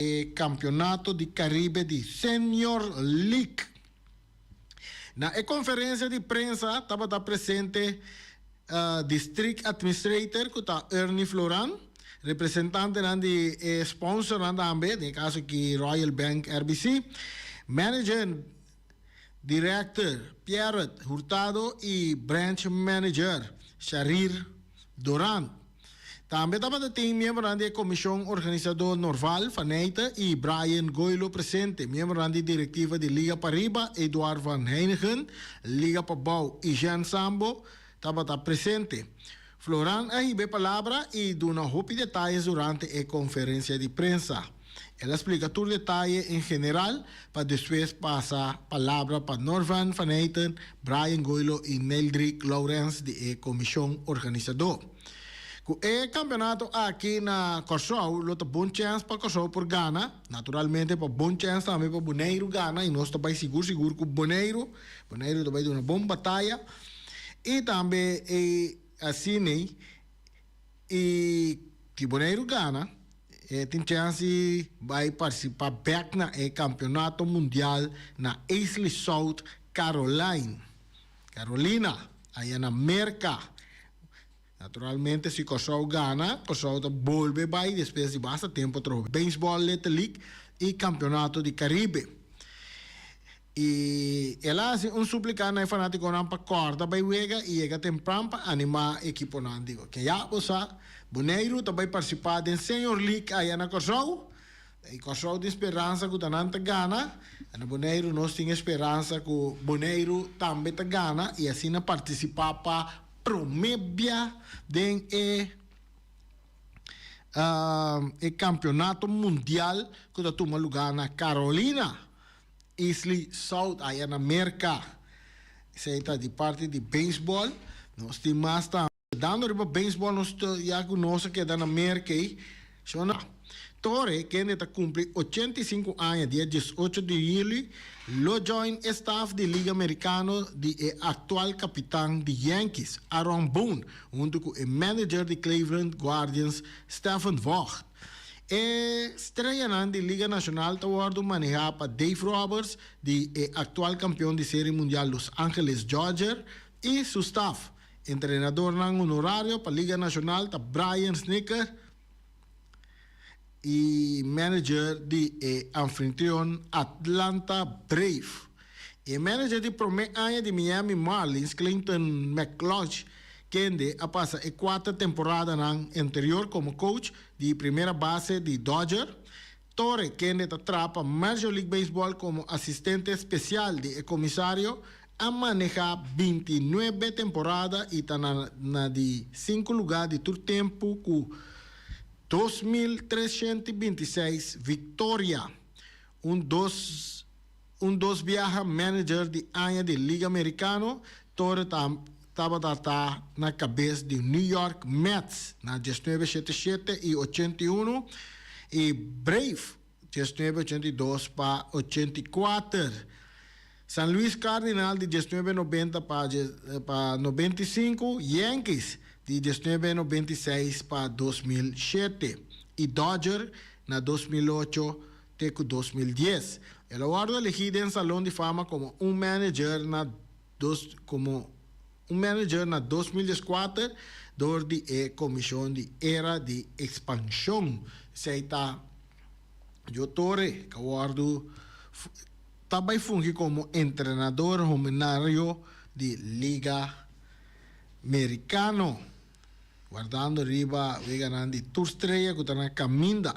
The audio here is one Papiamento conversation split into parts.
E Campeonato di Caribe di Senior League. Na e conferencia di prensa tabata presente District Administrator cu ta Ernie Floran, representantenan di e sponsornan tambe, den e caso aki Royal Bank RBC, Manager Director Pierret Hurtado y Branch Manager Sharir Durant. Tambe tabata tin miembronan di e komishon organisadó Norval van Nijte i Brian Goilo presente, miembronan di direktiva di Liga Pariba Eduard van Heyningen, Liga Pabou Ijean Sambo tabata presente. Floran a hiba e palabra i duna hopi detayes durante e konferensia di prensa. El a splika tur detaye en general pa despues pasa palabra pa Norvan van Heijten, Brian Goilo i Neildrick Lourens di e komishon organisadó. Ku e kampeonato aki na Kòrsou lo ta bon chèns pa Kòrsou por gana, naturalmente pa bon chèns tambe pa Boneiru gana i nos ta bai sigur sigur ku Boneiru, Boneiru ta bai duna bon bataya i tambe e asin'ei i si Boneiru gana e tin chèns di bai partisipá bèk na e kampeonato mundial na Easley South Caroline, Carolina, aya na Merka. Naturalmente si Kòrsou gana, Kòrsou ta bolbe bai despues di basta tempu atrobe Baseball Little League i Kampeonato di Karibe. I el a hasi un súplika na e fanátikonan pa kòrda bai wega i yega tempran pa animá ekiponan. Digo, ke ya bo sa, Boneiru ta bai partisipá den Senior League aya na Kòrsou. I Kòrsou tin speransa ku ta nan ta gana. Na Boneiru nos tin e speransa ku Boneiru tambe ta gana i asina partisipá pa promé bia den e e kampeonato mundial ku ta tuma lugá na Carolina, Easley South aya na Merka. Esei ta di parti di beisbòl. Nos tin mas tambe. Dando riba beisbòl nos ta ya ku nos a keda na Merka ei. Shona Torre, kende ta kumpli 85 aña dia 18 di yüli, lo join e staf di Liga Merikano di e aktual kapitan di Yankees, Aaron Boone, huntu ku e manager di Cleveland Guardians, Stephen Vogt. E streanan di Liga Nashonal ta wòrdu manehá pa Dave Roberts, di e aktual kampion di Seri Mundial Los Angeles Dodgers, i su staf. Entrenadornan honorario pa Liga Nashonal ta Brian Snitker i manager di e anfitrion Atlanta Brave. E manager di promé aña di Miami Marlins, Clinton McClodge, kende a pasa e kuater temporadanan anterior komo coach di primera base di Dodger. Torre, kende ta traha pa Major League Baseball komo asistente spesial di e komisario, a manehá 29 temporada i ta na na di sinku lugá di tur tempu ku 2326 viktoria. Un dos un dos biaha manager di aña di Liga Merikano, Torre ta tabata ta na kabes di New York Mets na 1977 i 81 i Brave 1982 pa 84. San Luis Cardinal di 1990 pa pa 95, Yankees di 1996 pa 2007 i Dodger na 2008 te ku 2010. El a wòrdu elegí den Salon di Fama komo un manager na dos komo un manager na 2014 dor di e Komishon di Era di Ekspanshon. Esei ta Joe Torre ku a wòrdu ta bai fungi komo entrenador homenario di Liga Merikano, wardando riba weganan di tur strea ku ta na kaminda.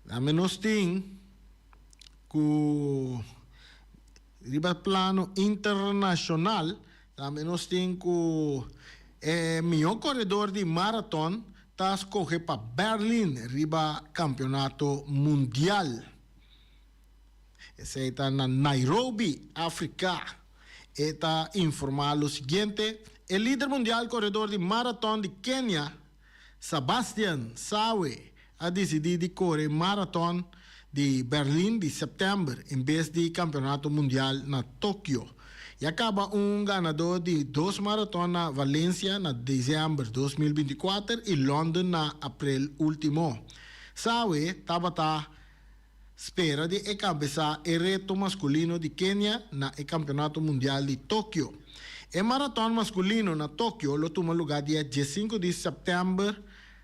Tambe nos tin ku riba plano internashonal tambe nos tin ku e mihó koredor di maraton ta skohe pa Berlin riba kampeonato mundial. Esei ta na Nairobi, Afrika. E ta informá lo siguiente, E lider mundial koredor di maraton di Kenia, Sabastian Sawe, a disidí di kore maraton di Berlin di sèptèmber en bes di kampeonato mundial na Tokio. Ya kaba un ganadó di dos maraton na Valencia na desèmber 2024 i London na aprel último. Sawe tabata spera di enkabesá e reto maskulino di Kenia na e Kampeonato Mundial di Tokio. E maraton maskulino na Tokio lo tuma lugá dia diesinku di sèptèmber,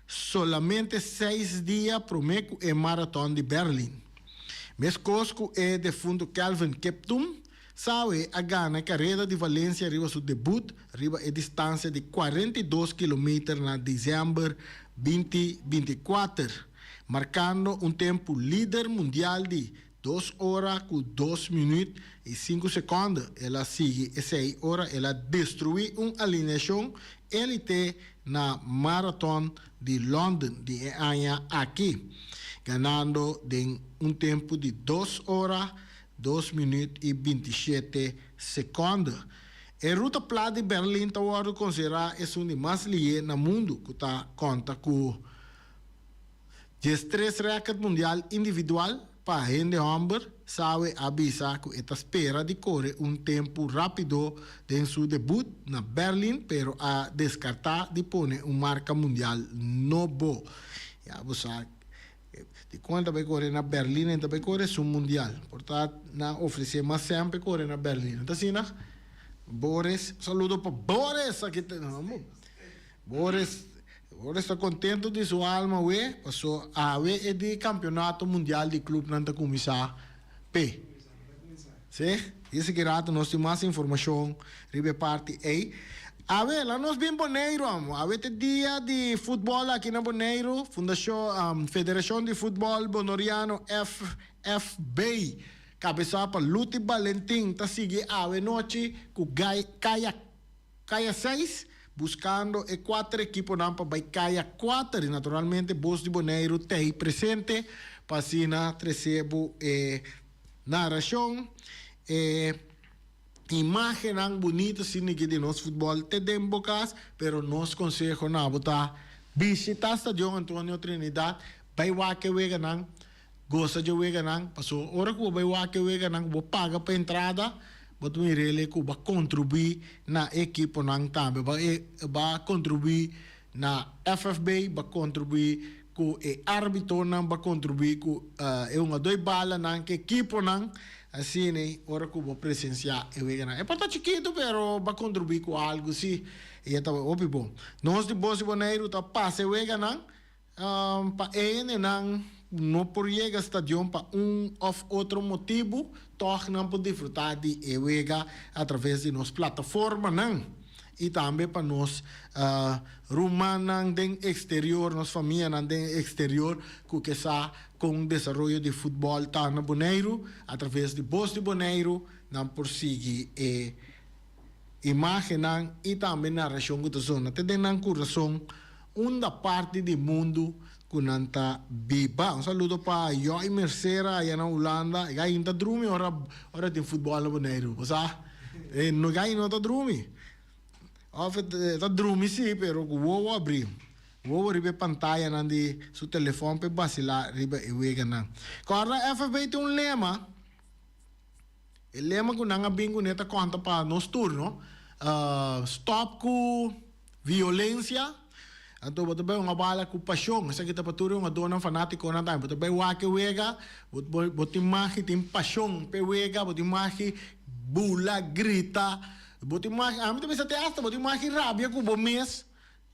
solamente seis dia promé ku e maraton di Berlin. Meskos ku e defuntu Kelvin Kiptum, Sawe a gana e kareda di Valencia riba su debut riba e distansia di 42 kilometer na desèmber 2024, markando un tempu lider mundial di dos ora ku dos minüt i sinku sekònde. El a sigui esei ora el a destruí un alineashon élite na Maraton di London di e aña aki, ganando den un tempu di dos ora dos minüt i bintishete sekònde. E ruta plat di Berlin ta wòrdu konsiderá esun di mas lihé na mundu, ku ta konta ku 13 rèkòrt mundial individual pa hende hòmber. Sawe a bisa ku e ta spera di kore un tempu rápido den su debut na Berlin, pero a deskartá di pone un marka mundial nobo. Ya bo sa. Di kon el ta bai kore na Berlin, el ta bai kore su mundial. Por ta nan ofresé mas semper kore na Berlin. No ta asina? Boris, saludo pa Boris aki ta Boris, Boris ta kontento di su alma awe, paso awe e di kampionato mundial di klubnan ta kuminsá p'e. Sí, i esaki rato nos tin mas informashon riba e parti ei. Awe, laat nos bin Boneiru amo. Awe ta e dia di futbòl aki na Boneiru. Fundashon, Federashon di Futbòl Bonoriano, FFB, kabesá pa Luti Balentin ta sigui awe nochi ku gai kaya kaya seis, buskando e kuater ekiponan pa bai kaya kuater. I naturalmente Bos di Boneiru t'ei presente pa asina trese bo e Narashon, E imágennan bunito asina ki di nos futbòl te den bo kas, pero nos konseho na bo ta bishitá Stadion Antonio Trinidad, bai wak e weganan, gosa dje weganan, pasobra ora ku bo bai wak e weganan ku bo paga pa entrada, bo ta mir'el ku bo a kontribuí na e ekiponan tambe, bo a kontribuí na FFB, bo a kontribuí ku e árbitonan ba kontribuí ku e hungadó i balanan ku ekiponan, asina ora ku bo presensiá e weganan. E por ta chikitu pero ba kontribuí ku algu sí i e ta hopi bon. Nos di Bos di Boneiru ta pasa e weganan pa e hendenan no por yega stadion pa un òf otro motibu, tòg nan por disfrutá di e wega atraves di nos plataformanan. I tambe pa nos rumannan den exterior, nos famianan den exterior ku ke sa kon desaroyo di futbòl ta na Boneiru, atraves di Bos di Boneiru nan por sigui e imágennan i tambe narashon ku ta zona te den nan kurason unda parti di mundu ku nan ta biba. Un saludo pa Joy Mercera aya na Hulanda, e gai ta drumi ora ora tin futbòl na Boneiru, bo sa? E no gai no ta drumi. Òf e ta drumi si, pero ku wowo abrí. Wowo riba e pantayanan di su telefòn pa e basilá riba e weganan. Kòrda FFB tin un lema. E lema ku nan a bin kuné ta konta pa nos tur, no? Stòp ku violensia. Anto bo ta bai un bala ku pashon. Esaki ta pa tur e hungadónan fanátikonan tambe. Bo ta bai wak e wega, bo bo tin magi tin pashon p'e wega, bo tin magi bula, grita, bo tin magi, ami ta bisa te asta bo tin magi rabia ku bo mes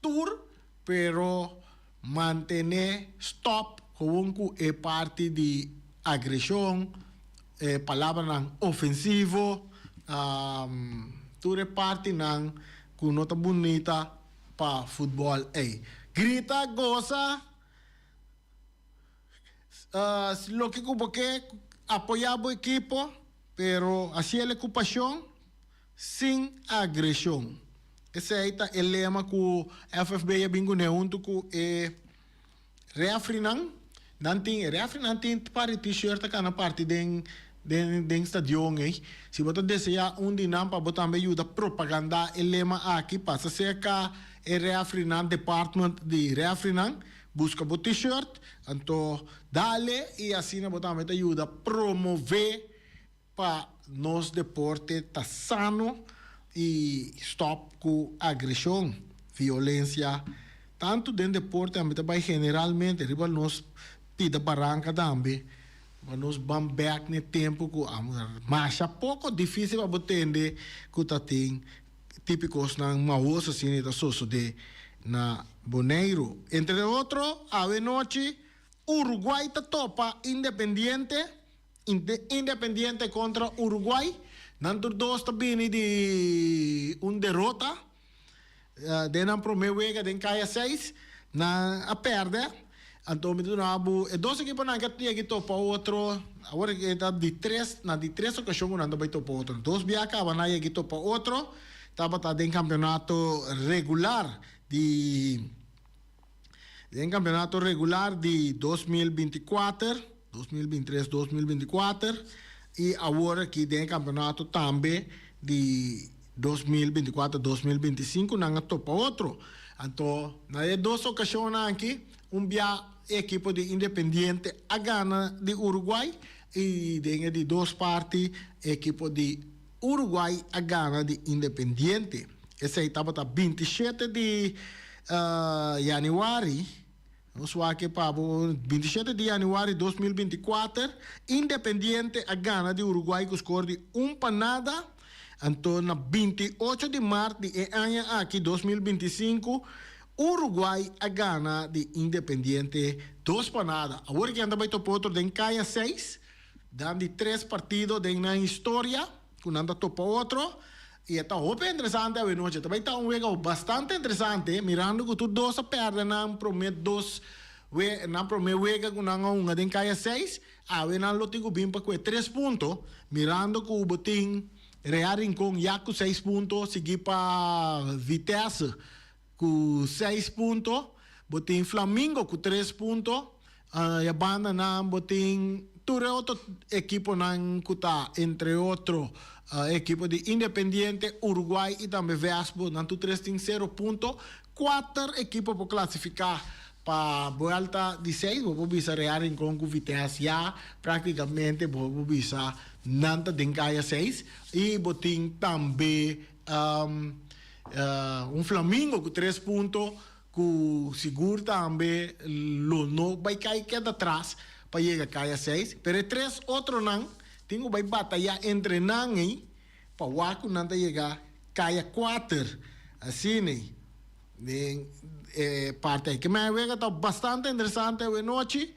tur, pero mantené stòp gewoon ku e parti di agreshon, e palabranan ofensivo, tur e partinan ku no ta bunita pa futbòl ei. Grita, gosa, loke ku bo ke, apoyá bo ekipo, pero hasiel ku pashon, sin agreshon. Esei ta e lema ku FFB a bin kuné huntu ku e Refrinan, nan tin, e refrinan tin par di t-shirt ta kana parti den den den stadion ei. Si bo ta deseá un di nan pa bo tambe yuda propagandá e lema aki, pasa serka e refrinan, department di refrinan, buska bo t-shirt, anto dale i asina bo tambe ta yuda promové Pa nos deporte ta sano y stop cu agresion, violencia, tanto den deporte ami ta bay generalmente riba nos pida baranka tambe pa nos ban bek n'e tempu ku a masha poko difisil pa bo tende ku ta tin tipi kosnan mahoso asina ta sosode na Boneiru. Entre otro awe nochi Uruguay ta topa Independiente, Independiente kontra Uruguay. Nan tur dos ta bini di un derota den nan prome wega den kaya seis. Nan a pèrdè. Anto mi ta duna bo e dos ekiponan ke a yega topa otro. Awor e ta di tres, na di tres okashon ku nan ta bai topa otro. Dos bia kaba nan a yega topa otro. Tabata den kampeonato regular di. Den campeonato regular di 2024, 2023, 2024 y awor aki den e campeonato tambe di 2024, 2025 nan a topa otro. Anto na e dos ocasionnan aki un bia e ekipo di Independiente a gana di Uruguay y den e di dos parti e ekipo di Uruguay a gana di Independiente. Esei tabata 27 di januari, nos wak e pa bo, 27 di januari 2024, Independiente a gana di Uruguay ku skor di un pa nada. Anto na 28 di mart di e aña aki, 2025, Uruguay a gana di Independiente dos pa nada. Awor ki nan ta bai topa otro den kaya seis. Dan di tres partido den nan historia ku nan ta topa otro i e ta hopi interesante awenochi. Ta bai ta un wega bastante interesante mirando ku tur dos a pèrdè nan promé dos we nan promé wega ku nan a hunga den kaya seis. Awe nan lo tin ku bin pa ku e tres punto mirando ku bo tin Real Rincon ya ku seis punto sigui pa Vitesse ku seis punto, bo tin Flamingo ku tres punto. Ya banda nan bo tin tur e otro ekiponan ku ta entre otro e ekipo di Independiente, Uruguay i tambe Vespo. Nan tur tres tin sero punto. Kuater ekipo por klasifiká pa buelta di seis. Bo por bisa Real Rincon ku Vitesse ya praktikamente bo por bisa nan ta den kaya seis. I bo tin tambe un Flamingo ku tres punto. Ku sigur tambe lo no bai kai keda tras pa yega kaya seis, pero e tres otronan tin ku bai batayá entre nan ei pa wak ku nan ta yega kaya kuater. Asina ei den e parti ei. Kemey wega ta bastante interesante awenochi.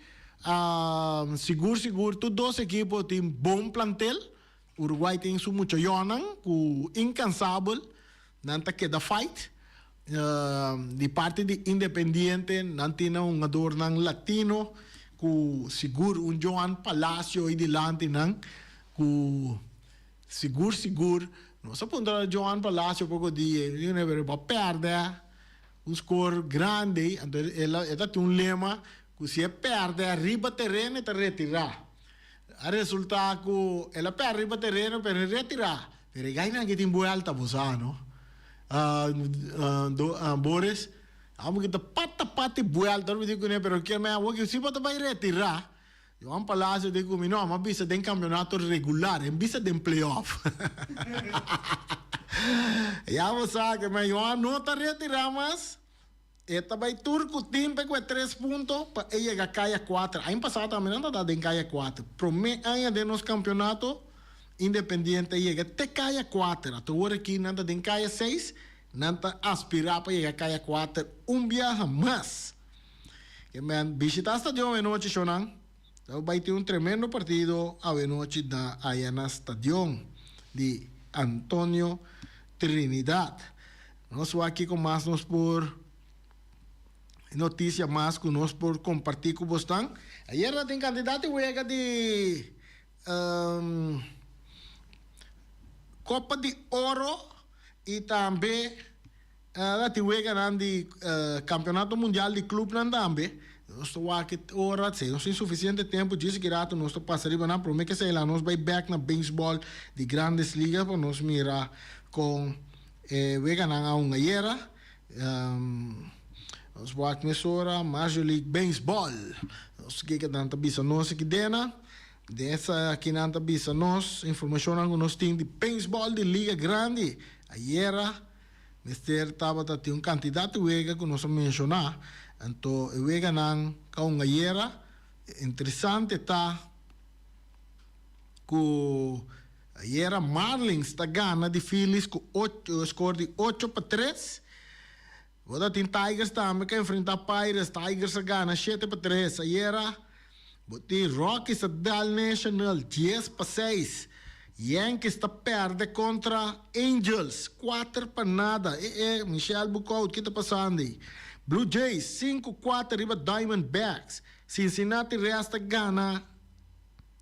Sigur sigur tur dos ekipo tin bon plantel. Uruguay tin su muchayonnan ku inkansabel nan ta keda fight. Di parti di Independiente nan tin nan hungadornan latino ku sigur un Johan Palacio ei dilanti nan ku sigur sigur nos a puntra Johan Palacio poko dia e di pero bo a pèrdè un skor grandi anto e ta tin un lema ku si e pèrdè riba tereno e ta retirá. A resulta cu el a perde riba tereno pero el retira. Pero e gainan aki tin buelta bo sa no. Boris, amo ki ta pata pata e buelta mi di cune pero kier men awor ki si bo ta bay retira. Johan Palacio di cu mi no, mi a bisa den campeonato regular, en bisa den playoff. Ya bo sa ke men Johan no ta retira mas. E ta bai tur ku tin pa e kue tres punto pa e yega kaya kuater. Aña pasado tambe nan ta da den kaya kuater. Prome aña den nos kampeonato Independiente a yega te kaya kuater. Ata ora aki nan ta den kaya seis, nan ta aspirá pa yega kaya kuater un biaha mas. Ke men bishita stadion awenochi shownan. Ta bai tin un tremendo partido awenochi na aya na stadion di Antonio Trinidad. Nos wak kiko mas nos por noticia mas ku nos por kompartí ku bosnan. Ayer na tin kantidat di wega di Kopa di Oro i tambe na tin weganan di Kampeonato Mundial di Klupnan tambe. Nos ta wak e ora, si nos tin sufisiente tempu djis ki ratu nos ta pasa riba nan. Prome ke esei la nos bai bek na beisbòl di Grandes Ligas pa nos mira kon E weganan a hunga ayera. Nos wak mesora Major League Baseball. Nos kiko nan ta bisa nos aki dena. Den esaki nan ta bisa nos informashonnan ku nos tin di beisbòl di Liga Grandi. Ayera mester tabata tin un kantidat di wega ku nos a menshoná. Anto e weganan ka hunga ayera. Interesante ta ku ayera Marlins ta gana di Phillies ku ocho score di 8-3. Bo ta tin Tigers tambe ku a enfrentá Pirates. Tigers a gana 7-3. Ayera bo tin Rockies a dal National 10-6. Yankees ta pèrdè kontra Angels 4-0. E e, Michel Boekhoudt, ki ta pasando ei? Blue Jays 5-4 riba Diamondbacks. Cincinnati Reds ta gana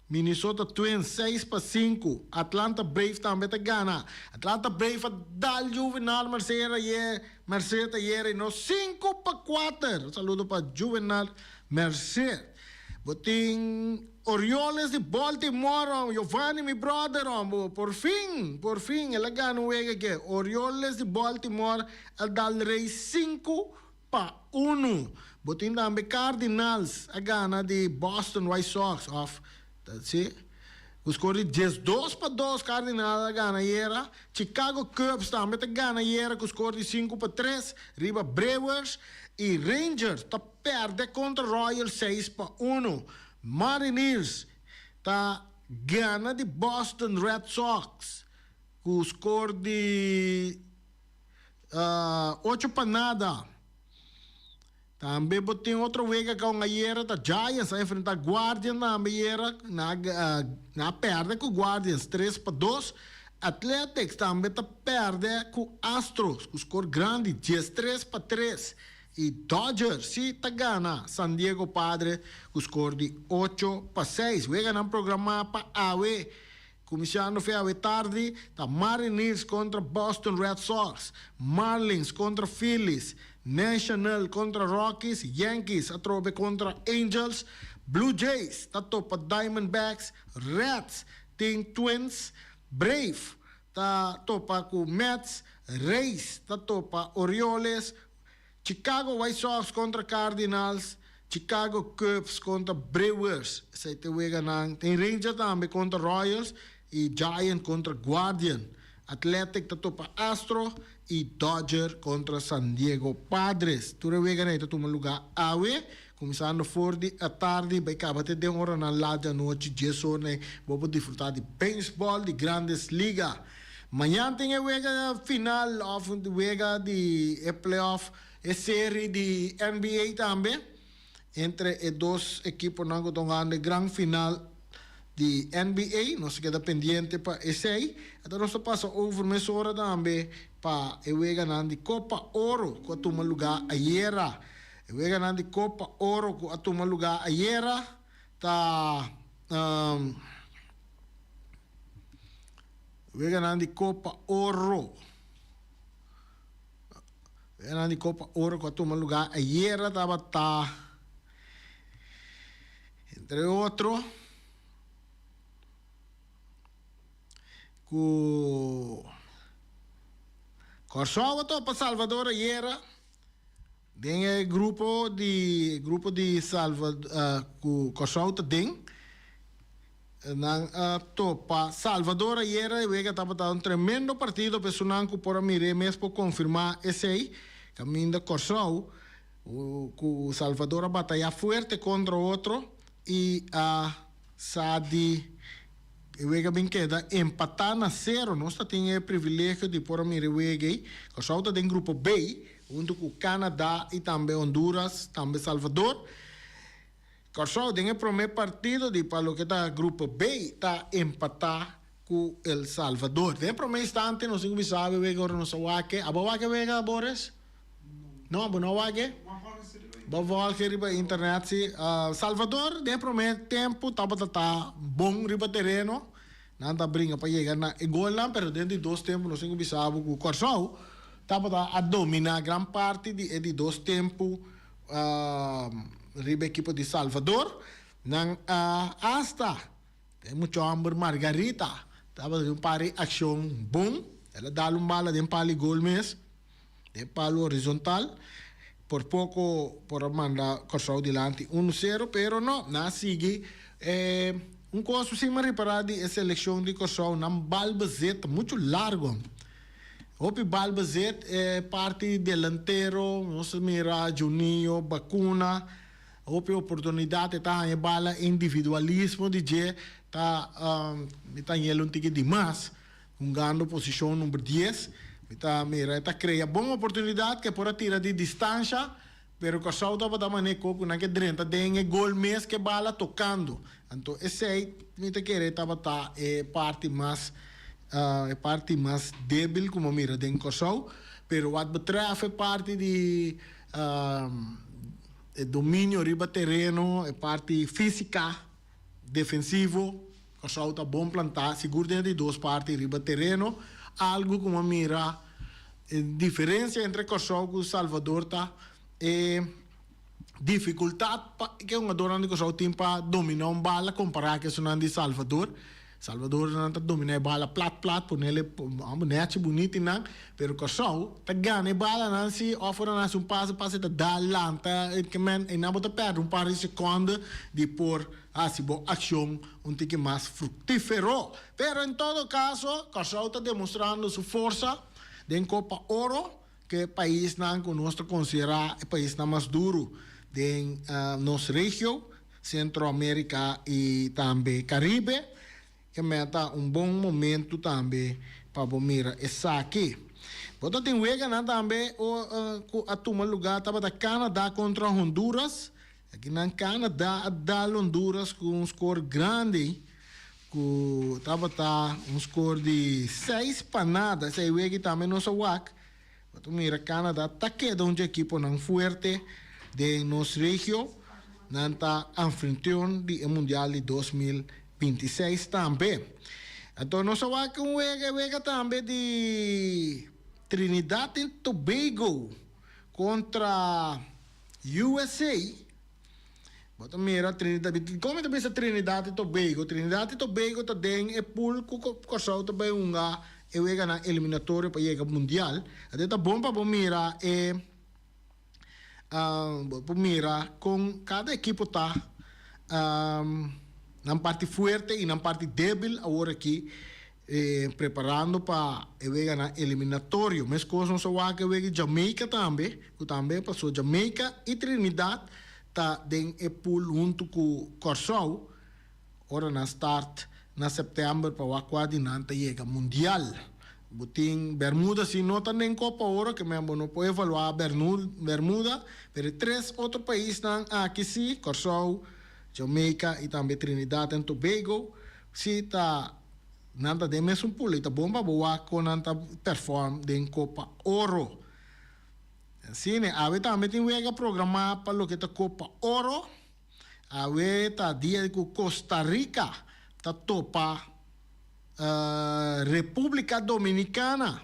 Minnesota Twins 6-5. Atlanta Braves tambe ta gana. Atlanta Braves a dal Juvenal Merced ayer, Merced ayer y no 5-4. Un saludo pa Juvenal Merced. Bo tin Orioles di Baltimore, Giovanni mi brother, bo por fin, por fin el a gana un wega aki. Orioles di Baltimore a dal Rays 5-1. Bo tin tambe Cardinals a gana di Boston White Sox of si ku score di 12-2 Cardinals a gana ayera. Chicago Cubs tambe ta gana ayera ku score di 5-3 riba Brewers y Rangers ta pèrdè kontra Royals 6-1. Mariners ta gana di Boston Red Sox ku score di 8-0. Tambe bo tin otro wega ku ayera ta Giants a enfrentá Guardians tambe ayera nan a pèrdè ku Guardians 3-2. Athletics tambe ta pèrdè ku Astros ku skor grandi 13-3. I Dodgers si ta gana San Diego Padres ku skor di 8-6. Weganan programá pa awe kuminsando fe awe tardi ta Mariners kontra Boston Red Sox, Marlins kontra Phillies, National kontra Rockies, Yankees atrobe kontra Angels, Blue Jays ta topa Diamondbacks, Reds tin Twins, Brave ta topa ku Mets, Rays ta topa Orioles, Chicago White Sox kontra Cardinals, Chicago Cubs kontra Brewers. Esei ta e weganan. Tin Rangers tambe kontra Royals i Giant kontra Guardian. Athletic ta topa Astro i Dodger kontra San Diego Padres. Tur e weganan ei ta tuma lugá awe, kuminsando for di atardi bai kaba te den oranan lat di anochi, dies ora ei bo por disfrutá di beisbòl di Grandes Liga. Mañan tin e wega final of wega di e playoff, e seri di NBA tambe entre e dos ekiponan ku ta hungando e gran final di NBA. Nos ta keda pendiente pa esei. Ata nos ta pasa over mesora tambe pa e weganan di Copa Oro ku a tuma lugá ayera. E weganan di Copa Oro ku a tuma lugá ayera ta. Weganan di Copa Oro. Weganan di Copa Oro ku a tuma lugá ayera tabata entre otro ku Kòrsou a topa Salvador ayera den e grupo di grupo di Salva ku Kòrsou ta den. Nan a topa Salvador ayera e wega tabata un tremendo partido pa esunnan ku por a mir'é mes por konfirmá esei. Kaminda Kòrsou ku Salvador a batayá fuerte kontra otro i a sa di e wega bin keda empatá na sero. Nos ta tin e privilegio di por a mira e wega ei. Kòrsou ta den grupo B huntu ku Canada i tambe Honduras, tambe Salvador. Kòrsou den e promé partido di pa loke ta Grupo B ta empatá ku El Salvador. Den e promé instante nos tin ku bisa awe wega ora nos a wak. Abo a wak e wega, Boris? No, abo no a wak e? Bo a volg e riba internet si. Salvador den e promé tempu tabata ta bon riba tereno. Nan ta bringa pa yega na e golnan, pero den di dos tempu nos tin ku bisa abo ku Kòrsou tabata a dominá gran parti di e di dos tempu. Riba ekipo di Salvador nan a hasta e mucha homber Margarita tabata den un par di accion bon, el a dal un bala den palo di gol mes, den palo horizontal, por poco por a manda Kòrsou dilanti uno sero, pero no, nan a sigui e un cos cu si mi a ripara di e seleccion di Kòrsou, nan bal bezet ta mucho largo. Hopi bal bezet e parti delantero, nos a mira Juninho, Bacuna. Hopi oportunidat e ta haña bala individualismo di dje ta mi ta hañ'el un tiki dimas hungando posishon number dies. Mi ta mira e ta krea bon oportunidat ke por a tira di distansha pero Kòrsou tabata manera ku nan ke drenta den e gol mes ke bala tokando. Anto esei mi ta kere tabata e parti mas e parti mas debil ku mi a mira den Kòrsou. Pero wat betrèf e parti di E dominio riba tereno, e parti físika, defensivo, Kòrsou ta bon plantá, sigur den e di dos parti riba tereno. Algu ku mi a mira e diferensia entre Kòrsou ku Salvador ta e difikultat pa ke hungadornan di Kòrsou tin pa dominá un bala kompará ku esunnan di Salvador. Salvador nan ta domina e bala plat plat ponele nechi buniti nan pero Kòrsou ta gana e balanan si òf ora nan hasi un pase pase ta dal lanta ke men einan bo ta pèrdè un par di sekonde di por hasi bo akshon un tiki mas fruktifero pero en todo kaso Kòrsou ta demostrando su forsa den Kopa Oro ke paisnan ku nos ta konsiderá e paisnan mas duru den nos regio. Centro America y tambe Caribe, e meta un bon momento tambe pa bo mira esaki. Bo ta tin weganan tambe cu a tuma lugar tabata Canada contra Honduras. Akinan Canada a dal Honduras cu un score grandi cu tabata un score di seis pa nada. Esey wega tambe nos a wak. Bo ta mira Canada ta keda un dje ekiponan fuerte den nos regio. Nan ta anfitrion di e Mundial di 2026 tambe. Anto nos a wak un wega, e wega tambe di Trinidad en Tobago kontra USA. Bo ta mira Trinidad, dikon mi ta bisa Trinidad y Tobago? Trinidad y Tobago ta den e pool ku Kòrsou ta bai hunga e weganan eliminatorio pa yega mundial. Anto ta bon pa bo mira e bo por mira kon kada ekipo ta nan parti fuerte y nan parti debil awor aki preparando pa e weganan eliminatorio. Meskos nos a wak e wega di Jamaica tambe, ku tambe paso Jamaica y Trinidad ta den e pool huntu ku Kòrsou ora nan start na sèptèmber pa wak kua di nan ta yega mundial. Bo tin Bermuda si no ta den Copa Oro ke men bo no por evaluá Bermuda, pero e tres otro paisnan aki si, Kòrsou, Jamaica y tambe Trinidad and Tobago, si ta nan ta den mesun pool y ta bon pa bo wak kon nan ta perform den Copa Oro. Asina, awe tambe tin wega programá pa loke ta Copa Oro. Awe ta dia ku Costa Rica ta topa Republica Dominicana.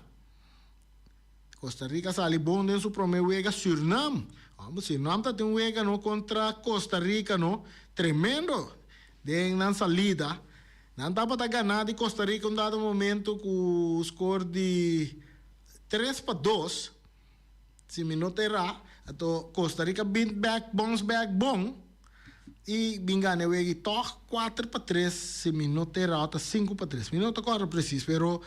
Costa Rica sali bon den su prome wega Surnam. Homber, Surnam ta tin un wega no kontra Costa Rica no. Tremendo den nan salida. Nan tabata gana di Costa Rica un dado momento ku skor di 3-2. Si mi no ta erá, anto Costa Rica bin bek, bounce back bon i bin gana e wega i tòg 4-3, si mi no ta erá, ta 5-3. Mi no ta kòrda presis, pero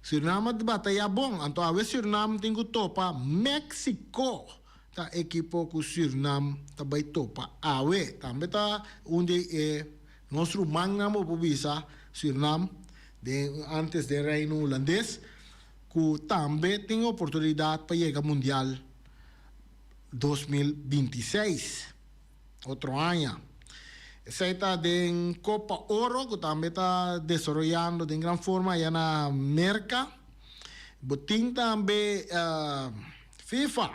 Surinam a batayá bon. Anto awe Surinam tin ku topa Mexico, ta ekipo ku Surinam ta bai topa awe. Tambe ta un di e nos rumannan bo por bisa Surinam den antes den Reino Hulandes. Ku tambe tin oportunidat pa yega Mundial 2026, otro aña. Esei ta den Kopa Oro ku tambe ta desaroyando den gran forma aya na Merka. Bo tin tambe FIFA.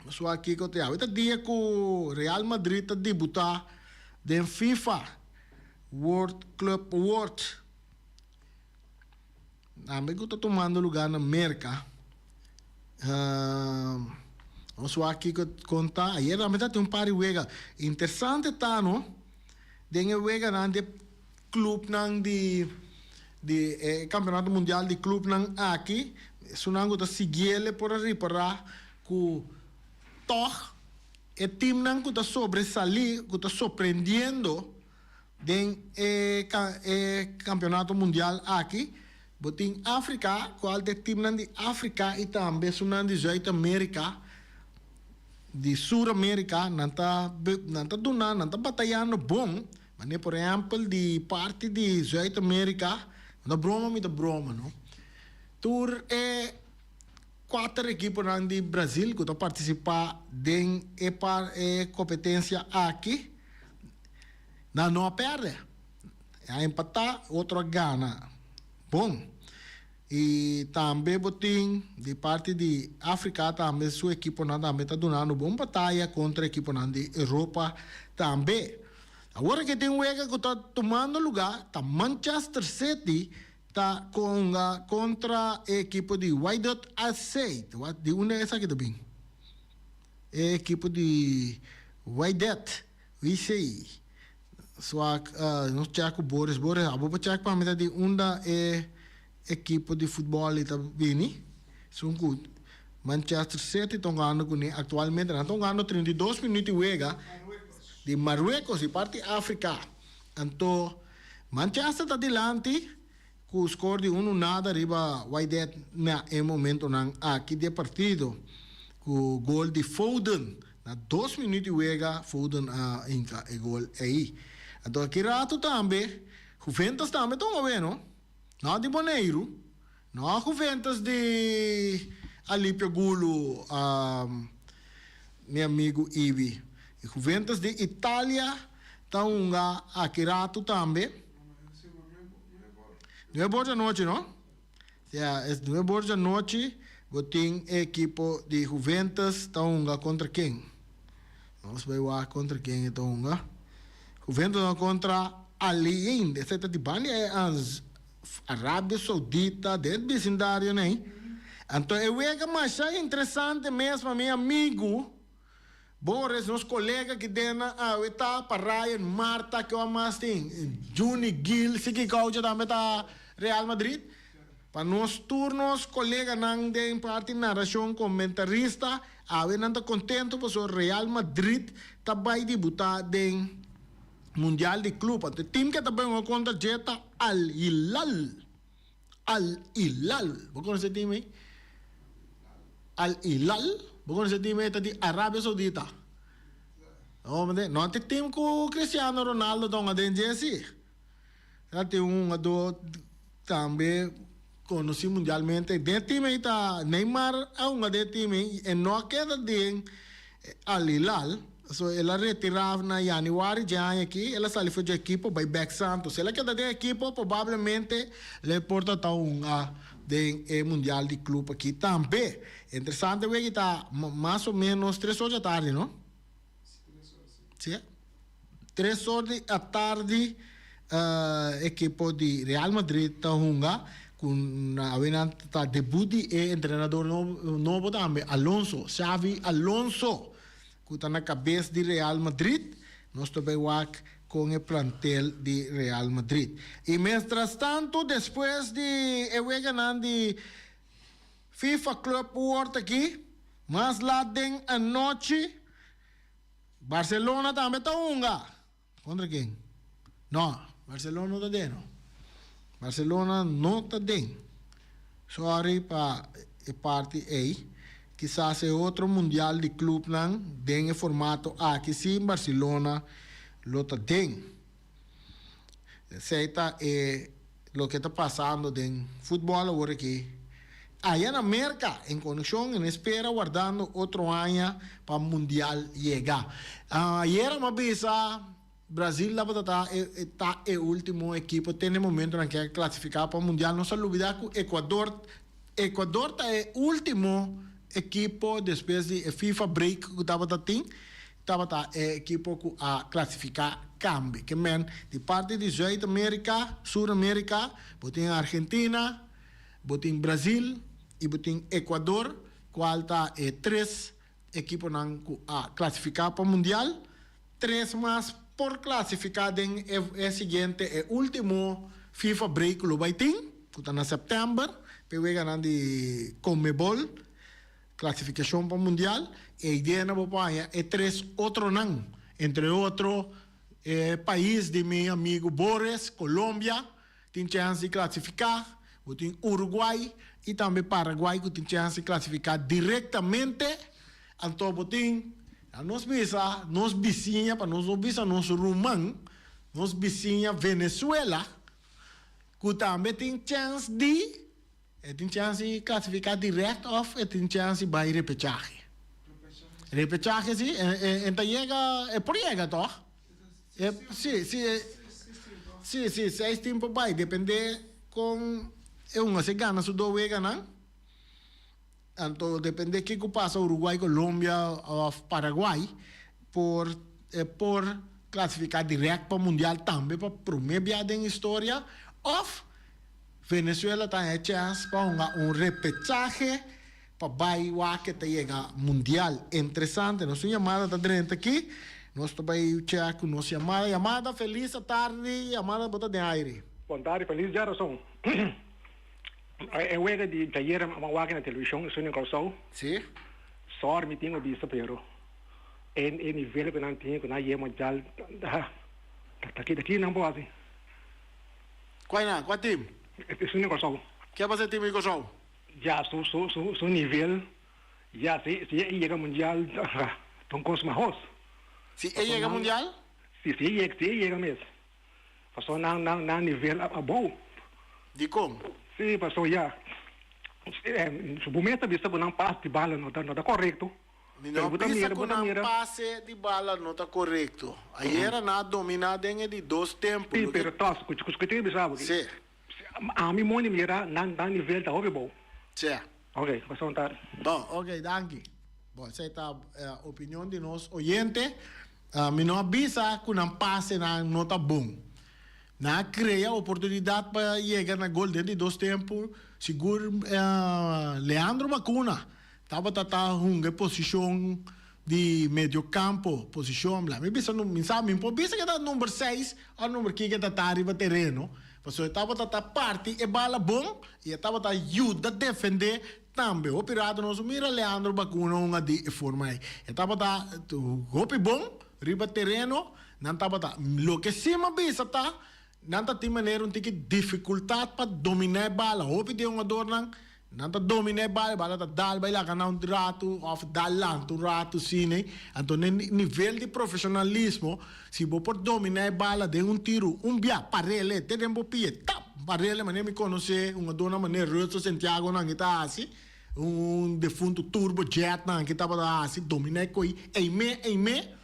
Nos wak kiko te awe ta dia ku Real Madrid ta debuta den FIFA World Club Award. Tambe ku ta tumando lugá na Merka. Nos wak kiko kon ta. Ayer tambe ta tin un par di wega. Interesante ta no, den e weganan di e klupnan di di e kampeonato mundial di klupnan aki, esunnan ku ta siguiele por a ripará ku tòg e timnan ku ta sobresalí, ku ta sorprendiendo Den e e kampionato mundial aki bo tin Afrika, kual ta e timnan di Afrika i tambe esunnan di Zuid Amerika. di Sur America nan ta nan ta duna nan ta batayando bon, manera por ehempel di parti di Zuid America, no ta broma mi ta broma no, tur e kuater ekiponan di Brazil ku ta partisipa den e par e kompetensia aki nan no a pèrdè, a empatá otro a gana bon. I tambe bo tin di parti di Afrika tambe su ekiponan tambe ta dunando bon bataya kontra ekiponan di Europa tambe. Awor ke tin wega ku ta tumando lugá ta Manchester City ta konga kontra e ekipo di Wydad AC. Di unda esaki ta bin? E ekipo di Wydad WC. Swak, nos check ku Boris. Boris, abo por check pa mi ta di unda e ekipo di futbòl ei ta bini? Esun ku Manchester City ta hungando kuné aktualmente. Nan ta hungando 32 minüt di wega di Marruecos, di parti Afrika. Anto Manchester ta dilanti ku skor di unu nada riba Wydad na e momentonan aki di e partido ku gol di Foden. Na dos minuut di wega Foden a hinka e gol ei. Anto aki rato tambe Juventus tambe ta un aweno. No di Boneiru, no Juventus di Alipio Gulu, mi amigu Ibi. E Juventus di Italia ta hunga aki rato tambe. Nuebe or di anochi no? Ya, es nuebe or di anochi bo tin e ekipo di Juventus ta hunga kontra ken? Nos bai wak kontra ken e ta hunga. Juventus ta hunga kontra Al Ain, esei ta di banda e Arabia Saudita, den e bisindario nei. Anto e wega masha interesante mes pa mi amigu. Boris, nos kolega ki den nan awe ta pa Ryan, Marta, ke wan mas tin? Juni, Gil, si ki koucha tambe ta Real Madrid. Pa nos tur nos koleganan den parti narashon, komentarista, awe nan ta kontento pasobra Real Madrid ta bai debuta den Mundial di Club. Anto e team ke ta bai hunga kontra dje ta Al Hilal. Al Hilal. Bo konosé e team ei? Al Hilal. Bo konosé e team ei? Ta di Arabia Saudita. No, no ta e team ku Cristiano Ronaldo ta hunga den dje si. Ta tin un hungadó tambe konosí mundialmente. Den e team ei ta Neymar a hunga den e team ei. E no a keda den Al Hilal. So el a retirá na yanüari dje aña aki, el a sali for dje ekipo bai bèk Santos. Si el a keda den ekipo probablemente lo e por ta ta hunga den e mundial di club aki tambe. Interesante wiki ta mas o menos tres or di atardi no? Si tres or di atardi ekipo di Real Madrid ta hunga ku awe nan ta debut di e entrenador nobo tambe Alonso, Xavi Alonso. Ku ta na kabes di Real Madrid, nos ta bai wak kon e plantel di Real Madrid. I mientrastantu despues di e weganan di FIFA Club World aki, mas lat den anochi, Barcelona tambe ta hunga. Kontra ken? No, Barcelona no ta den no. Barcelona no ta den. Sorry pa e parti ey. Kisas e otro mundial di clubnan den e formato aki si Barcelona lo ta den. Esey ta e loke ta pasando den futbol awor aki. Aya na Merca en conexion en espera wardando otro aña pa mundial yega. Ayera mi a bisa Brazil tabata ta e ta e ultimo ekipo te na e momentonan ke a clasifica pa mundial. Nos a lubida cu Ecuador Ecuador ta e ultimo ekipo despues di e FIFA break cu tabata tin tabata e ekipo cu a clasifica cambe. Ke men di parti di Zuid America, Sur America bo tin Argentina, Bo tin Brazil y bo tin Ecuador cual ta e tres ekiponan cu a clasifica pa Mundial. Tres mas por clasifica den e siguiente e ultimo FIFA break cu lo bay tin, cu ta na september, p'e weganan di Conmebol, clasificacion pa Mundial. E idea na bo por haña e tres otronan, entre otro e pais di mi amigo Boris, Colombia, Tin chèns di klasifiká, bo tin Uruguay i tambe Paraguay ku tin chèns di klasifiká direktamente. Anto bo tin. Nos bisa nos bisiña, pa nos no bisa nos ruman, nos bisiña Venezuela, ku tambe tin chèns di, e tin chèns di klasifiká dirèkt òf e tin chèns di bai repechahe. Repechahe si, e ta yega, e por yega tòg? E, si, si, si, si, seis tim por bai, dependé kon e un a si gana su dos weganan. Anto depende kiko pasa Uruguay, Colombia of Paraguay por e por clasifica direct pa mundial tambe pa prome bia den historia of Venezuela ta haña chance pa hunga un repechahe pa bay wak ke ta yega mundial. Interesante. Nos un yamada ta drenta aki. Nos ta bay check cu nos yamada. Yamada feliz atardi. Yamada bo ta den aire. Bon tardi feliz djarason. E wega di djayer a wak na televishon esun den Kòrsou. Sí. Sòri mi tin ku bisa pero e e nivel ku nan tin ku nan yega mundial ta ta ki nan por hasi. Kua nan? Kua tim? Esun den Kòrsou. Ke a pasa e tim di Kòrsou? Ya su su su su nivel ya si si e yega mundial ta un kos mahos. Si e yega mundial? Si si e yega si e yega mes. Paso nan nan nan nivel a abou. Dikon? Sí, paso ya. Su bo mes ta bisa ku nan pas di bala no ta no ta korekto. Mi no a bisa ku nan pase di bala no ta korekto. Ayera nan a dominá den e di dos tempu. Sí, pero tos, ku ku tin bisa bo. Sí. Ami moni mira nan nan nivel ta hopi abou. Sí. Ok, pasa un tardi. Bon, ok, danki. Bon, esei ta opinion di nos oyente. Mi no a bisa ku nan pasenan no ta bon. Nan a krea oportunidat pa yega na gol den di dos tempu. Sigur Leandro Bacuna tabata ta hunga e posishon di mediokampo, posishon bla. Mi bisa mi sa mi por bisa ku e ta number seis òf number kiko e ta ta riba tereno, pasobra e tabata ta parti e bala bon i e tabata yuda defendé Tambe hopi rato nos mira Leandro Bacuna hunga di e forma ei. E tabata hopi bon riba tereno, nan tabata. Loke si mi a bisa ta, nan ta tin manera un tiki dificultad pa domina e bala. Hopi di e hungadornan, nan ta domina e bala, e bala ta dal bai laga nan un rato of dal lanta un rato asina. Anto n'e nivel di profesionalismo, si bo por domina e bala den un tiro un bia, parele te den bo pie, tap! Barele manera mi conoce hungadornan manera Russell Santiago nan ki ta haci, un defunto Turbo Jet nan ki tabata haci, domina e coi eime eime,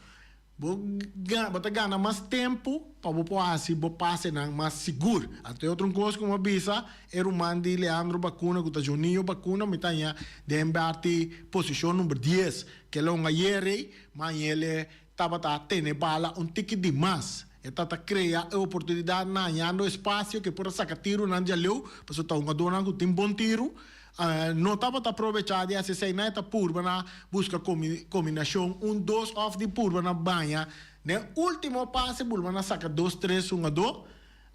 bo bo ta gana mas tempo pa bo por haci bo pasenan mas sigur. Anto e otro un cos cu mi a bisa e ruman di Leandro Bacuna cu ta Juninho Bacuna mi ta haña den parti posicion number dies, kela un ayer ey, ma hañele tabata tene bala un tiki di mas. E tata krea e oportunidat nañando espasio ku e por a saka tirunan djaleu, pasobra ta hungadónan ku tin bon tiru. No tabata probechá di hasi esei, nan e ta purba na buska kombinashon un dos òf di purba na baña. Den último pase bulba na saka dos tres hungadó,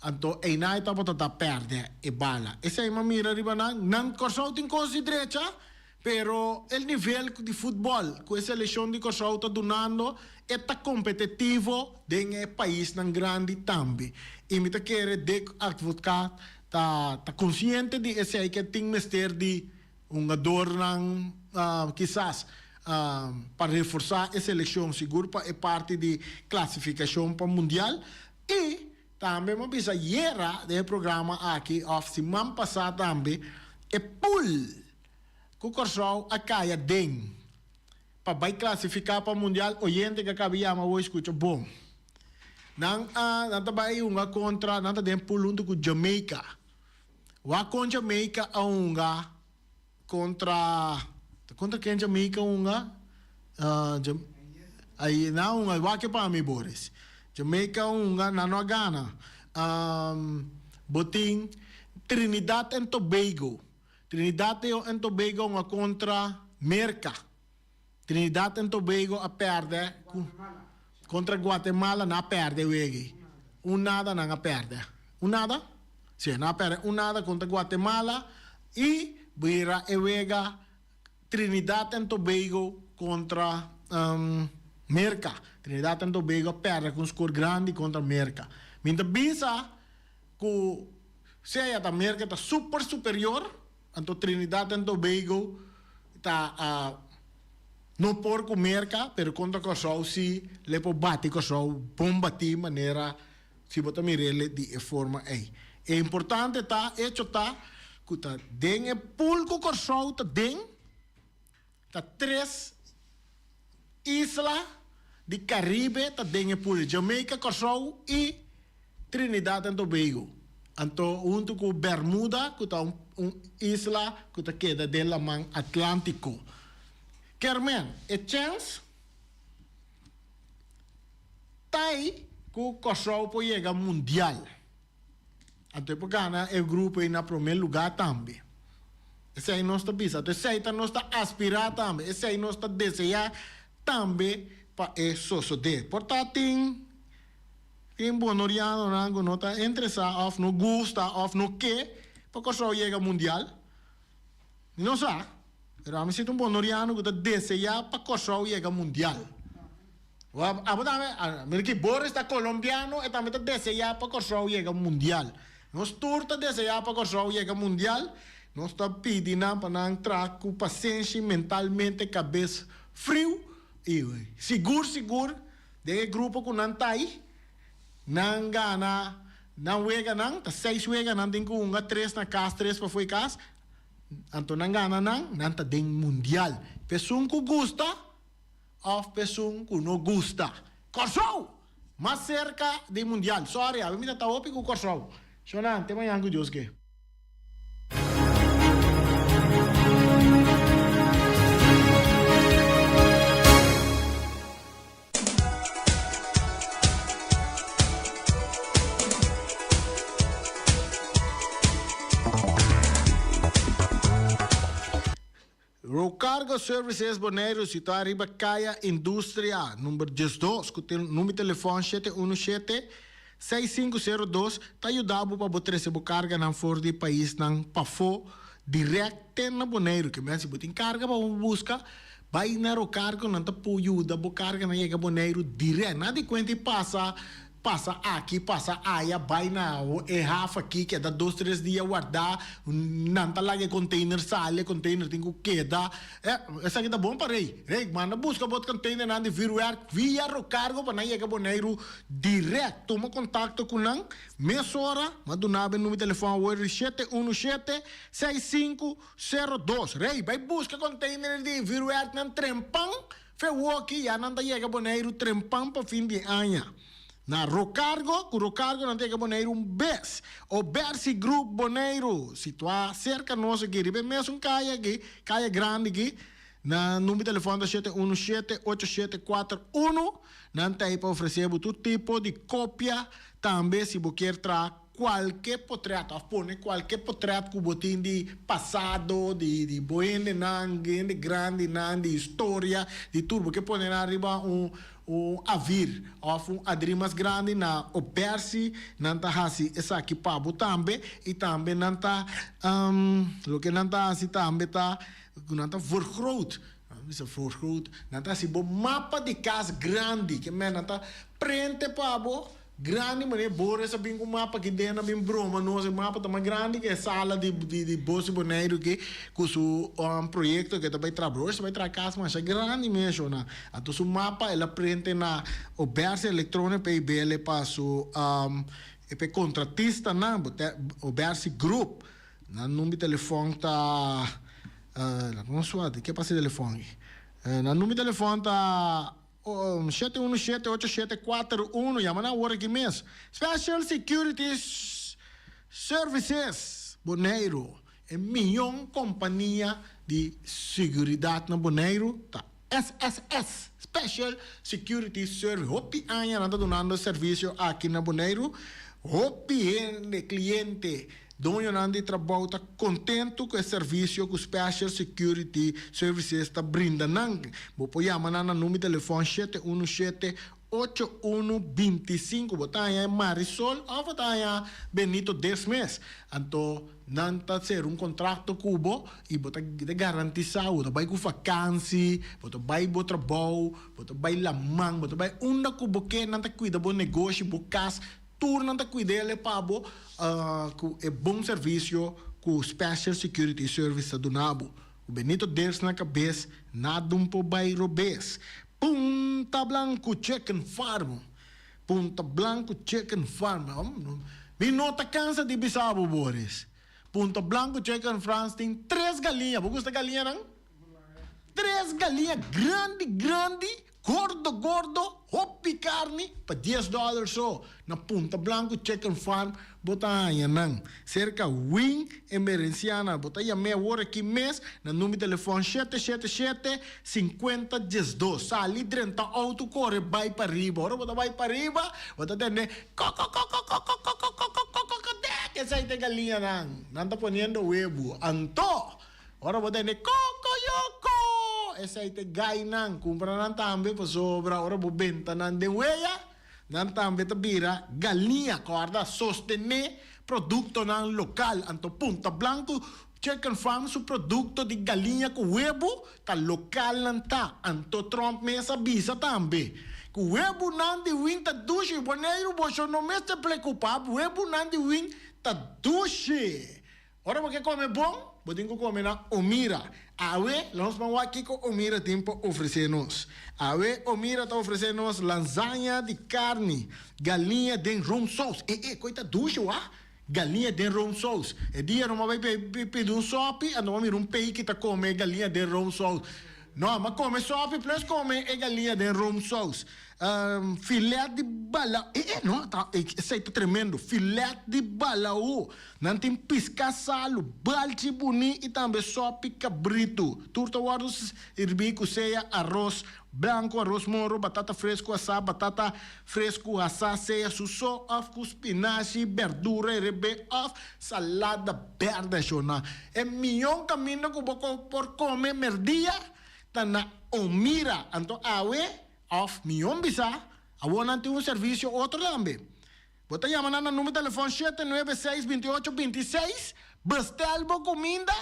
anto einan e tabata ta pèrdè e bala. Esei mi a mira riba nan. Nan Kòrsou tin kos di drecha. Pero el nivel di futbòl ku e selekshon di Kòrsou ta dunando e ta kompetitivo den e paisnan grandi tambe. I mi ta kere Dick Advocaat ta ta konsiente di esei ke tin mester di hungadornan kisas pa reforsá e selekshon sigur pa e parti di klasifikashon pa mundial. I tambe mi a bisa ayera den e programa aki òf siman pasá tambe e pool Ku Kòrsou a kai aden pa bai klasifiká pa Mundial oyente ku a kaba yama awor skucha bon. Nan a nan ta bai hunga kontra nan ta den pool huntu ku Jamaica. Wak kon Jamaica a hunga kontra ta kontra ken Jamaica a hunga? Ai nan a hunga wak e pa mi Boris. Jamaica a hunga nan no a gana. Bo tin Trinidad and Tobago. Trinidad and Tobago a hunga kontra Merka. Trinidad and Tobago a pèrdè ku kontra Guatemala nan a pèrdè wega. Un nada nan a pèrdè. Un nada? Si, nan a pèrdè un nada kontra Guatemala i bira e wega Trinidad and Tobago kontra Merka. Trinidad and Tobago a pèrdè ku un skor grandi kontra Merka. Mi ta bisa Ku sea ta Merka ta super superior, anto Trinidad and Tobago ta. No por ku Merka, pero kontra Kòrsou si le por bati Kòrsou bon batí manera si bo ta mir'é di e forma ei. E importante ta, echo ta, ku ta den e pool ku Kòrsou ta den, ta tres isla di Karibe ta den e pool, Jamaica, Kòrsou i Trinidad and Tobago. Anto huntu ku Bermuda ku ta un isla ku ta keda den laman Atlántiko. Kermen, e chèns ta ei ku Kòrsou por yega mundial. Anto e por gana e grupo ei na promé lugá tambe. Esei nos ta bisa. Anto esei ta nos ta aspirá tambe. Esei nos ta deseá tambe pa e sosodé. Por ta tin Tin bonorianonan ku no ta interesá òf no gusta òf no ke pa Kòrsou yega mundial. Mi no sa, pero ami si ta un bonoriano ku ta deseá pa Kòrsou yega mundial. Abo tambe, mira ki Boris ta kolombiano, e tambe ta deseá pa Kòrsou yega mundial. Nos tur ta deseá pa Kòrsou yega mundial. Nos ta pidi nan pa nan traha ku pasenshi, mentalmente kabes friu i sigur sigur Den e grupo ku nan ta ei, nan gana nan weganan, ta seis wega nan tin ku hunga, tres na kas, tres pafó e kas, anto nan gana nan, nan ta den mundial. P'esun ku gusta òf p'esun ku no gusta. Kòrsou! Mas serka den mundial. Sòri, awe mi ta ta hopi ku Kòrsou. Shonnan, te mañan ku Dios ke. Rocargo Services Boneiru situá riba Kaya Industria number 12 ku tin number telefòn 717 6502 ta yuda bo pa bo trese bo karganan for di paisnan pafó dirèkt te na Boneiru. Ke men si bo tin karga pa bo buska, bai na Rocargo nan ta por yuda bo karganan yega Boneiru dirèkt. Nan di kuenta i pasa Pasa aki, pasa aya, bai na e haf aki, keda dos tres dia wardá, nan ta laga e container sali, e container tin ku keda. Eh, esaki ta bon pa Rey. Rey, manda buska bo containernan di vuurwerk via Rocargo pa nan yega Boneiru direct. Tuma kontakto ku nan mesora, m'a duna bo e number di telefòn awor di 717 6502. Rey, bai buska container di vuurwerknan trempan. Fe woki ya nan ta yega Boneiru trempan pa fin di aña. Na Rocargo, ku Rocargo nan ta yega Boneiru un bes. Obersi Group Boneiru, situá serka nos aki, riba e mesun kaya aki, kaya grandi aki, nan number di telefòn ta 717 8741. Nan ta ei pa ofresé bo tur tipo di kopia, tambe si bo kier traha Kualke potret òf pone kualke potret ku bo tin di pasado, di di bo hendenan, hende grandinan, di historia, di tur. Bo ke pone nan riba un un avir òf un adri mas grandi na Obersi nan ta hasi esaki pa bo tambe i tambe nan ta loke nan ta hasi tambe ta ku nan ta vergroot, nan bisa vergroot, nan ta hasi bo mapa di kas grandi ke men nan ta prente pa bo. Grandi manera Boris a bin ku mapa aki den a bin broma nos e mapa ta mas grandi ku e sala di di Bos di Boneiru aki ku su proyekto ku e ta bai traha. Boris ta bai traha kas masha grandi mes shona. Anto su mapa el a prente na Obersi Elektronik pa e bele pa su e pa e kontratistanan Obersi Group. Nan number di telefòn ta laga nos wak ke pasa e telefòn aki. Nan number di telefòn ta. 717 8741 yama nan awor aki mes. Special Security Services Boneiru, e miyon kompania di seguridat na Boneiru ta SSS, Special Security Service. Hopi aña nan ta dunando e servisio aki na Boneiru. Hopi hende, kliente, Doñonan di trabou ta kontentu ku e servisio ku Special Security Services ta brinda nan. Bo por yama nan na number di telefòn 717 8125. Bo ta haña e Marisol òf bo ta haña Benito Desmes. Anto nan ta sera un kontrakto ku bo i bo ta garantisá bo ta bai ku fakansi, bo ta bai bo trabou, bo ta bai laman, bo ta bai unda ku bo ke. Nan ta kuida bo negoshi, bo kas. Tur nan ta kuid'el e pa bo ku e bon servisio ku Special Security Service ta duna bo. Ku Benito Dirks na kabes, nada un por bai robes. Punta Blanco Chicken Farm Punta Blanco Chicken Farm Mi no ta kansa di bisa bo, Boris. Punta Blanco Chicken Farm tin tres galiña. Bo gusta galiñanan? Tres galiña grandi grandi, gordo gordo, hopi carni pa dies dollar so. Na Punta Blanco Chicken Farm bo ta haña nan. Cerca Wing Emerenciana. Bo ta yam'é awor aki mes na number di telefon shete shete shete, sinkuenta diesdos. Sali drenta auto kore bai pariba. Ora bo ta bai pariba bo ta tende kokokokokokokokokokokokodek. Esei ta e galiñanan. Nan ta poniendo webu. Anto Ora bo tende kokoyoko, esei ta e gainan. Kumpra nan tambe pasobra ora bo benta nan den wea, nan tambe ta bira galiña. Kòrda sostené produktonan lokal. Anto Punta Blanco Chicken Farm su produkto di galiña ku webu ta lokal nan ta. Anto Trump mes a bisa tambe ku webunan di win ta dushi. Boneiru bosho no mester preokupá, webunan di win ta dushi. Ora bo ke kome bon, bo tin ku kome na Omira. Awe, lo nos ban wak kiko Omira tin pa ofresé nos. Awe, Omira ta ofresé nos lanzaña di karni, galiña den roomsaus. E e, koi ta dushi wak! Galiña den roomsaus. E dia no m'a bai pidi un sòpi, anto m'a mira un pei ki ta kome galiña den roomsaus. No, m'a kome sòpi plus kome e galiña den roomsaus. Filet di bala, e e, no, ta, esei ta tremendo. Filet di balaú. Nan tin piská salu, balchi buní i tambe sòpi kabritu. Tur ta wòrdu sirbí ku sea aros blanku, aros moro, batata fresku asá, batata fresku hasá sea su so òf ku spinashi, bèrdura herebé òf salada bèrdè. Shona e mion kaminda ku bo por kome mèrdia ta na Omira. Anto awe òf mion bisá, awor nan tin un servisio otro tambe. Bo ta yama nan na number telefon 796 28 26, bestel bo kuminda,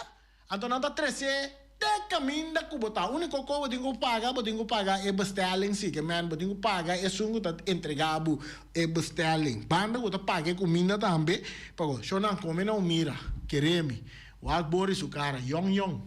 anto nan ta trese te kaminda ku bo ta. Uniko ko bo tin ku paga, bo tin ku paga e bestelling si, ke men bo tin ku paga esun ku ta entrega bo e bestelling. Banda ku ta paga e kuminda tambe, pago shon nan kome na un mira, kere mi. Wak Boris su kara, yong yong.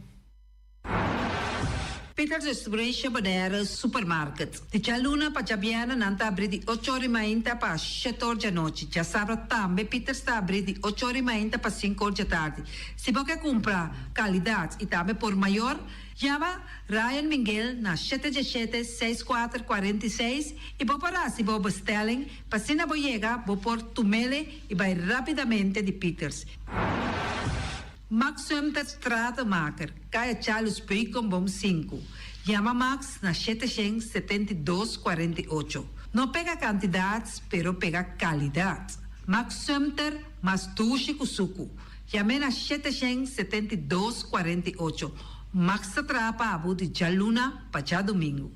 Peter Distribution Bonaire Supermarket. Di djaluna pa djabièrnè nan ta abrí di ocho or i mainta pa shete or djanochi. Djasabra tambe Peters ta abrí di ocho or i mainta pa sinku or djatardi. Si bo ke kumpra kalidat i tambe por mayor, yama Ryan Minguel na shete djeshete, seis kuater, 46 i bo por hasi bo bestelling pa asina bo yega bo por tumele i bai rápidamente di Peters. Max Sumter Stratenmaker, Kaya Charles Beukenboom sinku. Yama Max na 772 48. No pega kantidat, pero pega kalidat. Max Sumter, mas dushi ku suku. Yam'é na 772 48. Max ta traha pa abo di djaluna pa djadumingu.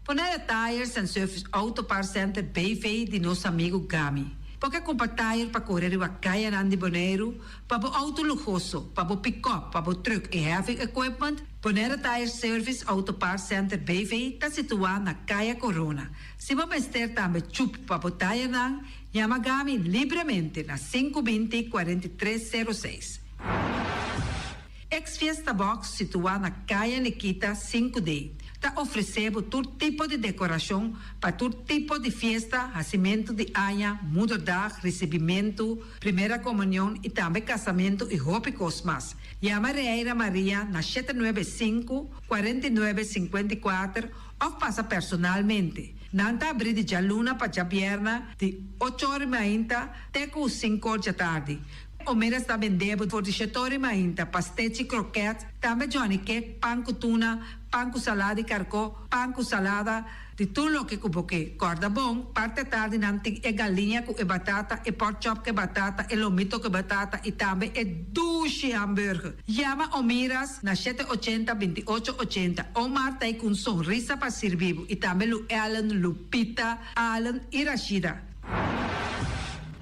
Bonaire Tires and Service Auto Parts Center BV di nos amigu Gami. Bo ke kumpra tire pa kore riba kayanan di Boneiru, pa bo outo luhoso, pa bo pikòp, pa bo trùk i heavy equipment? Bonaire Tire Service Auto Parts Center BV ta situá na Kaya Corona. Si bo mester tambe chup pa bo taiernan, yama Gami libremente na 520 43 06. Ex Fiesta Box situá na Kaya Nikita sinku D ta ofresé bo tur tipo di dekorashon pa tur tipo di fiesta, hasimentu di aña, moederdag, risibimentu, primera komunion i tambe kasamentu i hopi kos mas. Yama Reira Maria na 795, 49, 54 òf pasa personalmente. Nan ta abrí di djaluna pa djabièrna di ocho or i mainta te ku sinku or djatardi. Omera sta bende bo for di shetori mainta, pastechi, kroket, tambe johnny cake, pan ku tuna, pan ku salada di karkó, pan ku salada, di tur loke ku bo ke. Kòrda bon, parti atardi nan tin e galiña ku e batata, e pork chop ku e batata, e lomito ku e batata i tambe e dushi hamburger. Yama Omiras na shete ochenta, 28 ochenta. Omar ta ei ku un sonrisa pa sirbi bo i tambe Lu Ellen, Lupita, Allen i Rashida.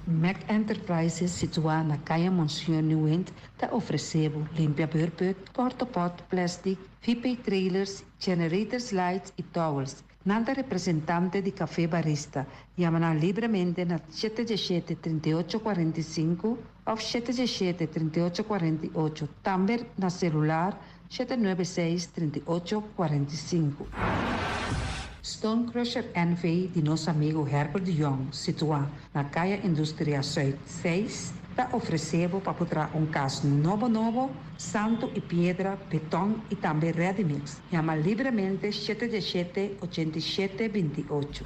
Mac Enterprises situá na Kaya Monseñor Nieuwind ta ofresé bo limpia beurput, portapot, plastic, VP trailers, generators lights i towels. Nan ta representante di Café Barista. Yama nan libremente na 717 38 45 òf 717 38 48, tambe na selular 796 38 45. Stone Crusher NV di nos amigu Herbert de Jong, situá na Kaya Industria Zuid 6, ta ofresé bo pa por traha un kas nobo nobo, santu i piedra, beton i tambe ready mix. Yama libremente 717 87 28.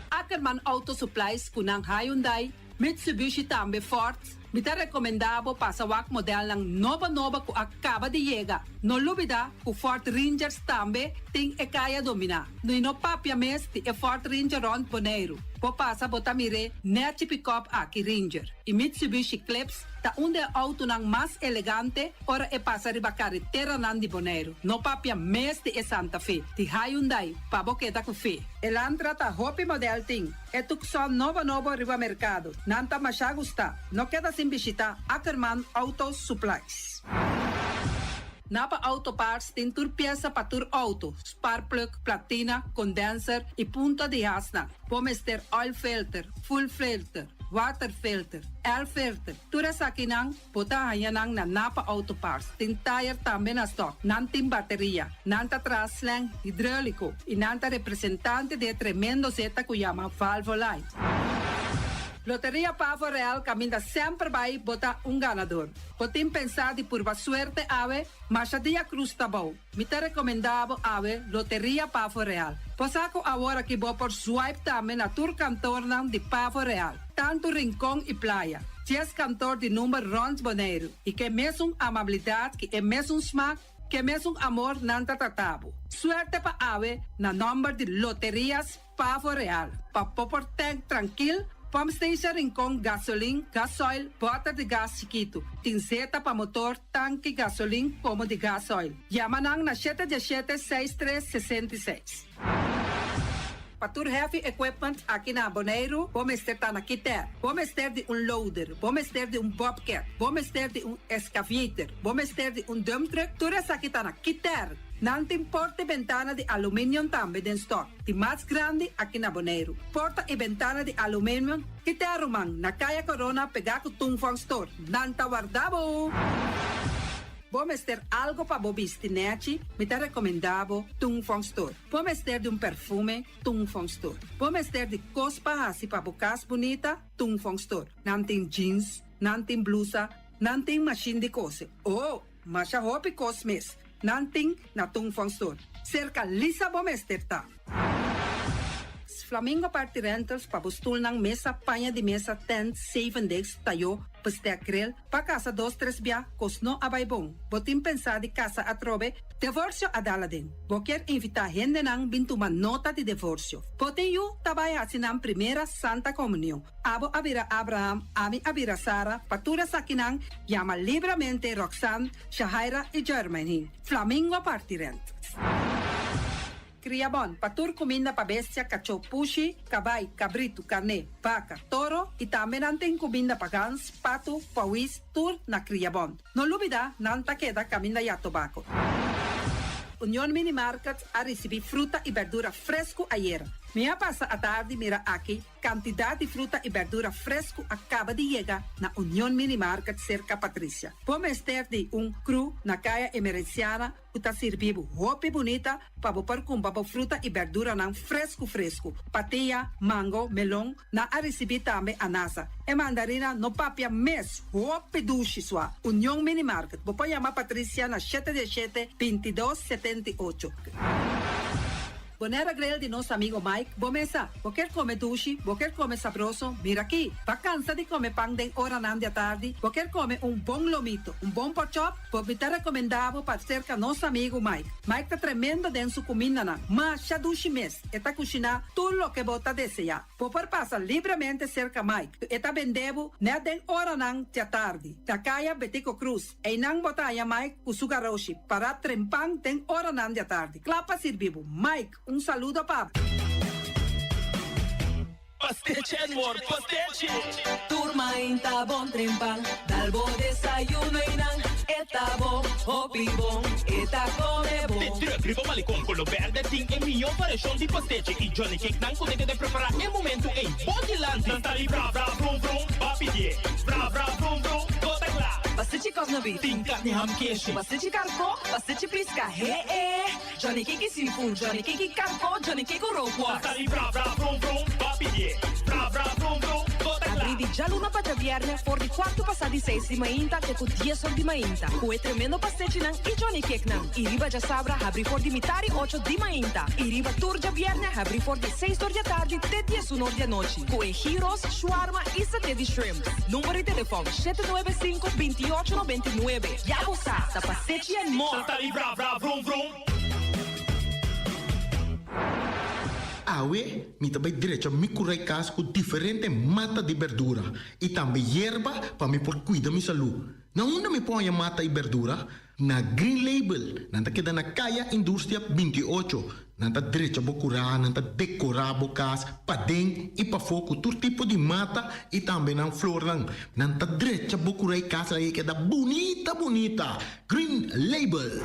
Ackerman Auto Supplies ku nan Hyundai, Mitsubishi tambe Ford. Mi ta rekomendá bo pasa wak modelnan nobo nobo ku a kaba di yega. No lubidá ku Ford Rangers tambe tin e kaya dominá. I no papia mes di e Ford Ranger rònt Boneiru. Bo pasa bo ta mir'é nèchi pikòp aki Ranger. I Mitsubishi Eclipse ta un di e outonan mas elegante ora e pasa riba kareteranan di Boneiru. No papia mes di e Santa Fe di Hyundai pa bo keda ku fe. Elantra ta hopi modèl tin. E Tucson nobo nobo riba merkado. Nan ta masha gusta. No keda sin bishita Ackerman Auto Supplies. Napa Auto Parts tin tur piesa pa tur auto, sparkplug, platina, condenser y punta di hasnan. Bo mester oil filter, fuel filter, water filter, air filter. Tur esakinan bo ta haña nan na Napa Auto Parts. Tin tayer tambe na stock. Nan tin bateria. Nan ta traha slang hidrolico y nan ta representante di e tremendo zeta cu yama Valvoline. Loteria Pavo Real caminda semper bay bo ta un ganador. Bo tin pensa di purba suerte awe? Masha dia cruz ta bou. Mi ta recomenda bo awe Loteria Pavo Real. Bo sa cu awor aki bo por swipe tambe na tur kantornan di Pavo Real, tantu Rincon y Playa. Dies kantor di number rond Boneiru y ke mesun amabilidad ki e mesun smaak, ke mesun amor nan ta trata bo. Suerte pa awe na nomber di Loterias Pavo Real. Pa bo por tank trankil, pump station Rincon gasolin, gasoil, bòter di gas chikitu. Tin zeta pa motor, tanki gasolin komo di gasoil. Yama nan na shete diesshete seis tres 66. Pa tur heavy equipment aki na Boneiru, bo mester ta na Kiter. Bo mester di un loader, bo mester di un bobcat, bo mester di un excavator, bo mester di un dump truck, tur esaki ta na Kiter. Nan tin porta i bentana di aluminium tambe den stock, di mas grandi aki na Boneiru. Porta i bentana di aluminium Kiter ruman, na Kaya Corona pegá ku Tung Fong Store. Nan ta warda bo! Bo mester algo pa bo bisti nèchi? Mi ta rekomendá bo Tung Fong Store. Bo mester di un perfume? Tung Fong Store. Bo mester di kos pa hasi pa bo kas bunita? Tung Fong Store. Nan tin jeans, nan tin blusa, nan tin mashin di kose. Oh! Masha hopi kos mes. Nan tin na Tung Fong Store. Serka Lisa bo mester ta. Flamingo Party Rentals pa bo stulnan, mesa, paña di mesa, tent, zeven desk, tayó, bestek, grill, pa kasa dos tres bia, kos no a bai bon. Bo tin pensá di kasa atrobe? Divorsio a dal aden. Bo kier invitá hendenan bin tuma nota di divorsio. Bo tin yu ta bai hasi nan primera Santa Komunion. Abo a bira Abraham, ami a bira Sara, pa tur esakinan yama libramente Roxanne, Shahaira i Jermaine. Flamingo Party Rentals. Kriabon, pa tur kuminda pa bestia, kachó, pushi, kabai, kabritu, karné, baka, toro i tambe nan tin kuminda pa gans, patu, pawis, tur na Kriabon. No lubida, nan ta keda kaminda ya tobako. Union Mini Market a risibí fruta i berdura fresku ayera. Mi a pasa atardi mira aki Kantidat di fruta i bèrdura fresku a kaba di yega na Union Mini Market serka Patricia. Bo mester di un kru na Kaya Emerenciana ku ta sirbi bo hopi bunita pa bo por kumpra bo fruta i bèrduranan fresku fresku. Patia, mango, melon, nan a risibí tambe anasa. E mandarina no papia mes, hopi dushi sua. Union Mini Market, bo por yama Patricia na shete diesshete, 22, 78. Bonera Grill di nos amigo Mike, bo mesa. Bo kier come dushi, bo kier come sabroso, mira aki. Bo cansa di come pan den oranan di atardi, bo kier come un bon lomito, un bon porkchop, bo mi ta recomenda bo pa cerca nos amigo Mike. Mike ta tremendo den su cumindanan, masha dushi mes, e ta cushina tur loke bo ta desea. Bo por pasa libremente cerca Mike, e ta bende bo net den oranan di atardi, na Caya Betico Croes. Einan bo ta haña Mike ku su garoshi pará trempan den oranan di atardi, kla pa sirbi bo. Mike, un saludo pa bo. Pastechi Edward, pastechi! Tur mainta bon trempan, dal bo desayuno einan e ta bo. Hopi bon, e ta come bon. De truck riba Malecon Colo Berde tin e mihó variashon di pastechi y Johnny Cake nan cu ta keda prepara e momento ey bo dilanti. Nan ta di bra bra brum brum, ba pidié. Bra bra brum brum, bo ta kla. Pastechi kòsnabí. Tin karni ham keshi. Pastechi karkó, pastechi piska, he e. Johnny Cake y seafood, Johnny Cake y karkó, Johnny Cake cu rookworst. Nan ta di bra bra brum brum, ba pidié. Bra bra brum brum, bo ta kla. Abrí di djaluna pa djabièrnè for di kuartu pasá di seis di mainta te ku dies or di mainta ku e tremendo pastechinan i Johnny Cakenan. I riba djasabra habrí for di mitá di ocho di mainta i riba tur djabièrnè habrí for di seis or di atardi te diesun or di anochi ku e gyros, shawarma i saté di shrimp. Number di telefòn, 795 28 99. Ya bo sa, ta Pastechi and More! Nan ta di bra bra vrum vrum. Awe mi ta bai drecha mi kurai kas ku diferente mata di berdura i tambe yerba pa mi por kuida mi salú. Na unda mi por haña mata i berdura? Na Green Label. Nan ta keda na Kaya Industria 28. Nan ta drecha bo kurá, nan ta dekorá bo kas paden i pafó ku tur tipo di mata i tambe nan flornan. Nan ta drecha bo kurá i kas ei keda bunita bunita. Green Label.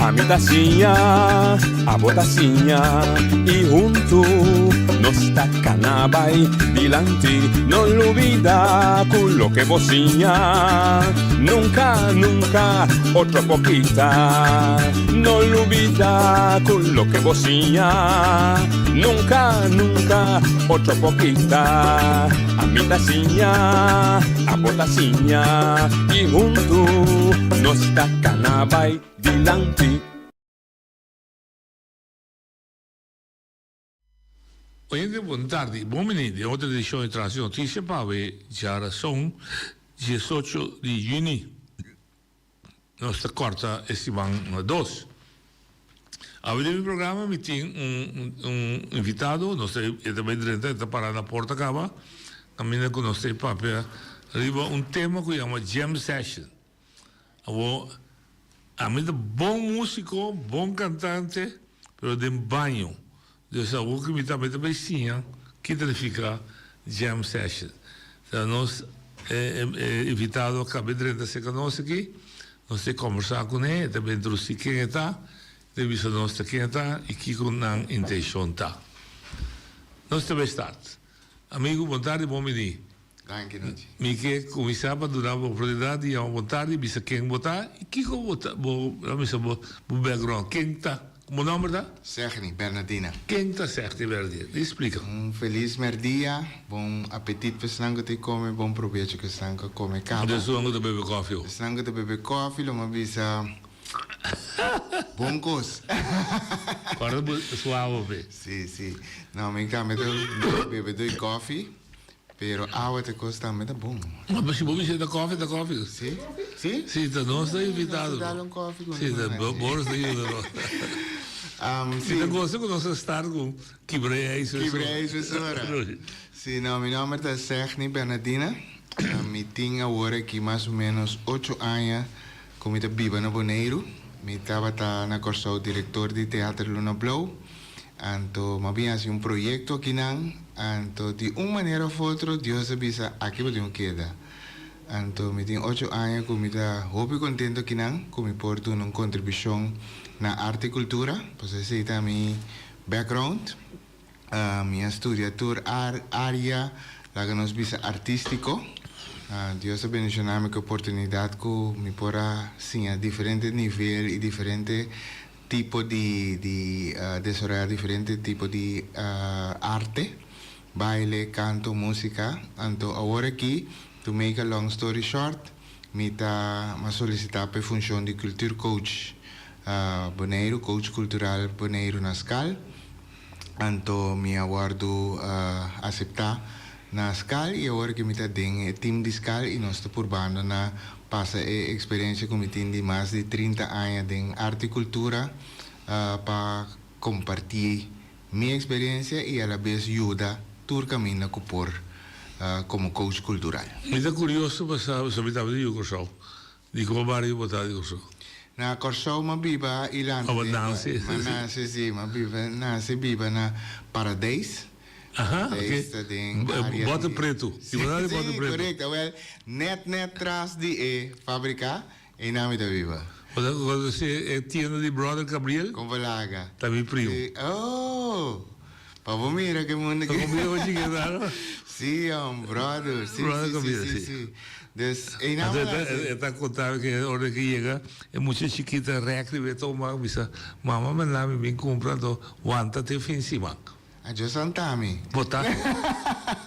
Ami ta siña, abo ta siña y hunto nos ta cana bay dilanti. No lubida cu loke bo siña nunca, nunca otro por kita. No lubida cu loke bo siña nunca, nunca otro por kita. Ami ta siña, abo ta siña y hunto nos ta cana bay dilanti. Oyente bon tardi, bon bini den otro edicion di Tras di Noticia pa awe djarason 18 di juni. Nos ta corta e siman na dos. Awe den mi programa mi tin un un invitado, nos ta e ta bay drenta, e ta para na porta caba. Kaminda ku nos ta e papia riba un tema ku yama Jam Session. Awor, ami ta bon músiko, bon kantante, pero den baño. Dus awor ku mi tambe ta bai siña ki ta nifiká jam session. Ta nos e invitado a kaba drenta serka nos aki, nos ta kombersá kuné, e ta bai introdusí ken e ta, e ta bisa nos ta ken e ta i kiko nan intenshon ta. Nos ta bai start. Amigu, bon tardi, bon bini. Danki, Nochi. Mi ke kuminsá pa duna bo oportunidat di yama bon tardi, bisa ken bo ta i kiko bo ta, bo, laat mi bisa bo, bo background. Ken ta? Bo nòmber ta? Segni Bernardina. Ken ta Segni Bernardina? Di splika. Un felis mèrdia, bon apetit pa esnan ku ta kome, bon probecho ku esnan ku a kome kaba. Esun ku ta bebe kòfi ho? Esnan ku ta bebe kòfi lo mi a bisa Bon kos. Kòrda bo suawe pe. Si, si. No, mi tambe ta bebe doi kòfi, pero awa ta kos tambe ta bon. Ma si bo bisa ta kòfi, ta kòfi. Si? Si? Si, ta nos ta invitado. Nos ta dal un kòfi ku Si, ta Boris ta yuda nos. Si. Mi ta gosa ku nos a start ku kibra e ijs mesora. Kibra e ijs mesora. Si, no, mi nòmber ta Segni Bernardina. Mi tin awor aki mas o ménos ocho aña Ku mi ta biba na Boneiru. Mi tabata na Kòrsou direktor di Teater Luna Blou. Anto m'a bin hasi un proyekto akinan. Anto di un manera òf otro Dios a bisa aki bo tin ku keda. Anto mi tin ocho aña ku mi ta hopi kontento akinan ku mi por duna un kontribushon na arte i kultura. Pasobra esei ta mi background. Mi a studia tur area, laga nos bisa artístiko. Dios a bendishoná mi ku oportunidat ku mi por a siña diferente nivel i diferente tipo di di desaroyá diferente tipo di arte, baile, kanto, músika. Anto awor aki, to make a long story short, mi ta mi a solisitá pa e funshon di cultuurcoach Boneiru, coach kultural Boneiru na skal. Anto mi a wòrdu aseptá na skal i awor ke mi ta den e tim di skal i nos ta purbando na pasa e eksperensia ku mi tin di mas di 30 aña den arte i kultura pa kompartí mi eksperensia i alabes yuda tur kaminda ku por komo coach kultural. Mi ta kurioso pa sa, pasobra mi tabata yu Kòrsou. Di kua bario bo ta di Kòrsou? Na Kòrsou m'a biba i lanta den. Abo nase? M'a nase, si. M'a biba, nase biba na Paradijs. Aha, oké. Paradijs ta den área di. Bòter Pretu. Si, si, korekto. Awèl, nèt nèt tras di e fábrika, einan mi ta biba. Bo ta konosé e tienda di Brother Gabriel? Kon bo laga? Ta mi primo. Si, oh! Pa bo mira ke mundu ke. Bo mira chikita no? Si hom, brother. Si, si, si, si, si. Dus einan bo nase. E ta konta mi ke ora ke yega e mucha chikita rèk riba e tombak bisa, Mama manda mi bin kumpra anto wanta te fin siman. A Dios santa mi. Bo ta.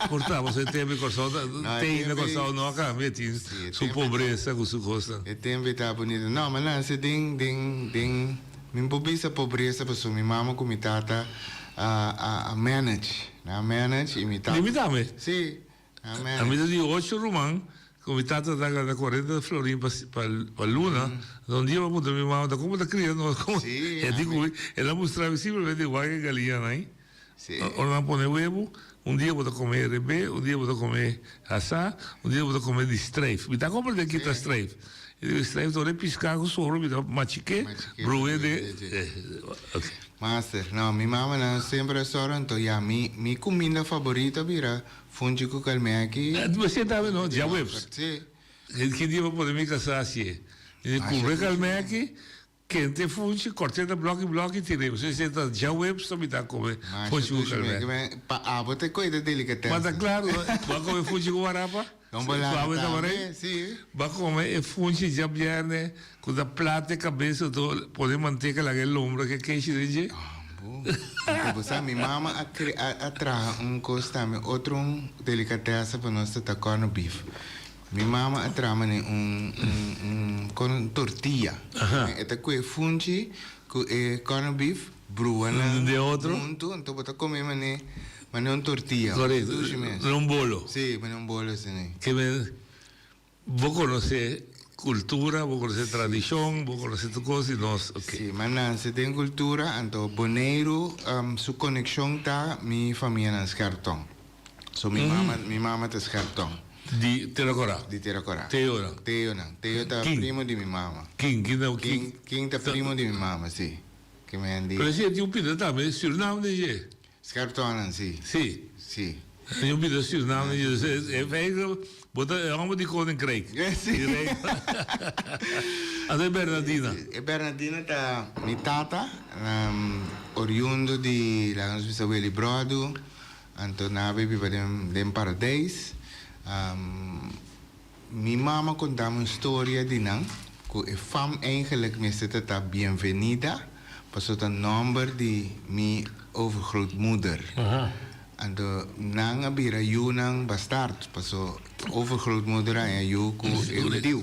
Por ta, pasobra e tempu Kòrsou ta, te na Kòrsou no a kambia, tin su pobresa ku su kosnan. E tempu ta bunita. No, mi a nase den, den, den, mi por bisa pobresa pasobra mi mama ku mi tata a, a manage. Nan a manage i mi tata. Di mi tambe. Si, nan a manage. Ami ta di ocho ruman. Ku mi tata ta gana kuarenta florin pa pa luna, anto un dia mi a puntra mi mama ta komo ta kria nos komo e di ku mi el a mustra mi simplemente igual ke galiñanan ei ora nan pone webu un dia bo ta kome rebe un dia bo ta kome hasá un dia bo ta kome di streif mi ta komprende ki ta streif e di streif ta ora e piská ku sobra mi ta machik'é bru'é den ok. Master, no mi mamanan semper a sòru anto ya mi mi kuminda faborito a bira Funchi ku kalmeki. Bo sienta awe no, djaweps. Si. Ki dia bo pone mi kasá asie? Mi kubre kalmeki, kente funchi, kort'é na blòki blòki tir'é. Bo sienta djaweps ta mi ta kome funchi ku kalmeki. Pa abo ta koe ta delikatèsen. Ma ta klaro, bo a kome funchi ku warapa? Don bo laga tambe, si. Bo a kome e funchi djabièrnè ku ta plata e kabes anto pone manteka laga e lombra ku e keshi den dje? Ambo. Anto bo sa mi mama a a traha un kos tambe otro un delikatèse pa nos ta ta corn beef. Mi mama a traha mane un un un kon un tortilla. E ta kue funchi ku e corn beef brua nan huntu anto bo ta kome mane mane un tortilla. Korekto. Mane un bolo. Si, mane un bolo asina. Ke men Bo konosé kultura, bo konosé tradishon, bo konosé tur kos di nos, ok. Sí, m'a nase den kultura, anto Boneiru su konekshon ta mi famianan Scherton. So mi mama, mi mama ta Scherptong. Di Tera Kora? Di Tera Kora. Teo nan? Teo nan. Teo ta primo di mi mama. Kin? Kin ta? Kin, kin ta primo di mi mama, si. Ke men di. Pero si e tin un pida tambe Surinam den dje. Scherptong nan, si. Si. Si. Tin un pida Surinam den dje. E feito bo ta e homber di Koninkrijk. Si. Anto e Bernardina? E Bernardina ta mi tata, oriundo di, laga nos bisa Willibrordu. Anto nan a biba den Paradijs. Mi mama konta mi un storia di nan, ku e fam eigenlijk mester ta ta Bienvenida, pasobra ta nòmber di mi overgrootmoeder. Anto nan a bira yunan bastard, pasobra overgrootmoeder a haña yu ku e hudiu.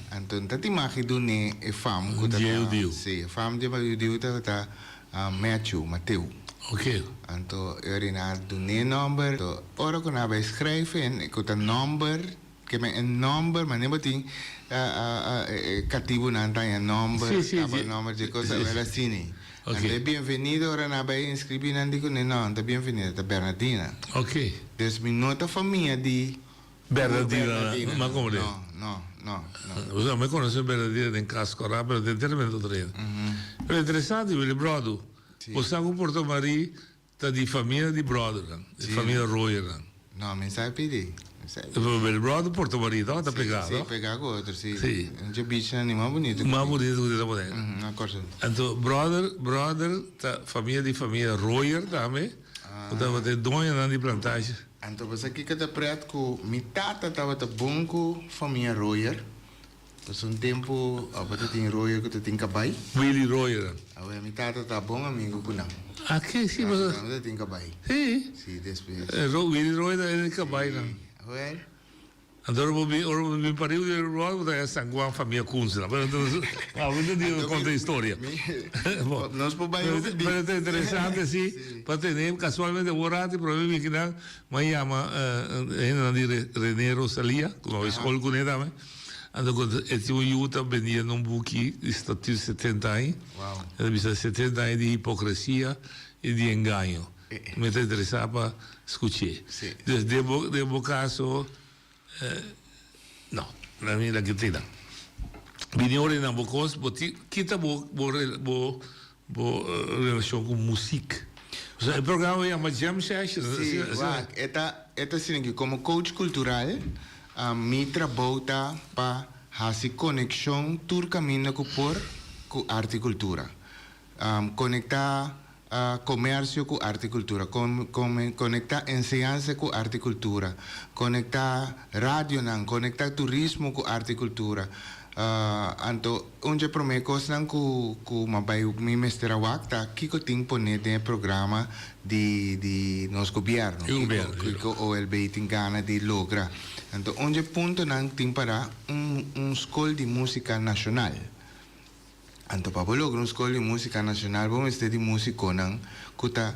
Anto no ta tin magi dun'é e fam ku ta ta, si, e fam di e hudiu tabata Matthew, Mateo. Oké. Anto e ora nan a dun'é nòmber. Anto ora ku nan a bai skrijf en ku ta nòmber, ke men e nòmber, manera bo tin e katibunan ta haña nòmber, kaba nòmber dje kos, awel asina. Anto e bienvenido ora nan a bai inskribí nan di kuné, no, no ta bienvenido, ta Bernardina. Oké. Dus mi no ta famia di Bernardina, ma como de? No, no, no, no. Osea, mi conoce Bernardina den cas cora, pero den tremendo otro hende. Pero interesante, Willy Brodo, bo sa cu Porto Marie ta di famia di Brodernan, di famia Royernan. No, mi sa pidi. Mi sa pidi. Willy Brodo, Porto Marie, no? Ta pega, no? Si, pega cu otro, si. Si. Un dje beachnan di mas bunito. Mas bunito cu tin ta pone. Na Corsou. Anto, Broder, Broder ta famia di famia Royer tambe, cu tabata e doñonan di plantage. Anto bo sa kiko ta pret ku mi tata tabata bon ku famia Royer. Pasobra un tempu abo ta tin Royer ku ta tin kabai. Willy Royer. Awe mi tata ta bon amigu ku nan. A ke si pasobra. Nan ta tin kabai. Si. Si despues. Willy Royer ta e kabainan. Si awel. Anto ora bo bin ora bo bin pariu di Roy bo ta haña San Juan famia Kunzela. Pero entonces abo ta di konta historia. Nos por bai hopi di. Pero ta interesante si pa tene casualmente awor rati prome mi kinan mi a yama hendenan di Rene Rosalia ku no skol kuné tambe anto ku e tin un yu ta bendiendo un buki di statuut 70 aña e ta bisa 70 aña di hipocresia y di engaño. Mi ta interesá pa skuch'é. Dus den bo den bo kaso no, na mi la kitina. Bini ora na bo kos, bo tin kita bo bo bo bo relashon ku musik. Osea e programa yama Jam Sessions. Sí, wak, e ta e ta asina ki komo coach kultural mi trabou ta pa hasi konekshon tur kaminda ku por ku arte i kultura. Konektá komersio ku arte i kultura, konektá enseñansa ku arte i kultura, konektá radionan, konektá turismo ku arte i kultura. Anto un dje promé kosnan ku ku m'a bai mi mester a wak ta kiko tin poné den e programa di di nos gobièrnu, kiko kiko OLB tin gana di logra. Anto un dje puntonan tin pará un un skol di músika nashonal. Anto pa bo logra un skol di músika nashonal bo mester di músikonan ku ta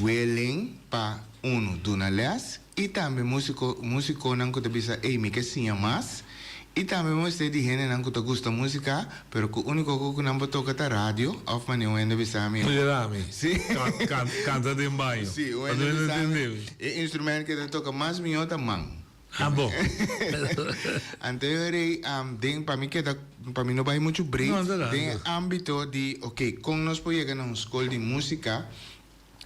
willing pa, unu, duna lès i tambe músiko músikonan ku ta bisa ey mi ke siña mas i tambe bo mester di hendenan ku ta gusta músika pero ku úniko ku ku nan por toka ta radio òf manera un hende bisa mi Mira mi. Sí. Kan kanta den baño. Sí, un hende bisa mi e instrumènt ke ta toka mas mihó ta man. Ah bo. Anto e ora ei den pa mi keda pa mi no bai muchu breed den e ambito di ok kon nos por yega na un skol di musika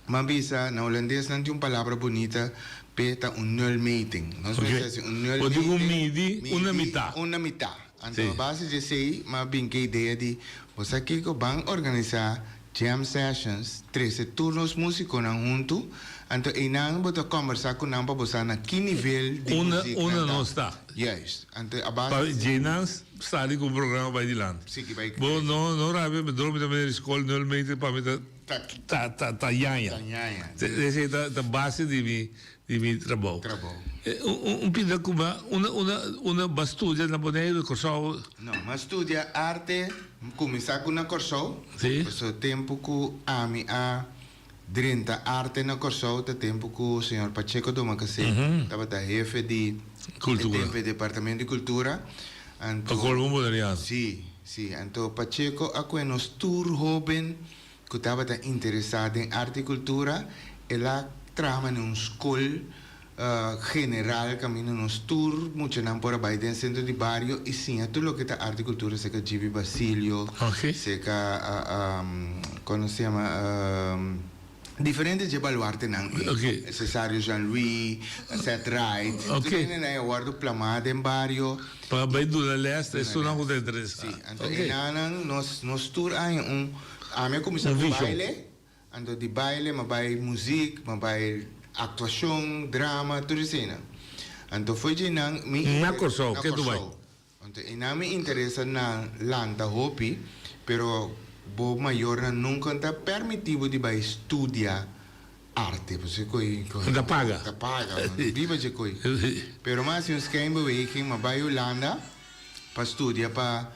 m'a bisa na hulandes nan tin un palabra bunita p'e ta un nulmeting nos mester hasi un nulmeting Bo tin ku midi una mitá. Una mitá anto a base di esei m'a bin ku e idea di bo sa kiko ban organisá Jam sessions, trese tur nos musikonan huntu, anto einan bo ta kombersá ku nan pa bo sa na ki nivel di Unda muzik unda nan ta. nos ta. Juist. Anto a Pa base di. dje nan sali ku un programa bai dilanti. Si ki bai. Bo no no rabia mi dromi ta mene di skol nul meter pa mi ta Ta. ta ta ta yaña. Ta yaña. Esei ta ta base di mi di mi trabou. Trabou. Un un pinta kuma unda unda unda bo a studia na Boneiru, Kòrsou? No, mi a studia arte, mi kuminsá ku na Kòrsou. Sí. Pasobra tempu ku ami a drenta arte na Kòrsou ta tempu ku señor Pacheco Domacassé tabata hefe di Kultura. E tempu e departamento di kultura. Anto. Pa Kolmo Boneriano. Sí, sí. Anto Pacheco a kue nos tur hóben ku tabata interesá den arte i kultura, el a traha manera un skol. General kaminda nos tur muchanan por a bai den sentro di bario i siña tur loke ta arte i kultura serka Gibi Basilio, serka kon nos yama diferente dje baluartenan ei, Cesario Jean Louis, Seth Wright, tur hendenan ei a wòrdu plamá den bario. Pa bai duna lès ta esunnan ku ta interesá. Sí, anto enanan nos tur a haña un, ami a kuminsá ku baile. Anto di baile m'a bai muzik, m'a bai aktuashon, drama, tur eseinan. Anto fo'i djeinan mi Na Kòrsou, na ke tu bai? Kòrsou. Anto einan mi interesa na lanta hopi, pero bo mayornan nunka ta permití bo di bai studia arte, pasobra koi Nan ta paga. Ta paga, biba dje koi. Pero m'a hasi un schijnbeweging, m'a bai Hulanda. Pa studia pa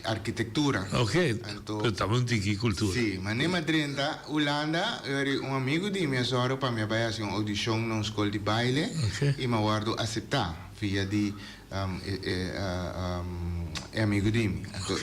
arkitektura. Ok, pero tabata un tiki kultura. Si, ma ne m'a drenta Hulanda, ori un amigu di mi a sòru pa mi a bai hasi un audishon na un skol di baile i m'a wòrdu aseptá via di e amigu di mi. Anto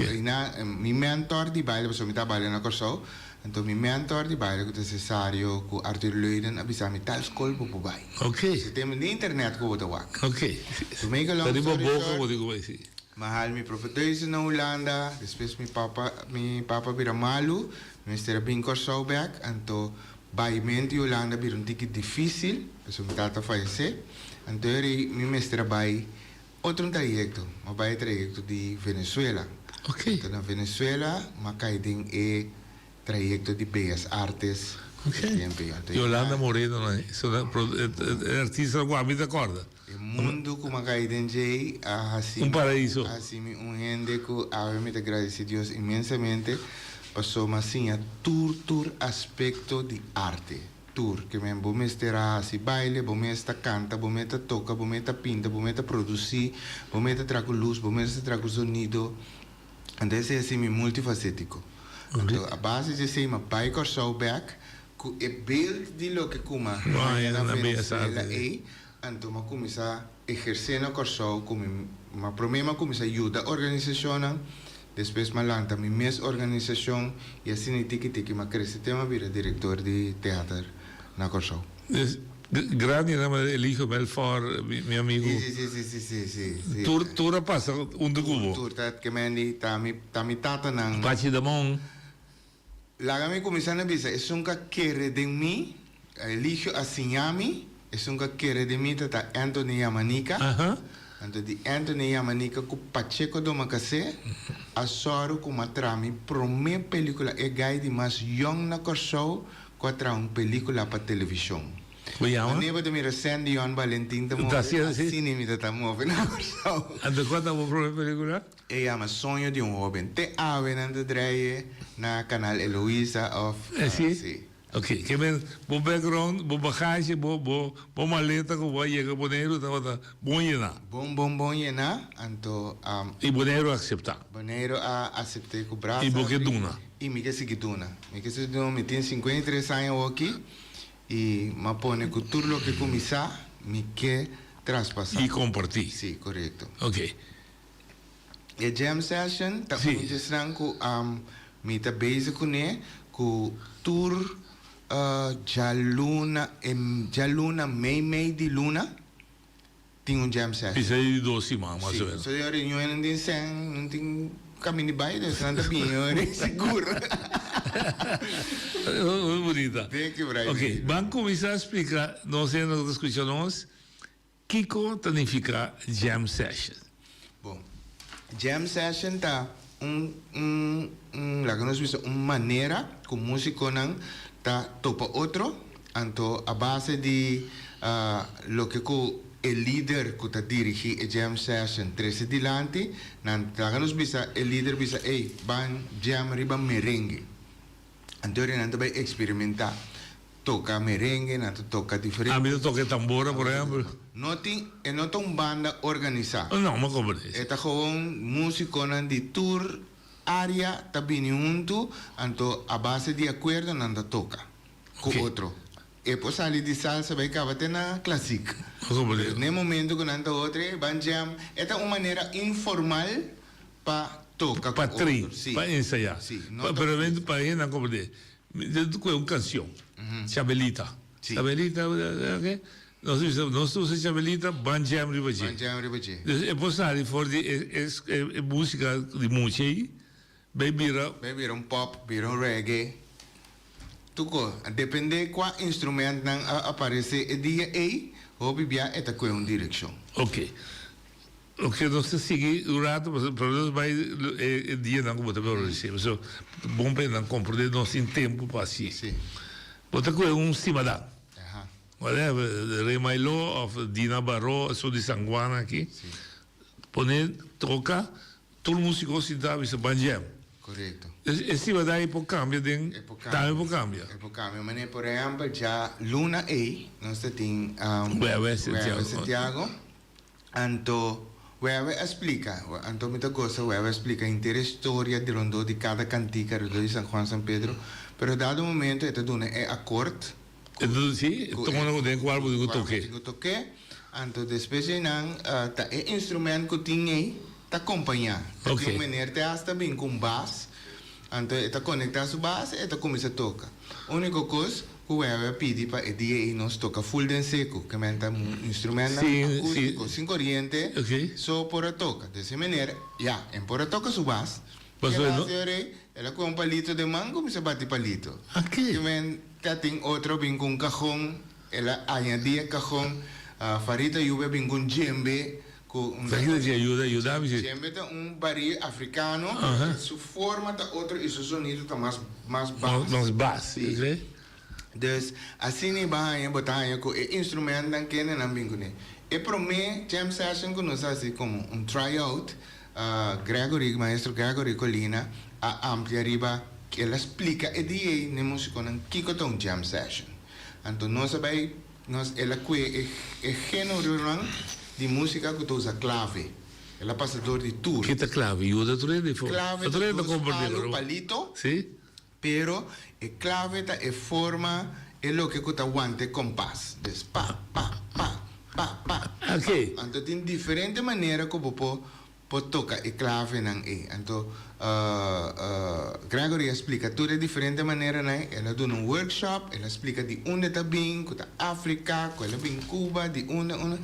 mi mentor di baile, pasobra mi ta baila na Kòrsou, Anto mi mentor di baile ku ta Cesario ku Arthur Leuden a bisa mi tal skol bo por bai. Ok. Si tem di internet ku bo ta wak. Ok. To make a long Ta riba story boka short, bo tin ku bai si. Mi a hal mi propedeuse na Hulanda, despues mi papa mi papa bira malu, mi mester a bin Kòrsou bèk, anto baimento di Hulanda bira un tiki difísil, pasobra mi tata a fayesé, anto eri mi mester a bai otro un trayekto, mi a bai e trayekto di Venezuela. Ok. Anto na Venezuela mi a kai den e trayekto di Bellas Artes. Ok. E tempu ei. Anto Yolanda Moreno nan e artista ku ami ta kòrda. E mundu ku mi a kai den dje ei a hasi Un paraiso. A hasi mi un hende ku awe mi ta gradisí Dios inmensamente pasobra mi a siña tur tur aspekto di arte. Tur ke men bo mester a hasi baile, bo mes ta kanta, bo mes ta toka, bo mes ta pinta, bo mes ta produsí, bo mes ta traha ku lus, bo mes ta traha ku zonido. Anto esei a hasi mi multifasétiko. Anto a base di esei mi a bai Kòrsou bèk ku e beeld di loke ku mi a haña na Venezuela ei, anto mi a kuminsá ehersé na Kòrsou ku mi, mi a promé mi a kuminsá yuda organisashonnan, Despues m'a lanta mi mes organisashon i asina tiki tiki m'a krese te m'a bira direktor di teater na Kòrsou. Dus grandi nan manera Eligio Belfort, mi amigu. Si, si, si, si, si, si, si. Tur tur a pasa huntu ku bo. Tur ta ke men di ta mi ta mi tatanan. Pachi Damon. Laga mi kuminsá na bisa esun ku a kere den mi, Eligio a siña mi, esun ku a kere den mi ta ta Anthony Yamanika. Anto di Anthony Yamanika ku Pacheco Domacassé a sòru ku m'a traha mi promé pelíkula, e gai di mas yòn na Kòrsou ku a traha un pelíkula pa televishon. Bo yama? Wanneer bo ta mira Sandion Balentin ta move, asina mi ta ta move na Kòrsou. Anto kua ta bo promé pelíkula? E yama Soño di un Hoben. Te awe nan ta draie na Canal Eloisa of Si? si. Ok, ke men bo background, bo bagashi, bo bo bo maleta ku bo a yega Boneiru tabata bon yená. Bon bon bon yená, anto I Boneiru a akseptá. Boneiru a asept'é ku brasa I bo ke abrí duna. I mi ke sigui duna. Mi ke sigui duna, mi tin 53 aña awoki i m'a pone ku tur loke ku mi sa, mi ke traspasá. I kompartí. Si, korekto. Ok. E jam session ta un djesnan ku mi ta bezig kuné ku tur djaluna e djaluna mei mei di luna tin un jam session. Bisa di dos siman mas o menos. Si, so e reunionnan tin sèn nan tin kaminda di bai dus nan ta bini ora sigur. Muy bunita. Thank you Brian. Ok, ban kuminsá splika nos hende ku ta skucha nos. Kiko ta nifiká jam session? Bon, jam session ta un un un laga nos bisa un manera ku músikonan ta topa otro, anto a base di loke ku e lider ku ta dirigí e jam session trese dilanti, nan laga nos bisa e lider bisa ey ban jam riba merengue. Anto nan ta bai eksperimentá. Toca merengue, nan ta toca diferente. Ami ta toca e tambora, por ehempel. No tin, e no ta un banda organisa. No, mi a comprende. E ta gewoon musiconan di tur area ta bini hunto, anto a base di acuerdo nan ta toca cu otro. E por sali di salsa bay caba te na clasic. Mi a comprende. Pero n'e momento cu nan ta otro, e ban jam. E ta un manera informal pa toca cu Pa otro. train, pa ensaya. Si. No ta Pero pa hende nan comprende. Mi ta toca un cancion, Chabelita. Chabelita, oke. Nos bisa, nos ta usa Chabelita, ban jam riba dje. Ban jam riba dje. Dus e por sali for di e e e musica di mucha ei, bay bira. Bay bira un pop, bira un reggae. Tuko, a depende kua instrumentnan a aparece e dia ei, hopi bia e ta kue un direccion. Ok. Ok, nos ta sigui un rato, pasobra pero nos bai e dianan ku bo ta organisa. Pasobra bon pa nan komprende nos tin tempu pa hasi. Si. Bo ta kue un simadan. Aha. Whatever, Rey Mailó of Dina Baró, esun di San Juan aki. Si. Pone toka, tur musiko sinta bisa ban jam. Korekto. E simadan ei por kambia den, E por tambe kambia. por kambia. E por kambia. Manera por ehèmpel dja luna ei nos ta tin Wewe Santiago. Wewe Santiago. Anto Wewe a splika, anto mi ta gosa Wewe a splika henter e storia di rondó di kada kantika rondó di San Juan San Pedro, pero dado momento e ta duna e akort ku Si, ku tuma nan den kual bo tin ku kual bo toke. tin ku toke, anto despues di nan ta e instrument ku tin ei ta kompañá. Ta tin Oké. un meneer te hasta bin ku un bas, anto e ta konektá su bas e ta kuminsá toka. Úniko kos Ku Wewe a pidi pa e dia ei nos toka ful den seku, ke men ta un instrumentnan akústiko sin koriente so por a toka. Des e meneer, ya, en por a toka su bas. Ke el a hasi ora ei? El a kohe un palito den man kuminsá bati palito. Ke men ta tin otro bin ku un kajon, el a añadí e kajon. Farita Yubi a bin ku un djembe. Ku un Sa kila di ayuda, yuda mi si. Djembe ta un baril afrikano, su forma ta otro i su sonido ta mas mas bas. Mas bas, Si. oké. Dus asina i bo haña bo ta haña ku e instrumentnan kendenan bin kuné. E promé jam session ku nos hasi komo un try out, Gregory, maestro Gregory Colina a amplia riba, el a splika e dia n'e musikonan kiko ta un jam session. Anto nos a bai Nos el a kue e e géneronan di músika ku ta usa klave. El a pasa dor di tur. Ke ta klave? Yuda tur hende for. Klave ta Tur hende dos komprende, palu, pero. palito. Sí. Pero e klave ta e forma, e loke ku ta wanta e kompas. Dus pa, pa, pa, pa, pa, pa. Oké. Anto tin diferente manera ku bo por Por toca e clavenan ei. Anto Gregory a splica tur e diferente maneranan ei. El a duna un workshop, el a splica di unda ta bin, cu ta Africa, cu el a bin Cuba, di unda, unda.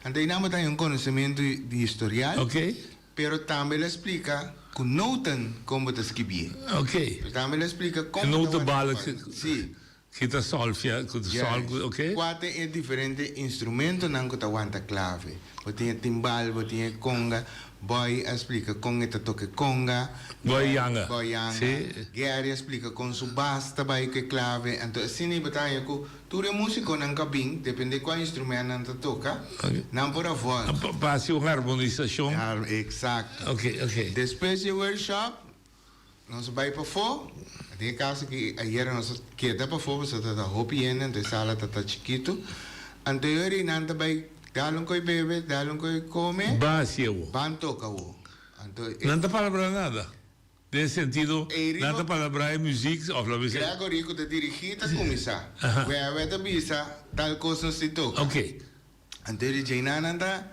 Anto einan bo ta haña un conocemento di historial. Ok. Pero tambe el a splica cu noten con bo ta skibié. Ok. Pero tambe el a splica con E bo ta noten wanta bala. Si. Ki ta solfia, ku ta sol, ku, ok. Kua ta e diferente instrumentonan ku ta wanta klave? Bo tin e timbal, bo tin e konga. Boy a splika kon e ta toka e konga. Boy Yanga. Boy Yanga. Si. Gary a splika kon su bas ta bai ku e klave. Anto asina bo ta haña ku tur e musikonan ku a bin, depende kua instrument nan ta toka, nan por a vòlg. Pa hasi un harmonisashon. Eksakto. Ok, ok. Despues di e workshop. Nos a bai pafó, den e kaso aki ayera nos a keda pafó pasobra ta ta hopi hende anto e sala ta ta chikitu. Anto e ora ei nan ta bai dal un koi bebe, dal un koi kome. Ban hasi awo. Ban toka awo. Anto e. Nan ta palabrá nada. Den e sentido, Ei riba. nan ta palabrá e muzik òf la bisa. Gregory ku ta dirigí ta kuminsá. Wewe ta bisa tal kos nos tin toka. Oké. Anto di djeinan nan ta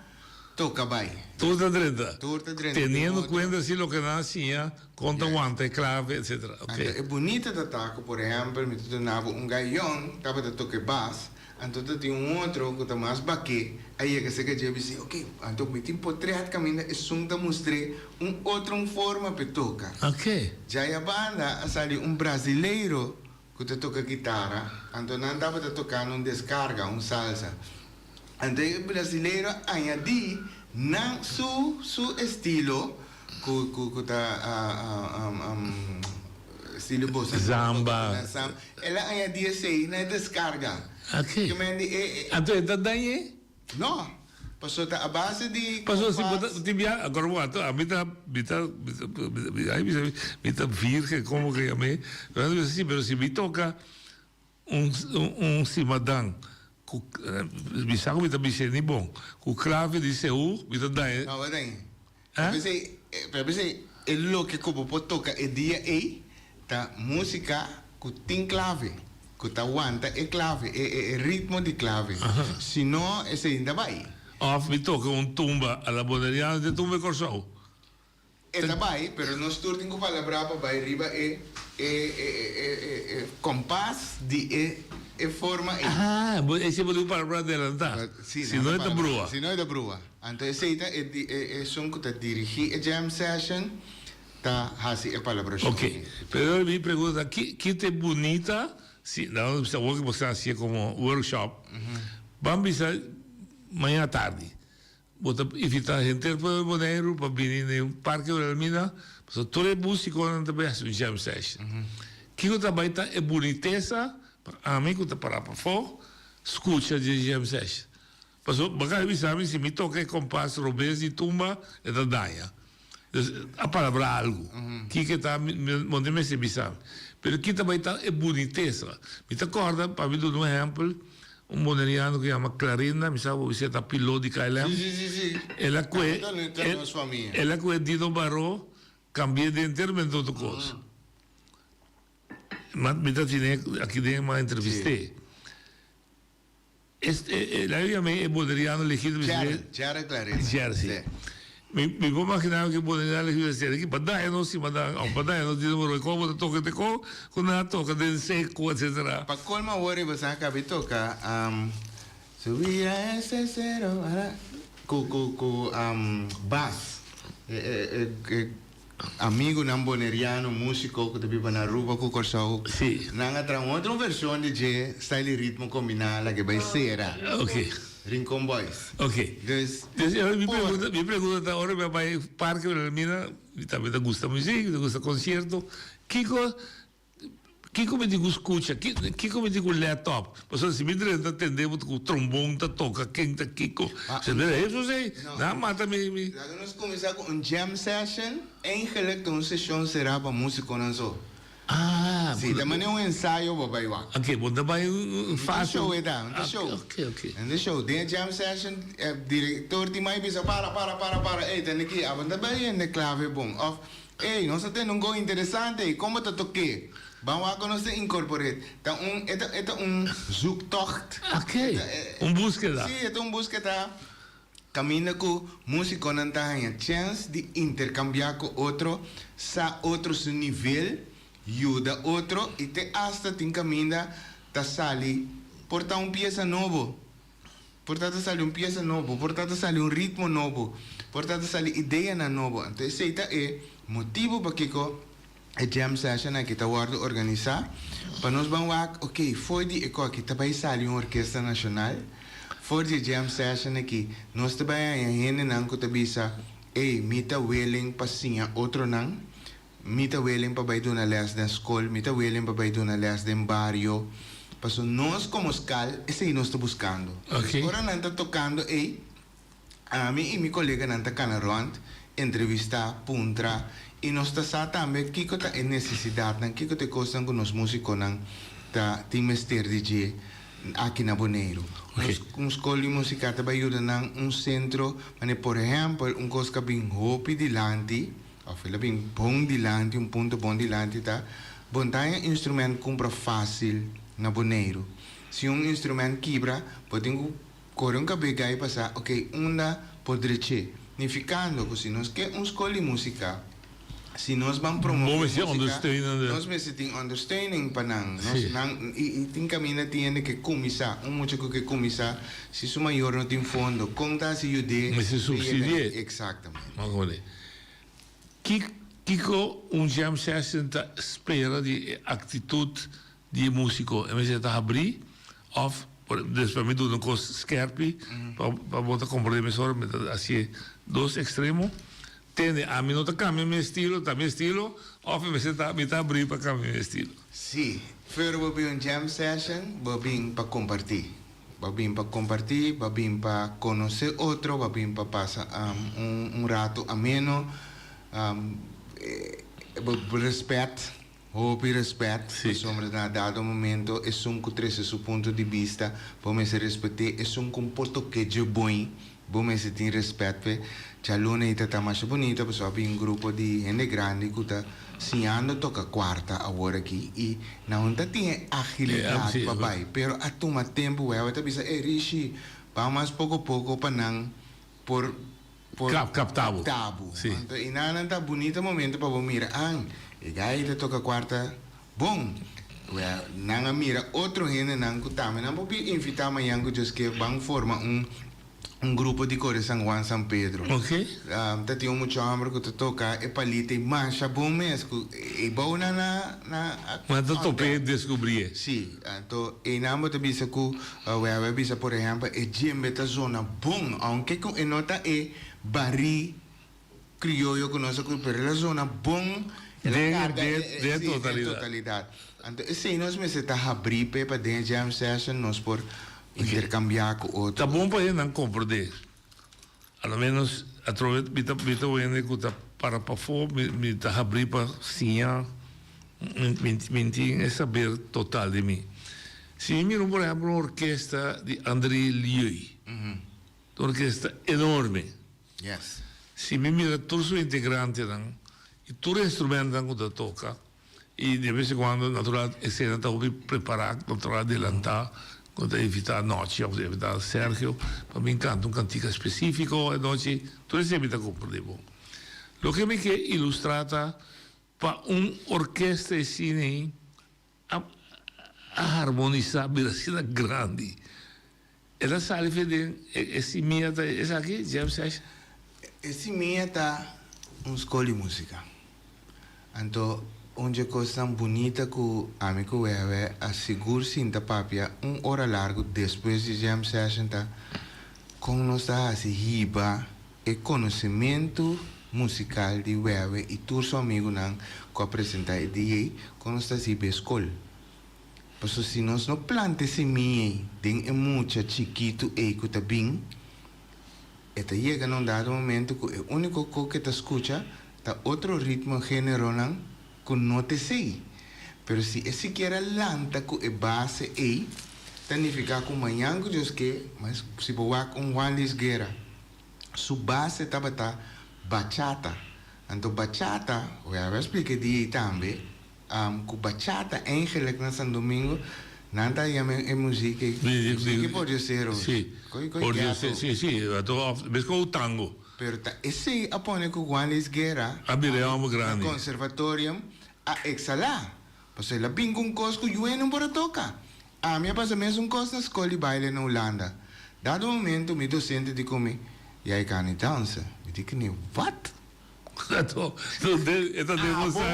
toka bai. Tur ta drenta. Tur ta drenta. Teniendo cuenta si loke nan a siña, con ta wanta e clave, etcetera. Ok. Anto e bunita ta ta cu por ehempel mi ta duna bo un gayon tabata toca e bas, anto ta tin un otro cu ta mas baké a yega cerca dje a bisa ok, anto mi tin potret caminda esun ta mustr'é un otro un forma p'e toca. Ok. Djaya banda a sali un brasileiro Ku ta toka kitara, anto nan tabata tokando un deskarga, un salsa. Anto e brasileiro a añadí nan su su estilo ku ku ku ta estilo bossa nova, Zamba. Zamba. El a añadí esei na e deskarga. Oké. Ke men di e e. Anto e ta dañ'é? No, paso ta a base di Paso si bo ta kompas. tin bia agora bo a mi ta mi ta mi ta mi ta virgen como ke yam'é pero mi ta bisa si pero si mi toka un un simadan ku mi sa ku mi ta bis'é ni bon ku klave di seú mi ta daña. No bo daña. P'esei p'esei e loke ku bo por toka e dia ei ta músika ku tin klave, ku ta wanta e klave, e e ritmo di klave. Si no, esei n ta bai. Òf mi toka un tumba a la boneriana den tumba e Kòrsou. E ta bai, pero nos tur tin ku palabrá pa bai riba e e e e e kompas di e. e forma ei. Ah, bo esei bo tin palabra adelantá. Si, Si no e ta brua. Si no e ta brua. Anto esei ta e di e esun ku ta dirigí e jam session ta hasi e palabrashon Ok, ei. pero mi pregunta ta ki ki ta e bunita si nan bisa awor ku bo sta hasié komo workshop, ban bisa mañana tardi Bo ta invitá henter pueblo di Boneiru pa bini den Parke Wilhelmina, pasobra tur e músikonan ta bai hasi un jam session. Kiko ta bai ta e bunitesa pa ami ku ta pará pafó skucha dje jam session? Pasobra bo ka bisa mi si mi toka e kompas robes di tumba e ta daña. Dus a palabrá algu. Kiko ta mi bo no mester bisa mi. Pero ki ta bai ta e bunitesa. Mi ta kòrda pa mi duna un ehèmpel. Un boneriano ku yama Clarinda, mi sa bo bis'é ta pilot di KLM. Sí, sí, sí, sí. El a kue, Ta no ta nos famia. el a kue Dino Baró kambi'é den henter men otro kos. Ma mi ta tine aki den m'a entrevist'é. Es, el a yam'é e boneriano legítimo. Gerrit, Gerrit Clarinda. Gerrit, sí. Sí. Mi, mi por imaginá ku e boneriano legítimo a sera aki, pa daña nos si manda, òf pa daña nos Dino Baró, kon bo ta toka te kon ku nan a toka den seku, etcetera. Pa colmo awor riba sa kabi toka um, Subir a ese cero ara ku ku ku um, bas. E e e e amigunan boneriano músiko ku ta biba na Aruba ku Kòrsou. Sí. Nan a traha un otro vershon di dje style i ritmo kombiná lage bai sera. Ok. Rincon Boys. Ok. Dus, Dus e mi por. pregunta, mi pregunta ta ora mi a bai Parke Wilhelmina, mi tambe ta gusta muzik, mi ta gusta konsierto, kiko Kiko mi tin ku skucha? Kiko mi tin ku let op? Pasobra si mi drenta tende bo ku trombon ta toka ken ta kiko. Se mira Hesus ei, nan a mata mi mi. Laga nos kuminsá ku un jam session, eigenlijk ta un seshon será pa músikonan so. Ah, Sí, ta manera un ensayo bo bai wak. Oké, bo ta bai un Un fase. show e ta, un ta show. Oké, oké. Un ta show. Den e jam session, e direktor tin mai bisa para, para, para, para, ey, tende aki, abo no ta bai hende klave bon. Òf, Ey, nos a tene un go interesante ey, kon bo ta tok'é? Ban wak ku nos ta inkorpor'é. Ta un, e ta, e ta un zoektocht. Ok, E ta, e, un búskeda. Sí, e ta un búskeda kaminda ku músikonan ta haña chèns di interkambiá ku otro, sa otro su nivel, yuda otro i te asta tin kaminda ta sali por ta un piesa nobo. Por ta ta sali un piesa nobo, por ta ta sali un ritmo nobo, por ta ta sali ideanan nobo. Anto esei ta e motibu pakiko e jam session aki ta wòrdu organisá, pa nos ban wak, ok, for di e kòki ta bai sali un orkesta nashonal, for di e jam session aki nos ta bai haña hendenan ku ta bisa, ey, mi ta willing pa siña otronan, Mi ta willing pa bai duna les den skol, mi ta willing pa bai duna les den bario, paso nos komo skal esei nos ta buskando. Ok. Ora nan ta tokando ei, ami i mi koleganan ta kana rònt, entrevistá, puntra, i nos ta sa tambe kiko ta e nesesidatnan, kiko ta e kosnan ku nos músikonan ta tin mester di dje aki na Boneiru. Ok. Nos un skol di músika ta bai yuda nan un sentro, manera por ehèmpel un kos ku a bin hopi dilanti, Of el a bin bon dilanti, un punto bon dilanti ta, Bo ta haña instrument kumpra fásil na Boneiru. Si un instrument kibra, bo tin ku kore un kabé gai pasá, oké, unda por drech'é. Nifikando ku si nos ke un skol di músika, si nos ban promové Bo mester músika, ondersteunende. nos mester tin ondersteuning pa nan. Nos Sí. nan i i tin kaminda tin hende ke kuminsá, un mucha ku ke kuminsá, si su mayor no tin fondo, kon ta hasi yud'é Mester pa yega supsidi'é. Eksaktamente. Mangole. Ki kiko un jam session ta spera di e aktitut di e musiko? E mester ta habrí òf por despues mi duna un kos skèrpi pa pa bo ta komprendé mesora mi ta hasié dos ekstremo. Tende ami no ta kambia mi estilo, ta mi estilo òf e mester ta mi ta habrí pa kambia mi estilo. Sí, for bo bin un jam session bo bin pa kompartí. Bo bin pa kompartí, bo bin pa konosé otro, bo bin pa pasa un un ratu ameno. Bo rèspèt, hopi rèspèt, pasobra na dado momento esun ku trese su punto di bista, bo mester respet'é, esun ku por tok'é dje buen, bo mester tin rèspèt p'e. Djaluna ei ta ta masha bunita pasobra a bin un grupo di hende grandi ku ta siñando toka kuarta awor aki i nan ta tin e agilidat pa bai pero a tuma tempu wèwè ta bisa ey Rishi ban mas poko poko pa nan por por Kapta bo. kapta bo. Anto i nan nan ta bunita momento pa bo mira an e gai ta toka kuarta bon. Well, nan a mira otro hendenan ku tambe nan por bin invitá mañan ku Dios ke ban forma un un grupo di kore San Juan San Pedro. Ok. Ta tin un mucha hòmber ku ta toka e palita i masha bon mes ku e bou nan na na a Nan ta top'é deskubrié. Sí, anto einan bo ta bisa ku wèwè a bisa por ehèmpel e djembe ta zona bon ounke ku e no ta e barí Crioyo cu nos a cru pero el a zona bon, el a carga e Den si, totalidad. den totalidad. Anto esey nos mester ta habri p'e pa den e jam session nos por intercambia cu otro. Ta bon pa hendenan comprende. A lo menos atrobe mi ta mi ta un hende cu ta para pafó, mi mi ta habri pa siña, mi mi mi tin e saber total di mi. Si mi mira un por ehempel un orkesta di André Lieuy, un orkesta enorme. Yes. Si mi mira tur su integrantenan y tur e instrumentonan cu ta toca y de vez en cuando natural esena ta hopi prepara, natural adelanta cu ta invita Nochi of ta invita Sergio pa bin canta un cantica specifico anochi, tur esey mi ta comprende bon. Loke mi ke ilustra ta pa un orkesta asina A harmonisá bira asina grandi. El a sali fe den e simia ta esaki, jam session? E simia ta un skol di músika. Anto un dje kosnan bunita ku ami ku Wewe a sigur sinta papia un ora largu despues di jam session ta kon nos ta hasi hiba e konosementu musikal di Wewe i tur su amigunan ku a presentá e dia ei, kon nos ta hasi be skol. Pasobra si nos no planta e simia ei den e mucha chikitu ei ku ta bin, e ta yega na un dado momento ku e úniko ko ku e ta skucha ta otro ritmo géneronan ku no ta esei. Pero si e sikiera lanta ku e base ei, ta nifiká ku mañan ku Dios ke, mas si bo wak un Juan Luis Guerra, Su base tabata bachata. Anto bachata, we a splika e dia ei tambe, ku bachata eigenlijk na San Domingo nan ta yama e muzik ei muzik pordiosero. Si, pordiosero, si, si, anto of meskos ku tango. Pero ta esei a pone ku Juan Luis Guerra a bira e homber grandi. Na conservatorium a exhalá. Pasobra el a bin ku un kos ku yue no por a toka. Ami a pasa mesun kos na skol di baile na Hulanda. Dado momento mi docente di ku mi, Jij kan niet dansen. Mi di kende, Wat? Abo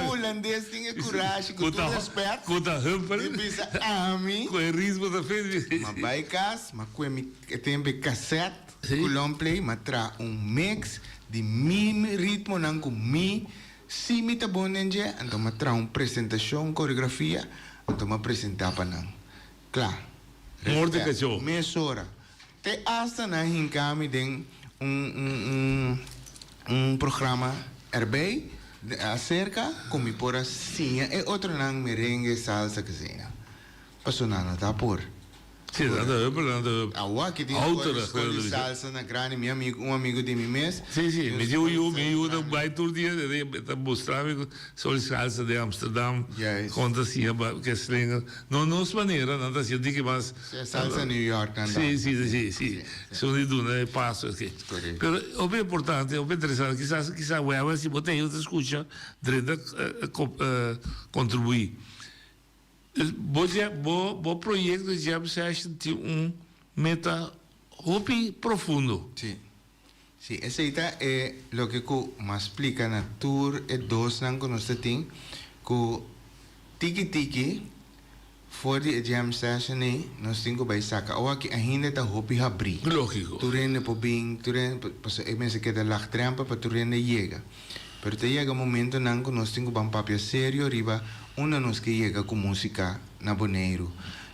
Hulandes tin e kurashi ku tur respet Ku ta humpel. di bisa ami. Ku e ritmo ta fit. M'a bai kas, m'a kue mi e tempo e cassette ku long play, m'a traha un mix di mi ritmonan ku mi Si mi ta bon den dje, anto m'a traha un presentashon, koreografia, anto m'a presentá pa nan. Kla. Morte kachó. Mesora. Te asta nan hinká mi den un un un un programa erbij, aserka, ku mi por a siña e otronan merengue, salsa, kesina. Pasobra nan no ta por. Sí, nan ta hup, nan ta hup. Awa ki tin skol, skol di salsa na grandi, mi amigu, un amigu di mi mes. Sí, sí, mi tin un yu, mi yu ta bai tur dia, e ta mustra mi skol di salsa den Amsterdam, kon ta siña ke slinger. No nos manera, nan ta siña diki mas. Salsa New York nan ta. Sí, sí, sí, sí. Esun di duna e paso esaki. Pero hopi importante, hopi interesante, kisas, kisas wèwè si bo ta yu ta skucha, drenta kontribuí. Dus bo bo bo proyecto di Jam Session tin un meta hopi profundo. Sí. Sí, esei ta e loke ku m'a splika na tur e dosnan ku nos ta tin, ku tiki tiki for di e Jam Session ei nos tin ku bai saka. Awor aki ainda e ta hopi habrí. Lógiko. Tur hende por bin, tur hende, pasobra e mester keda lagdrempel pa tur hende yega. Pero ta yega momentonan ku nos tin ku ban papia serio riba unda nos ke yega ku músika na Boneiru.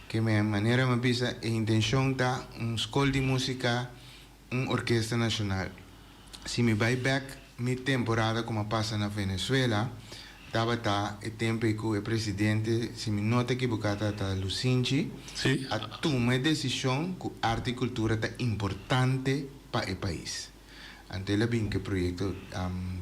Ke me manera mi a bisa e intenshon ta un skol di músika, un orkesta nashonal. Si mi bai bèk mi temporada ku mi a pasa na Venezuela tabata e tempu ei ku e presidente, si mi no ta ekiboká tabata Lusinchi, a tuma e desishon ku arte i kultura ta importante pa e pais. Anto el a bin ku e proyekto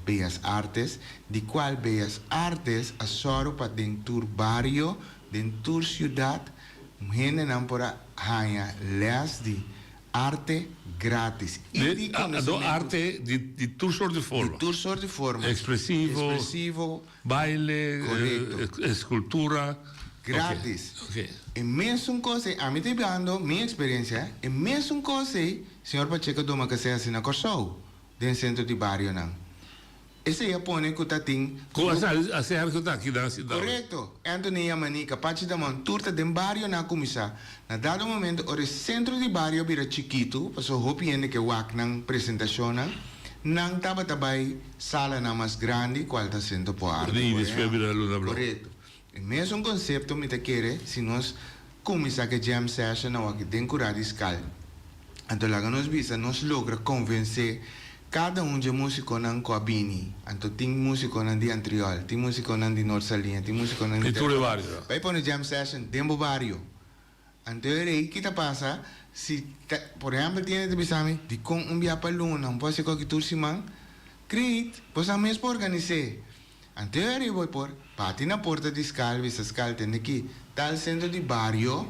Bellas Artes, di kual Bellas Artes a sòru pa den tur bario, den tur siudat, hendenan por a haña lès di arte grátis i di konosementu. Arte di tur sort di forma. Di tur sort di forma. Ekspresivo. Ekspresivo. Baile. Korekto. Eskultura. Gratis. E mesun kos ei, ami ta hablando mi eksperensia, e mesun kos ei señor Pacheco Domacassé hasi na Kòrsou, den sentro di barionan. Esei a pone ku ta tin. Ku a sali a Sergio ta aki nan siudat. Korekto. Anthony Yamanika, Pachi Damon, tur ta den barionan a kuminsá. Na dado momento ora e sentro di bario a bira chikitu, pasobra hopi hende ke wak nan presentashonnan, nan tabata bai salanan mas grandi, kual ta Sentro por Arte, por ehèmpel. Korekto. E mesun konsepto mi ta kere si nos kuminsá ku e jam session awaki den kurá di skal. Anto laga nos bisa nos logra konvensé kada un dje musikonan ku a bini. Anto tin musikonan di Antriol, tin musikonan di Noord Saliña, tin musikonan di Di tur e bario. Bai pone jam session den bo bario. Anto e rei ki ta pasa si ta, por ehèmpel tin hende ta bisa mi, dikon un bia pa luna, un por hasi koki tur siman? Great, bo sa mes por organis'é. Anto e rei bo por bati na porta di skal bisa skal tende ki tal sentro di bario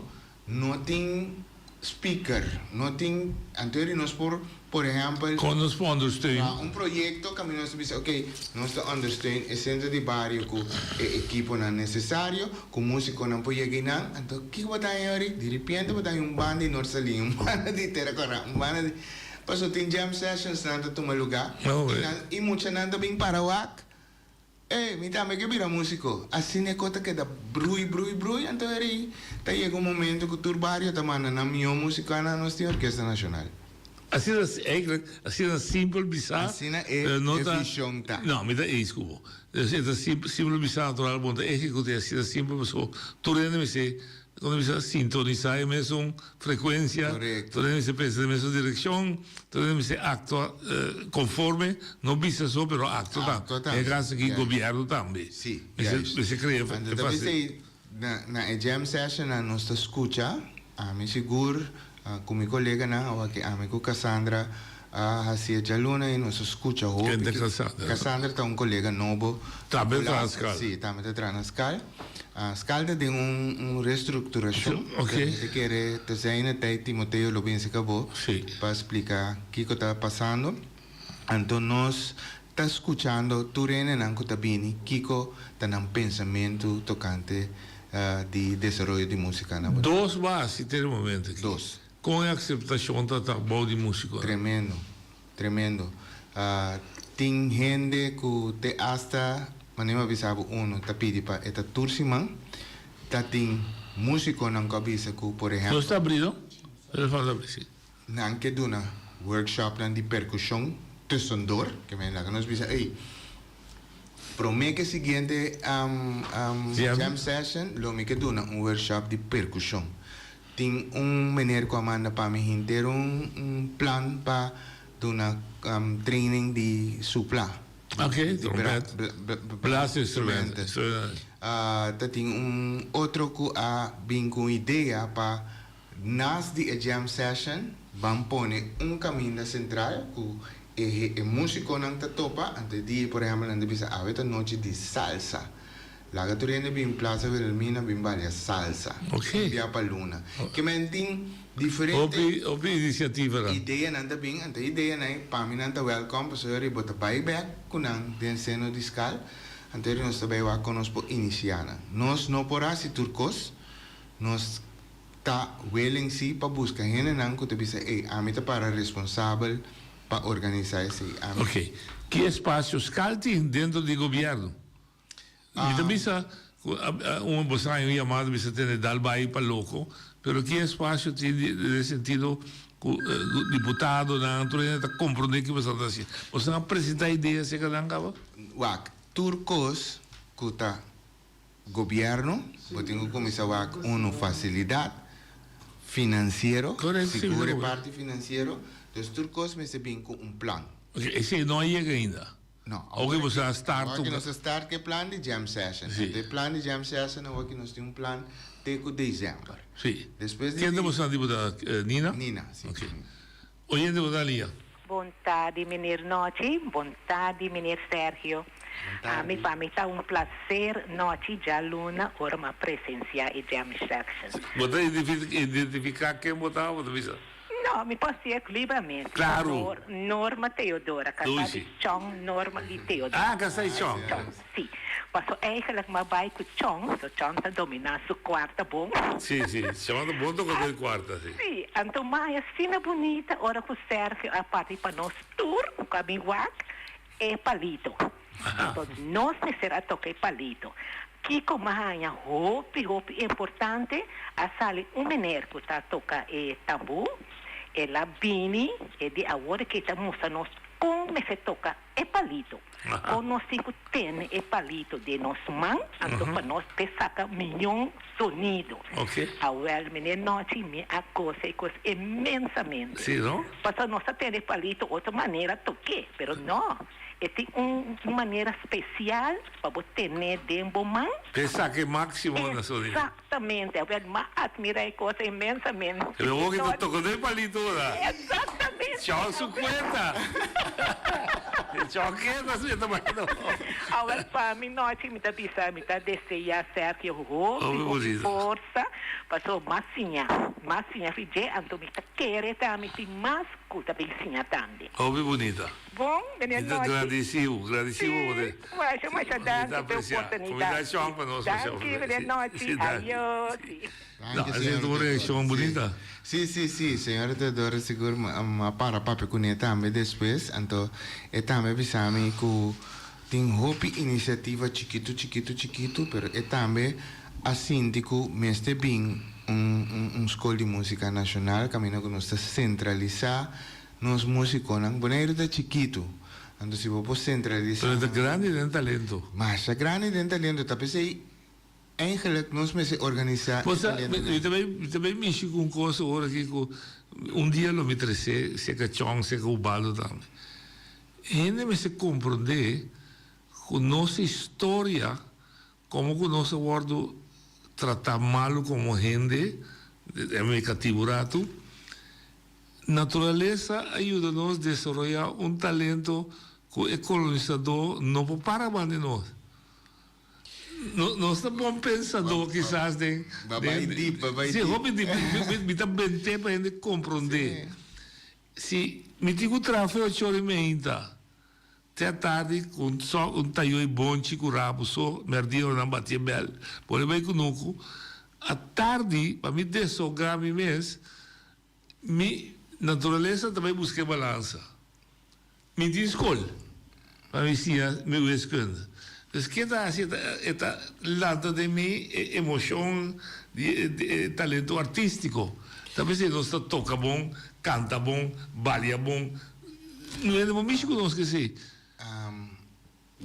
no tin speaker, no tin, anto e rei nos por por ehèmpel Kon nos por ondersteun? traha un proyekto kaminda nos ta bisa ok nos ta ondersteun e sentro di bario ku e ekiponan nesesario, ku musikonan por yega einan, anto kiko bo ta haña ori? Di ripiente bo ta haña un banda di Noord Saliña, un banda di Tera Kòrá, un banda di pasobra tin jam sessions nan ta tuma lugá i nan i muchanan ta bin para wak. Ey, mi tambe ke bira músiko. Asina e kos ta keda brui, brui, brui, anto eri ta yega un momento ku tur bario ta manda nan mihó músikonan na nos tin Orkesta Nashonal. Asina, eigenlijk, asina simpel bisá, Asina e pero no e ta, vishon ta. No, mi ta eens ku bo. Dus e ta simpel, simpel bisá natural, bo no ta ehekut'é asina simpel pasobra tur hende mester Cuando bisa sintonisa e mesun frecuencia, Correcto. tur hende mester pensa den mesun direccion, tur hende mester actua conforme, no bisa so pero actua tambe. Actua tambe, Den e caso aki juist. gobierno tambe. Si, Mester juist. mester crea Anto e ta fase. p'esei na na e jam sessionnan nos ta scucha, ami sigur cu mi coleganan awaki ami cu Cassandra a haci e djaluna y nos a scucha hopi. Ken ta Cassandra? Cassandra ta un colega nobo. Tambe ta traha na Skal? Si, tambe ta traha na Skal. Skal ta den un un restructuracion. Ok. Mi ta kere te zijne tijd Timoteo lo binse ka bo Si. pa splica kico ta pasando. Anto nos ta scuchando tur hendenan cu ta bini kico ta nan pensamento tocante di desaroyo di musica na Bonaire. Dos bo a haci te e momento aki. Dos. Con e aceptacion ta ta bou di musiconan? Tremendo, tremendo. Tin hende cu te hasta, manera mi a bisa bo uno ta pidi pa e ta tur siman, ta tin musiconan cu a bisa cu por ehempel. Nos ta abri no? Nos ta abri si. Nan ke duna workshopnan di percusion tussendoor, ke men laga nos bisa ey, prome ke siguiente jam session lo mi ke duna un workshop di percusion. Tin un meneer ku a manda pa mi henter un plan pa duna training di supla. Ok, trompet. Blaasinstrumenten. Ta tin un otro ku a bin ku un idea pa nas di e jam session ban pone un kaminda sentral ku e e musikonan ta topa anto e dia por ehempel nan ta bisa awe ta nochi di salsa. Laga tur hende bin Plaza Wilhelmina bin balia salsa. Ok. Un bia pa luna. Ke men tin diferente. Hopi, hopi inisiativanan. Ideanan ta bin, anto e ideanan ei pa mi nan ta welkom pasobra ri bo ta bai bek ku nan den seno di skal, anto ri nos ta bai wak kon nos por inisiá nan. Nos no por hasi tur kos, nos ta willing si pa buska hendenan ku ta bisa ey ami ta para responsabel pa organisá esei, ami. Ok. Ki espasio skal tin dentro di gobièrnu? Mi ta bisa cu un bo sa un yamada bisa tene dal bay pa loco, pero ki espacio tin den e sentido cu diputadonan tur hende ta comprende ki boso ta haci. Boso a presenta idea acerca nan caba? Wak, tur cos cu ta gobierno, bo tin cu cuminsa wak uno facilidad financiero, sigur e parti financiero, dus tur cos mester bin cu un plan. Ok, esey no a yega ainda. No, Awor ki boso a start awor ki nos a start ku e plan di jam session. Sí. Anto e plan di jam session awor ki nos tin un plan te ku december. Sí. Despues di Ken ta boso diputada? Nina? Nina, sí. Ok. Oyente bo ta lia. Bon tardi meneer Nochi, bon tardi meneer Sergio. Bon tardi. Ami pa mi ta un placer nochi djaluna ora mi a presencia e jam session. Bo ta identifica ken bo ta, bo ta bisa? No, mi por siek libramente. Claro. Norma Theodora, casá di Doei. Chong Norma di Theodora. Ah, casá di Chong. Chong, sí. Paso eigenlijk m'a bai ku Chon, so Chon ta dominá su kuarta bon. Sí, sí, Chon ta bon tokadó di kuarta, sí. Sí, anto m'a haña asina bunita ora ku Sergio a parti pa nos tur ku a bin wak e palito. Anto nos mester a toka e palito. Kiko m'a haña hopi, hopi importante, a sali un meneer ku ta toka e tambú, el a bini, e di awor ke ta mustra nos kon mester toka e palito. Kon nos tin ku tene e palito den nos man, anto pa nos te saka miyon sonido. Awel, meneer Nochi, mi a gosa e kos inmensamente. Pasobra nos ta tene e palito otro manera tok'é, pero no, e tin un manera spesial pa bo ten'é den bo man. P'e saka e máksimo na sonido. Exactamente. Awel, m'a admira e kos inmensamente. Pero bo ki ta toka den palito ora. Exactamente. Chon su cuenta. Chon keda su ta baila. Awel pa mi nochi mi ta bisa mi ta desea Sergio hopi hopi forsa paso mas siña mas siña fi dje anto mi ta kere tambe tin mas cu ta bin siña tambe. Hopi bunita. Bon, meneer Mi ta Nochi. gradeci bo, gradeci bo bo Sí, masha, masha Mi ta danki pa e aprecia. oportunidad. Comida shon pa nos, masha. Danki, meneer Sí, Nochi. sí, danki. Ayo, sí. No, Danki, esei señora ta un Teodoro. reaccion Sí. bunita. Sí, sí, sí, señora Teodoro sigur m'a para papia kuné tambe despues, anto e tambe a bisa mi ku tin hopi inisiativa chikitu, chikitu, chikitu, pero e tambe a sinti ku mester bin un un un skol di músika nashonal kaminda ku nos ta sentralisá Nos músikonan, Boneiru ta chikitu, anto si bo por sentralisá. Pero ta grandi den talento. Masha grandi den talento, ta p'esei eigenlijk nos mester organisá e Bo sa, talentonan. mi ta bay, mi ta bay mishi ku un kos awor aki ku un dia lo mi trese serka Chong, serka Ubaldo tambe. Hende mester komprondé ku nos historia Komo ku nos a wòrdu tratá malu komo hende, den e katibu ratu, naturalesa a yuda nos desaroyá un talento ku e kolonisadó no por para banda di nos. Nos ta bon pensadó kisas den. Ba bai dip, ba bai Sí, dip. hopi dip. Mi ta bent'é pa hende komprondé. Si mi tin ku traha fe ocho ora i meinta. Te atardi ku un so un tayoi bonchi ku rabu so merdia ora nan bati e bel por e bai kunuku. Atardi pa mi desoga mi mes mi naturalesa ta bai buska e balansa. Mi tin skol pa mi siña mi wiskunde. Dus ke ta hasi e ta lanta den mi e emocion di e talento artistico. Ta p'esei nos ta toca bon, canta bon, balia bon. No hende por mishi cu nos k'esei.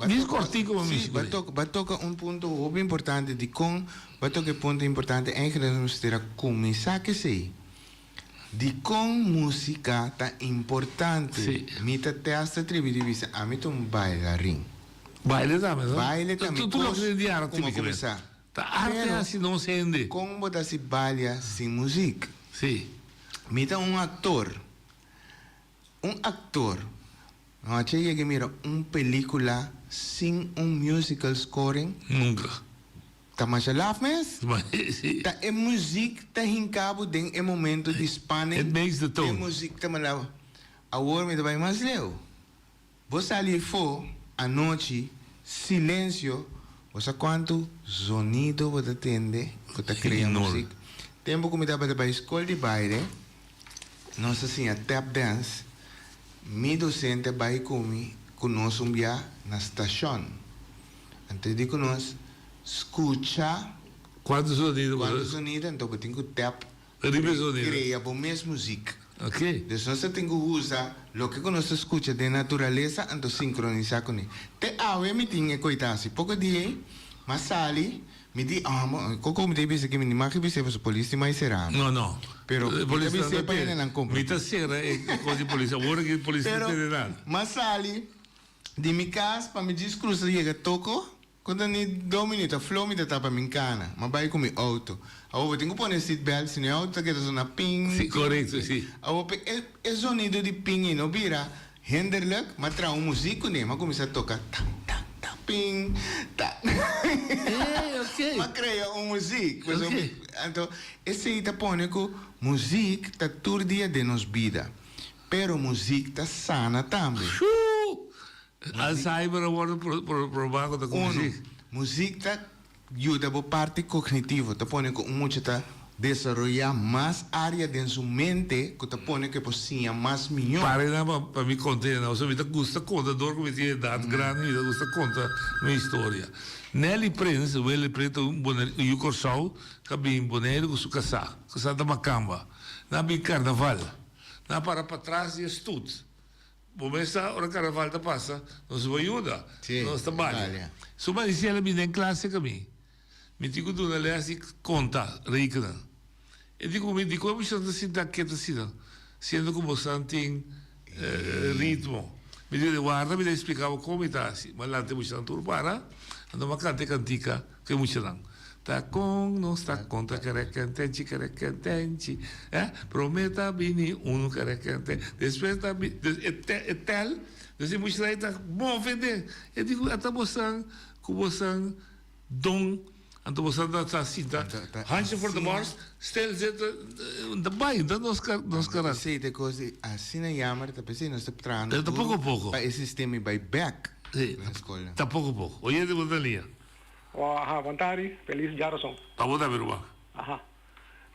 Mis cortico por mishi cu Sí, bo a toca un punto hopi importante. Dicon bo a toca e punto importante? Eigenlijk nos mester a cuminsa k'esei. Dicon musica ta importante? Mi ta te hasta tribi di bisa, ami ta un bailarin. Baile tambe, no? Baile ta mi Tur loke cos den di arte, como mi ke cuminsa. Ta arte haci nos hende. Con bo ta haci balia sin muziek? Sí. Mi ta un actor. Un actor no a che yega mira un pelicula sin un musical scoring? Nunca. Ta masha laf mes? Sí. Ta e muziek ta hinca bo den e momento di spanning. It makes the tone. E muziek ta manda bo. Awor mi ta bay mas leu. Bo sali efo anochi, silencio, bo sa cuanto zonido bo ta tende cu ta crea muziek? Tempo cu mi tabata bay scol di baile, nos a siña tap dance, mi docente a bay cu mi cu nos un bia na stacion. Anto e di cu nos, scucha Cuanto zonido bo ta. Cuanto zonido, anto bo tin cu tap Riba e zonido. Crea bo mes muziek. Ok. Dus nos ta tin cu usa loke cu nos ta scucha den naturalesa anto sincronisa cune. Te awe mi tin e coita asi. Poco di ey m'a sali, mi di, ah, mo, coco mi ta bisa aki, mi ni mag bisa pasobra polis tin mai sera mi. No, no. Pero E mi ta polis bisa no pa ta hendenan compra. Mi ta sera e cos di polis. Awor aki polis no Pero tene nada. m'a sali di mi cas pa mi djis crusa yega toco. Ku ta ni dos minuut a flo mi ta tapa mi kana, m'a bai ku mi outo. Awor bo tin ku pone seat belt sino e outo ta keda sona ping, Sí, ping, korekto, ping. sí. Awor pe e e zonido di ping ei no bira hinderlijk, m'a traha un muziek kuné, m'a kuminsá toka tan tan tan ping tan. Eh, oké. M'a krea un muziek. Pasobra Oké. mi anto esei ta pone ku muziek ta tur dia den nos bida, pero muziek ta sana tambe. Shuu! Alzheimer a wordo probá ku ta ku Uno, muziek. Muzik ta yuda bo parti kognitivo, ta pone ku un mucha ta desaroyá mas área den su mente ku ta pone ku e por siña mas mihó. Pare nan pa mi konta e nan, pasobra mi ta gusta konta dor ku mi tin edat grandi mi ta gusta konta mi historia. Nelly Prins, Willy Prins ta un yu Kòrsou ku a bin Boneiru ku su kasá, kasá ta makamba. Nan a bin karnaval, nan a para patras di e stut. Bo mes sa ora karnaval ta pasa, nos bo yuda, nos ta balia. Su Maricela a bin den klas serka mi. Mi tin ku duna lès di konta, rekenen. E di ku mi, dikon boso ta sinta ketu asina, siendo ku boso tin ritmo? Mi di, warda mi ta esplika bo kon mi ta hasi. Mi a lanta e muchanan tur para, anto mi a kanta e kantika ku e muchanan. Ta kon nos ta konta kerekentenchi kerekentenchi eh prome ta bini unu kerekenten despues ta bini e e tel dus e muchanan ei ta move den e di ku ata bosan ku bosan don anto bosan ta ta sinta handje voor de borst stil zitten ta bai ta nos nos karakter. Esei ta e kos di asina jammer ta p'esei nos ta trahando duru poko poko pa e sistema i bai bek na skolnan. Ta poko poko oyente bo ta lia. Oh, aha, bon tardi, felis djarason. Pa bo tambe ruman. Aha.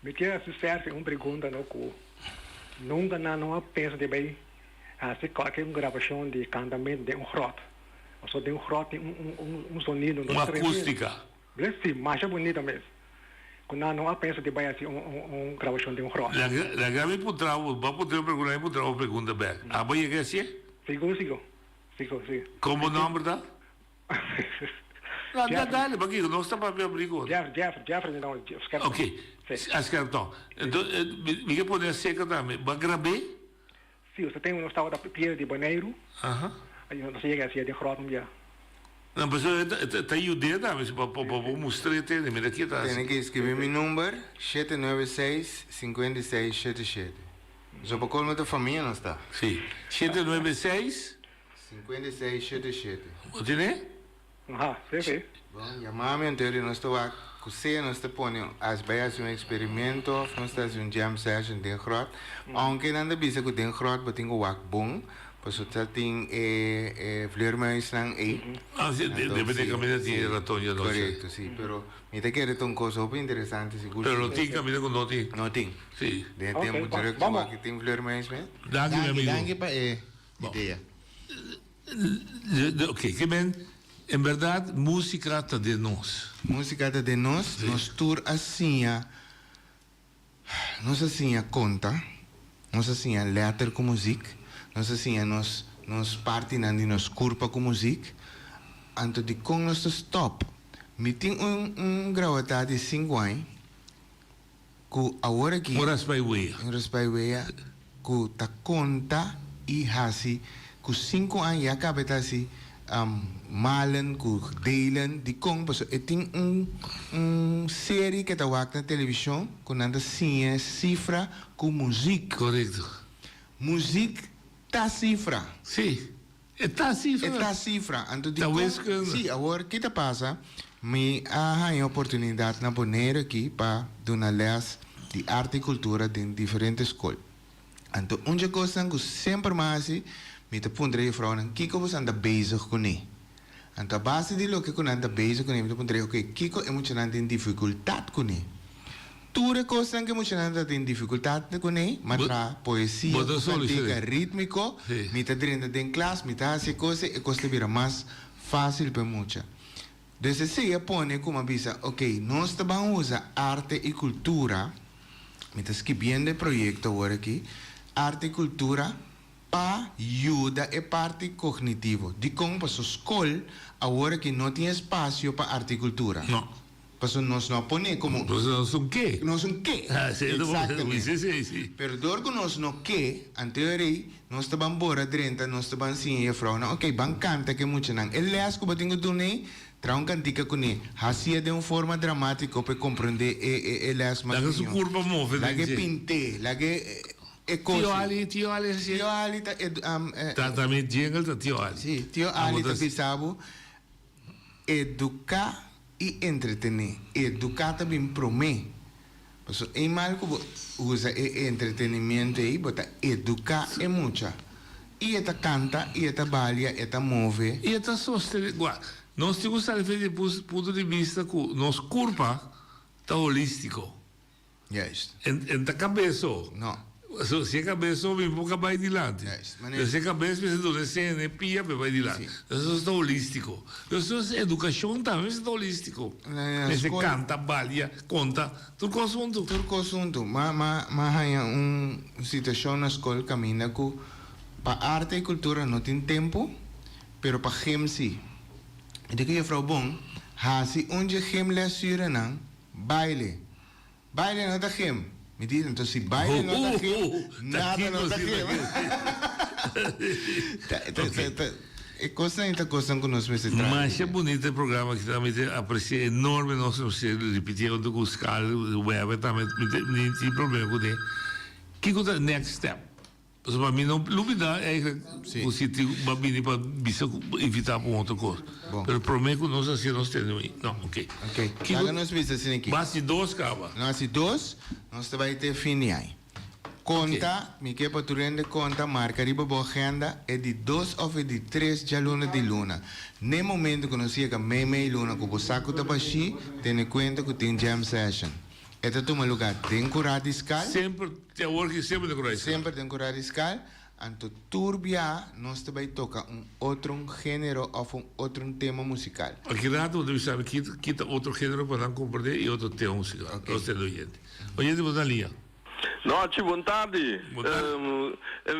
Mi kier hasi Sergio un pregunta no ku nunka nan no a pensa di bai hasi kualke un grabashon di kantamentu den un gròt. Pasobra den un gròt tin un un un sonido no Un akustika. Bles si, masha bunita mes. Ku nan no a pensa di bai hasi un un un grabashon den un gròt. Laga laga mi puntra bo, bo a puntra mi un pregunta, mi puntra bo un pregunta bèk. Abo yega hasié? Sigur, sigur. Sigur, si. Kon bo nòmber ta? No, dale, pakiko? Nos ta papia abrigo. Jeff, Jeff, Jeffrey, no, Skerton. Ok, a Skerton. Enton, mi ke pone a seka tambe. Bo a grab'é? Si, nos tin, nos tabata pier di Boneiru. Aha. Nos a yega hasié den grot un bia. No, pasobra e ta yud'é tambe, si pa bo mustr'é tende, mira ke ta hasi. Tene ke skibi mi number, 796 56 77. So pa colmo ta famia nos ta. Si, 796. 56 shete shete. Bo tene? Aha, si, si. Bon, yama mi anto nos ta wak ku sea nos ta pone as bai hasi un eksperimento of nos ta hasi un jam session den grot. Aunke nan ta bisa ku den grot bo tin ku wak bon, pasobra ta tin e e vleermuisnan ei. Ah, si, debe den kaminda tin e raton dje anochi. Korekto, si. Pero mi ta kere ta un kos hopi interesante sigur. Pero no tin kaminda ku no tin. No tin. Si. Den e tempu druk ta wak tin vleermuis mes. Danki mi amigo. Danki pa e idea. Ok, ke men, en berdad musica ta den nos. Musica ta den nos, nos tur a siña, nos a siña conta, nos a siña letter cu muziek, nos a siña nos nos partinan di nos curpa cu muziek, anto dicon nos ta stop? Mi tin un un grawata di cinco aña Ku awor aki. Un raspay wea. Un raspay wea ku ta konta i hasi ku sinku aña ya kaba e ta hasi malen ku delen. Dikon? Pasobra e tin un un seri ke ta wak na televishon ku nan ta siña sifra ku muzik. Korekto. Muzik ta sifra. Si. E ta sifra. E ta sifra. Anto di kon. Si, awor ki ta pasa? Mi a haña oportunidat na Boneiru aki pa duna lès di arte i kultura den diferente skol. Anto un dje kosnan ku semper mi a hasi, mi ta puntra e jufrounan kiko boso ta bezig kuné. Anto a base di loke ku nan ta bezig kuné mi ta puntra e oke kiko e muchanan tin difikultat kuné. Tur e kosnan ku e muchanan ta tin difikultat kuné, mi a traha poesia ku kantika rítmiko, mi ta drenta den klas, mi ta hasi e kos ei, e kos ta bira mas fásil pa e mucha. Dus esei a pone ku mi a bisa oke nos ta ban usa arte i kultura, mi ta skibiendo e proyekto awor aki, arte i kultura, Pa yuda e parti kognitivo. Dikon? Paso skol awor aki no tin espasio pa arte i kultura. No. Paso nos no a pone komo. Paso nos un ke. Nos un ke. Exactamente. Si, si, si. Pero dor ku nos no ke, anto e rei, nos ta ban bora drenta, nos ta ban siña jefrounan, ok, ban kanta ku e muchanan. E lès ku bo tin ku duna ei, traha un kantika kuné. Hasié den un forma dramátiko pa e komprondé e e e lès mas Laga su mihó. kurpa move den Laga e dje. pint'é, laga e. E kosi. Tio Ali, Tio Ali a Tio Ali ta e e. Ta ta mi jingle ta Tio Ali. Si, Tio Ali ta bisa bo eduká i entretené. Eduká ta bin promé. Pasobra eenmaal ku bo usa e entretenimiento ei bo ta eduká e mucha. I e ta kanta, i e ta balia, e ta move. I e ta sostené. Gua. Nos tin ku sali for di e punto di bista ku nos kurpa ta holístiko. Juist. En en ta kabes so. No. So, si e kabes so mi por ka bai dilanti. Juist. Pero si e kabes mester duna e seña na e pia pa e bai dilanti. Si. Entonces nos ta holístiko. Entonces nos edukashon tambe mester ta holístiko. Na Mester skol. kanta, balia, konta, tur kos huntu. Tur kos huntu. Ma ma ma haña un situashon na skol kaminda ku pa arte i kultura no tin tempu, pero pa gym si. Mi ta ku juffrouw bon hasi un dje gym lesurenan baile. Baile no ta gym. Mi di, enton si baile no ta gym, nada no ta gym. Ta, ta, ta, ta, e kosnan ei ta kosnan ku nos mester traha. Masha bunita e programa aki ta, mi ta aprecia enorme nos mester ripiti hunto ku Scal, Weber tambe, mi ta mi tin problema kuné. Kiko ta next step? Pasobra mi no lubida eigenlijk ku si tin ba bini pa bisa ku invita pa un otro kos. Pero prome ku nos hasi nos tene un no oke. Oke, laga nos bisa asina aki. Ba hasi dos kaba. No hasi dos, nos ta bai te fin di aña. Konta, mi ke pa tur hende konta, marka riba bo agenda e di dos òf e di tres djaluna di luna. N'e momento ku nos yega mei mei luna ku bo sa ku ta bashí, tene kuenta ku tin jam session. E ta tuma lugá den Kurá di Skal. Semper, te awor ki semper den Kurá di Skal. Semper den Kurá di Skal. Anto tur bia nos ta bai toka un otro género òf un otro tema musikal. Aki rato bo ta bisa mi kita kita otro género pa nan komprendé i otro tema musikal. Nos tende oyente. Oyente bo ta lia. Nochi, bon tardi. Bon tardi.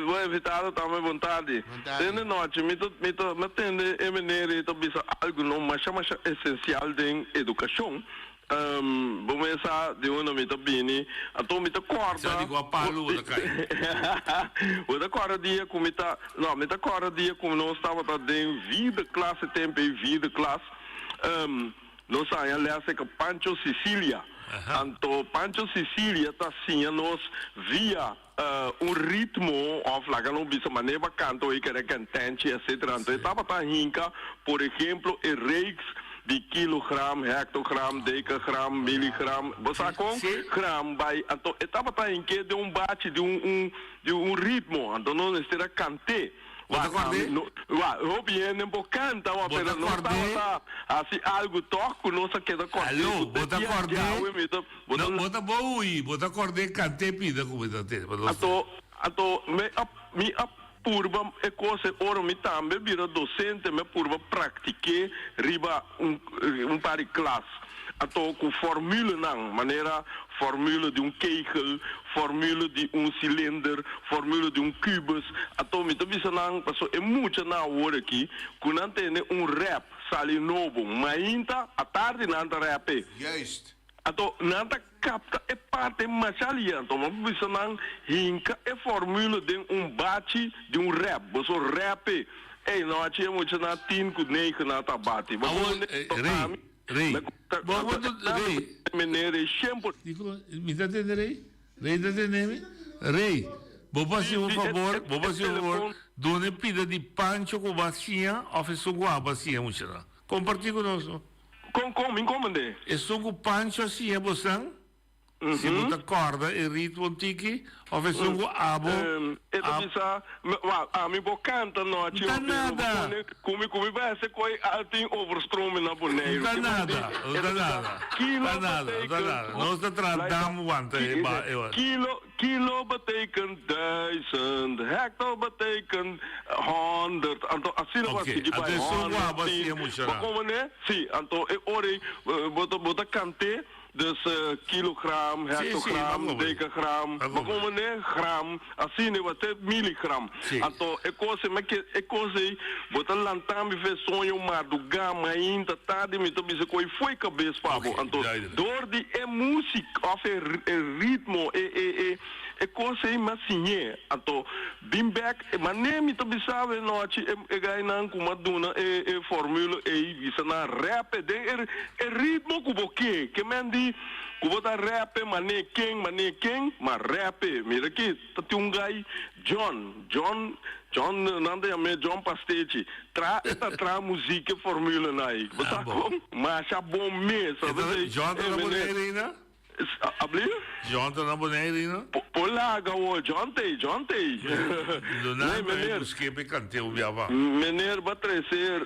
Bo invitado tambe bon tardi. Bon tardi. Tende nochi, mi ta mi ta mi a tende e meneer ei ta bisa algu no masha masha esensial den edukashon. Bo mes sa di unda mi ta bini, anto mi ta kòrda. Sa di kua palu bo ta kai. Bo ta kòrda dia ku mi ta, no, mi ta kòrda dia ku nos tabata den vierde klas, e tempu ei vierde klas, nos a haña lès eka Pancho Sicilia. Anto Pancho Sicilia ta siña nos via un ritmo òf laga nos bisa manera bo a kanta oe kere kentenchi etcetera. Anto e tabata hinka por ehemplo e reeks di kilogram, hectogram, decagram, miligram, bo sa kon? Gram bai. Anto e tabata hink'é den un bachi di un un di un ritmo. Anto nos mester a kant'é. Bo ta kòrd'é? Wa, hopi hende por kanta, wa, Bo ta pero nos kòrd'é? tabata hasi algu tòg ku nos a keda kòrd'é Aló, ku bo te ta dia kòrd'é? djawe mi ta, bo ta No, bo ta bo hui, bo ta kòrd'é kant'é pida ku mi ta tene pa nos Anto, anto mi a, mi a purba e kos e ora mi tambe bira dosente, mi a purba praktik'é riba un, un par di klas. Anto ku formulenan, manera formule di un kegel, formule di un silinder, formule di un kubus. Anto mi ta bisa nan, pasobra e muchanan awor aki, ku nan tene un rap sali nobo mainta, atardi nan ta rap'e. Juist. Anto nan ta kapta e parti masha lier. Anto mi a bisa nan, hinka e formule den un bachi di un rap. Boso rap'e. Ey, no haci e muchanan tin ku negen nan ta bati. Bo Awor, por Rey, Rey. Bo bo ta Rey. Meneer e shempo. Diko mi ta tende Rey? Rey ta tende mi? Rey, bo por hasi un fabor, bo por hasi un fabor, duna e pida di pancho ku bo a siña òf esun ku abo a siña muchanan. Kompartí ku nos no. Kon kon mi komende? Esun ku pancho a siña bosan? Si bo ta corda e ritmo un tiki of esun cu abo E ta bisa, Wa, ami bo canta nochi Nta hopi, bo nada. pone cu mi, cu mi bai haci coy al tin overstromen na Boneiru. Nta Ki bo nada, di? E nta ta bisa, nada, Kilo nta nada, nta betekent nada. Nos ta traha dam wanta e ba e wa. Kilo, kilo betekent duizend, hecto betekent honderd. Anto asina bo a Oké, sigui anto bai esun cu abo a honderd, siña tin. mucha Bo nan. komende? Si, anto e ora ei bo ta, bo ta kant'é. Dus kilogram, hectogram, decagram, bo comprende? Gram, asina e wate miligram. Anto e cos ei, ke e cos ei, bo ta lanta mi fe soño marduga, mainta, tardi, mi ta bisa cu ei fo'i cabes pa bo. Anto door di e music of e ritmo, e e e e cos ei mi a siñ'é. Anto bin bek, mane mi ta bisa awe nochi e e gainan cu mi a duna e e formule ei, bisa nan rap e den e E ritmo ku bo ke, ke men di ku bo ta rèpe man'é ken, man'é ken, ma rèpe. Mira aki, ta tin un gai, John, John, John, nan ta yam'é John Pastechi, tra, e ta traha muzik e formule nan ei. Bo sa kon? Masha bon mes. John ta na Bonaire ainda? Abli? John ta na Bonaire ainda? Por laga awor, John t'ei, John t'ei. Leonardo a busk'é p'e kant'é un bia pa. Meneer ba trese,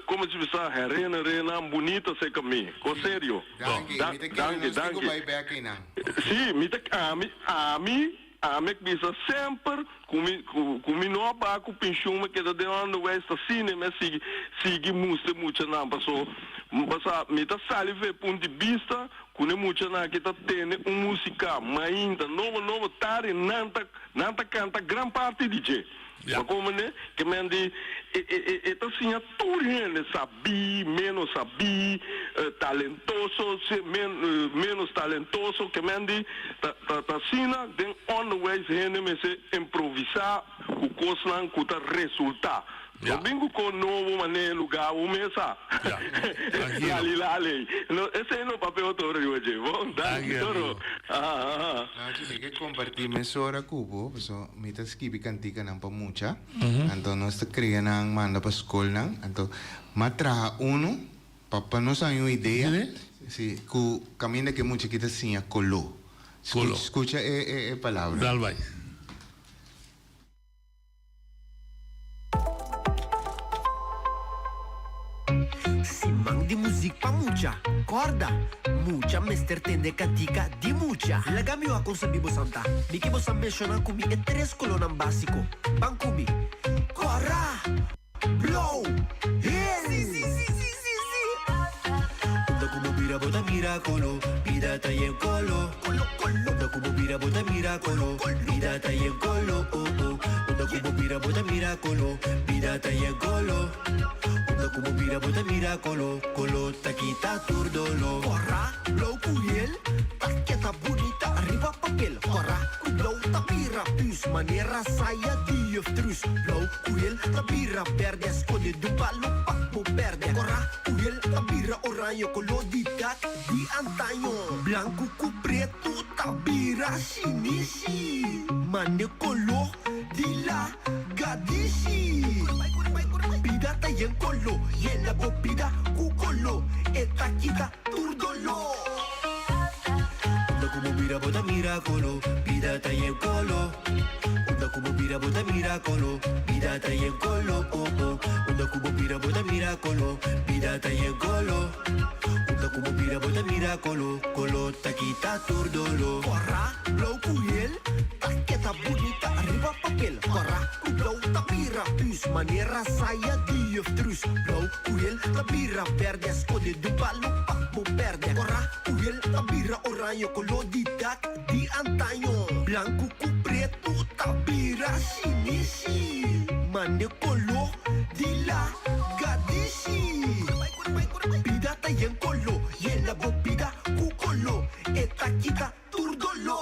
como si bisa, herinnerinnan bunita serka mi. Ko serio. Danki, mi ta kere nos tin ku bai bek einan. Si, mi ta, ami, ami, ami a bisa semper ku mi, ku mi no a baha ku penshun, mi a keda den onderwijs, ta asina mi a sigui, sigui mustra e muchanan, paso, pasa, mi ta sali for e punto di bista Ku ne muchanan aki ta tene un músika mainta nobo nobo tari nan ta nan ta kanta gran parti di dje. Ma komo ne ke men di e e e e ta siña tur hende sabí ménos sabí talentoso si men ménos talentoso ke men di ta ta ta asina den onderwijs hende mester improvisá ku kosnan ku ta resultá. No bin ku kon nobo manera lugá bo mesa. Lali lali. No, esei no papia otro riba dje. Bon, danki toro. Aha, aha. No, chi mi ke kompartí mesora ku bo, paso mi ta skibi kantikanan pa mucha. Anto nos ta kria nan manda pa skolnan. Anto m'a traha unu pa pa nos haña un idea. Si, ku kaminda ku e mucha ki ta siña koló. Koló. Skucha e e e palabra. Dal bai. Siman di muzik pa mucha. Kòrda, mucha mester tende kantika di mucha. Laga mi wak kon sabi bosan ta. Mi ke bosan menshoná ku mi e tres kolónan básiko. Ban ku mi. Kòrá! Blou! Hel! Si, si, si, si, si, si! Unda ku bo bira bo ta mira koló, bida ta yen koló. Koló, koló. Unda ku bo bira bo ta mira koló, bida ta yen koló, oh, oh. Unda ku bo bira bo ta mira koló, bida ta yen koló. Unda ku bo bira bo ta mira koló, koló ta kita tur doló. Kòrá, blou ku hel, ta keda bunita riba papel. Kòrá ku blou ta bira püs, manera saya di juf Truus. Blou ku hel ta bira bèrdè, skonde di un palo pa bo pèrdè. Kòrá ku hel ta bira oraño, koló di dak di antaño. Blanku ku pretu ta bira shinishi, mane koló di la gadishi. Bida ta yen koló, yena bo bida ku koló, e ta kita tur doló. Unda ku bo bira bo ta mira koló, bida ta yen koló. Unda ku bo bira bo ta mira koló, bida ta yen koló, oh oh. Unda ku bo bira bo ta mira koló, bida ta yen koló. Unda ku bo bira bo ta mira koló, koló ta kita tur doló. Kòrá, blou ku hel, ta keda bunita riba papel. Kòrá ku blou ta bira püs, manera saya di juf Truus. Blou ku hel ta bira bèrdè, skonde di un palo pa bo pèrdè. Kòrá ku hel ta bira oraño, koló di dak di antaño. Blanku ku pretu ta bira shinishi, mane koló di la gadishi. Bida ta yen koló, yena bo bida ku koló, e ta kita tur doló.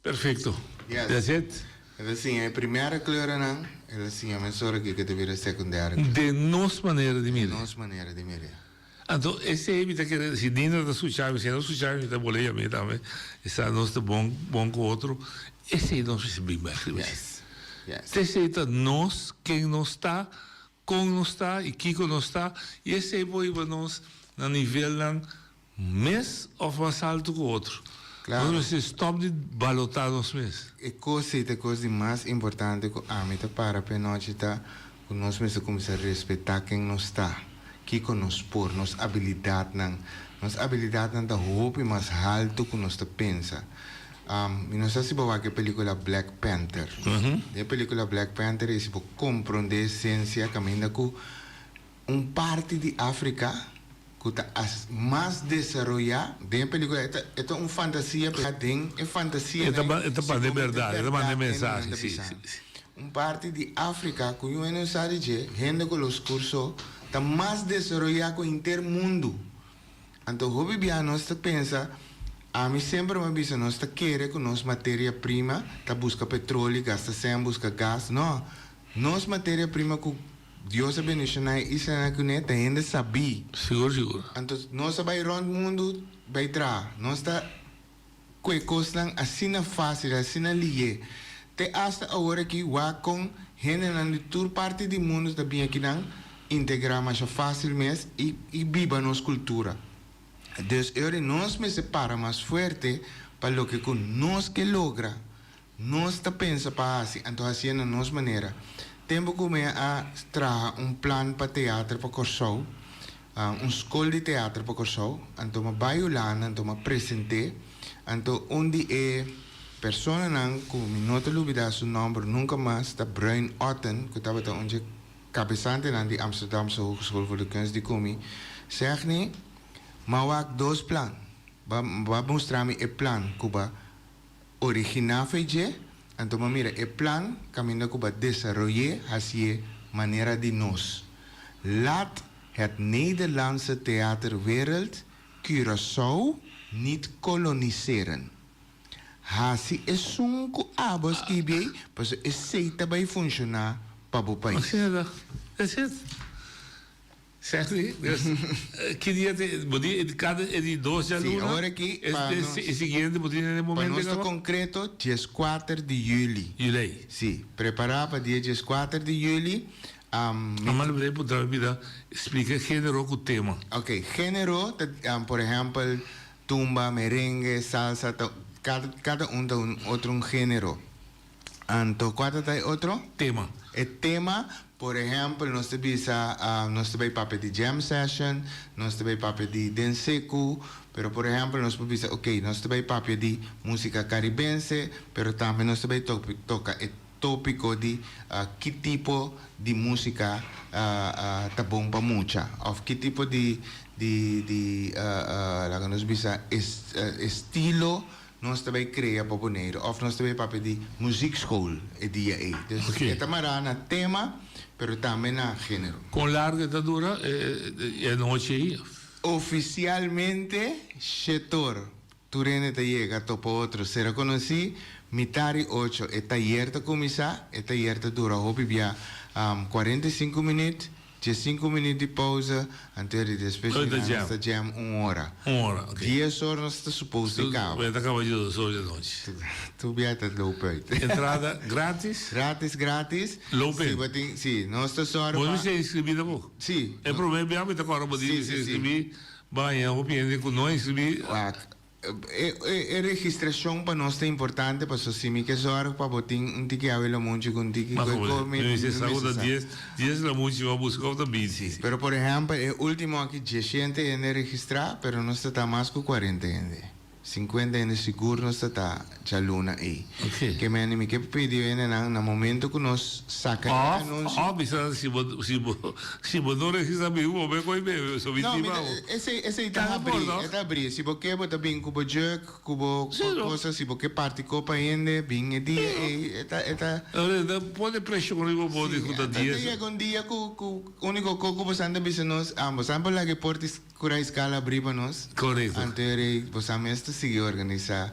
Perfecto. Yes. That's it. El a siña e primera kleuranan, el a siña mesora kiko ta bira secundaire kleur. Den nos manera di mira. Den nos manera di mira. Anto esei mi ta kere, si Nina ta skucha mi, si e no skucha mi, mi ta bole yam'é tambe. E sa nos ta bon bon ku otro. Esei nos mester bin bek riba dje. Yes. Yes. Esei ta nos, ken nos ta, Kon nos ta i kiko nos ta, i esei por hiba nos na nivelnan mes òf mas altu ku otro. Claro. Nos mester stòp di balotá nos mes. E kos ei ta e kos di mas importante ku ami ta para p'e nochi ta ku nos mester kuminsá respetá ken nos ta, kiko nos por, nos abilidatnan. Nos abilidatnan ta hopi mas haltu ku nos ta pensa. Mi no sa si bo wak e pelicula Black Panther. Den e pelicula Black Panther ei si bo comprende esencia caminda cu un parti di Africa cu ta mas desaroya den e pelicula e ta e ta un fantasia pero den e fantasia E ta nan e ta si manda e bo mete berdad e ta manda e berdad mensahe nan ta si bisa. si si. Un parti di Africa cu yu hende no sa di dje, hende cu los curso ta mas desaroya cu henter mundu. Anto hopi bia nos ta pensa, ami semper mi a bisa nos ta kere ku nos materia prima ta buska petroli, gasta sèn buska gas, no, nos materia prima ku Dios a bendishoná e islanan kuné ta hende sabí. Sigur sigur. Anto nos a bai rònt mundu bai traha, nos ta kue kosnan asina fásil, asina lihé. Te asta awor aki wak kon hendenan di tur parti di mundu ta bin akinan integrá masha fásil mes i i biba nos kultura. Dus e ora nos mester para mas fuerte pa loke ku nos ke logra. Nos ta pensa pa hasi, anto hasié na nos manera. Tempu ku mi a traha un plan pa teater pa Kòrsou, un skol di teater pa Kòrsou, anto mi a bai Hulanda, anto mi a present'é, anto un di e personanan ku mi no ta lubidá su nòmber nunka mas ta Bruin Otten, ku tabata un dje kabesantenan di Amsterdamse Hogeschool voor de Kunst di ku mi, Segni, m'a wak dos plan. Ba ba mustra mi e plan ku ba Originá fe dje, anto bo mira e plan kaminda ku bo a desaroy'é hasié manera di nos. Laat het Nederlandse theaterwereld Curaçao niet koloniseren. Hasi esun ku abo a skibi ei, pasobra esei ta bai funshoná pa bo pais. Asina ta. That's it. Zegt dus ki dia te, bo di kada e di dos djaluna? Sí, awor aki pa nos. E siguiente bo tin den e momento. Pa nos ta konkreto, dieskuater di yüli. Juli. Sí, prepará pa dia dieskuater di yüli. Ama lo puntra mi bida, splika género ku tema. Ok, género ta por ehèmpel tumba, merengue, salsa, ta kada kada un ta un otro un género. Anto kua ta ta e otro? Tema. E tema, por ehèmpel nos ta bisa nos ta bai papia di jam session, nos ta bai papia di den seku, pero por ehèmpel nos por bisa ok nos ta bai papia di músika karibense, pero tambe nos ta bai toka e tópiko di ki tipo di músika ta bon pa mucha òf ki tipo di di di laga nos bisa estilo Nos ta bay crea pa Boneiru of nos ta bay papia di muziekschool e dia ey. Dus e ta mara na tema, pero tambe na genero. Con largo e ta dura e anochi ey? Oficialmente shetor. Tur hende ta yega topa otro. Sera conoci, mitari ocho e tayer ta cuminsa. E tayer ta dura hopi bia 45 minuut. Diesinku minuut di pausa, anto di despues di nan nos ta jam un ora. Un ora, ok. Dies or nos ta supos di kaba. Bo ta kaba dies or di anochi. Tu bia ta loop uit. Entrada gratis? Gratis, gratis. Loop in? Si bo tin, si, nos ta sòru pa. Bo mester inscribi tampoco? Si. E prome bia mi ta kòrda bo di mester inscribi, baña hopi hende ku no inscribi. Wak, E registrashon pa nos ta importante paso si mi ke zorg pa bo tin un tiki awe lamunchi ku un tiki koe komi mi mester sa ku ta dies lamunchi bo a buska of ta binti. Si, pero por ehèmpel e ultimo aki dieshente hende registrá pero nos ta ta mas ku kuarenta hende. Sinkuenta hende sigur nos ta ta djaluna ei. Ke mende mi ke pidi hendenan na momento ku nos saka e anunsio. Of bisa si bo si bo si bo no registra mi bo be koe bebe so mi No, tin mi ta pa bo. esei esei ta Ta habri, por no? e ta habri. Si bo ke bo ta bin ku bo jug, ku bo Si no. cosa, si bo ke parti kopa hende, bin e dia ei, e ta e ta. Ora ta pone preshon riba bo di Si, ku ta ta ta dies. yega un dia ku ku uniko ko ku bosan ta bisa nos, ah bosan por laga e porta kura eskala abri pa nos. Korekto. Anto e bosan mes ta sigui organisa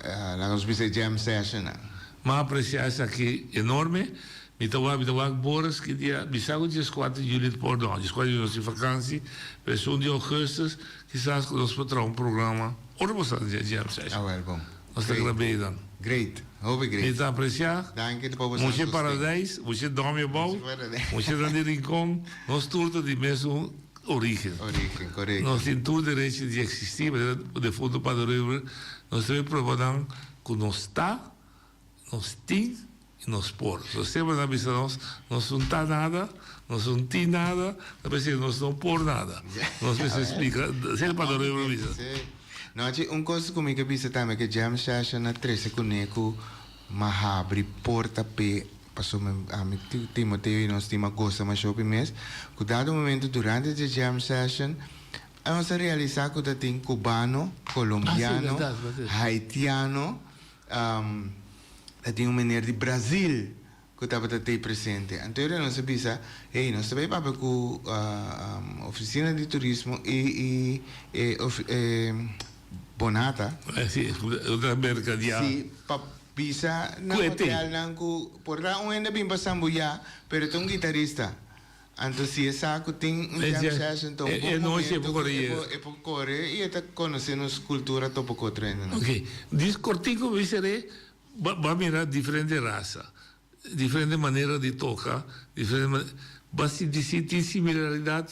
laga nos bisa e jam sessionnan. M'a aprecia esaki enorme. Mi ta wak, mi ta wak Boris ki dia, mi sa ku dieskuater di juli por, no, dieskuater di juli nos tin vakansi, pero esun di augustus kisas ku nos por traha un programa ora bo sa di jam session. Ah wel bon. Nos ta grab'é dan. Great, hopi great. Mi ta aprecia. Danki pa bo sa Mucha sosten. Paradijs, mucha Dòmi Abou, mucha nan di Rincon, nos tur ta di mesun origen. Origen, korekto. Nos tin tur derecho di eksistí, manera defunto Padre Reuber, nos debe proba nan ku nos ta, nos tin i nos por. So semper nan bisa nos, nos no ta nada, nos no tin nada, ta p'esei nos no por nada. Nos mester splika, esei Padre Reuber a bisa. No, chi, un kos ku mi ke bisa tambe ke jam session a trese kuné ku m'a habri porta p'e pasobra ami Timoteo i nos tim a gosa masha hopi mes ku dado momento durante dje jam session nos a realisá ku ta tin cubano, colombiano, haitiano, ta tin un meneer di Brazil ku tabata tei presente. Anto ora nos a bisa, hey, nos ta bai papia ku ofisina di turismo i i e Bonata. Si, ta merkadiá. Si, pa bisa na hotelnan ku por ta un hende bin pa sambuyá, pero ta un gitarista. Anto si e sa ku tin un jam session ta un bon momento ku e por kore i e ta konosé nos kultura topa ku otro hendenan. Ok, dis kortiku mi seré ba mira diferente rasa, diferente manera di toka, diferente manera, ba sinti si tin similaridat?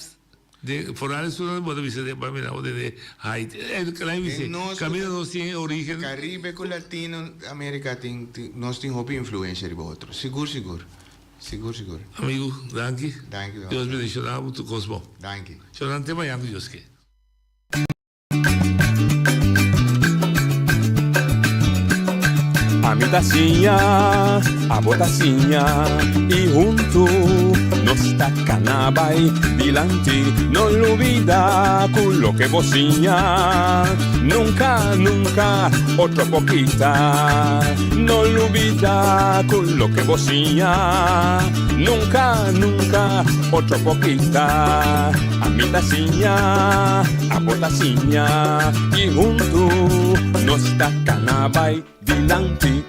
Den foral esun bo ta bisa den pa mira bo den Haiti. Laat mi bisa, kaminda nos tin origen. Caribe ku Latino America tin nos tin hopi influencia riba otro. Sigur sigur. Sigur sigur. Amigo, danki. Danki. Dios bendiciona bo tur kos bon. Danki. Shonan te mañan ku Dios ke. Ami ta siña, abo ta siña y huntu nos ta cana bay dilanti. No lubida cu loke bo siña nunca, nunca otro por kita. No lubida cu loke bo siña nunca, nunca otro por kita. Ami ta siña, abo ta siña y huntu nos ta cana bay dilanti.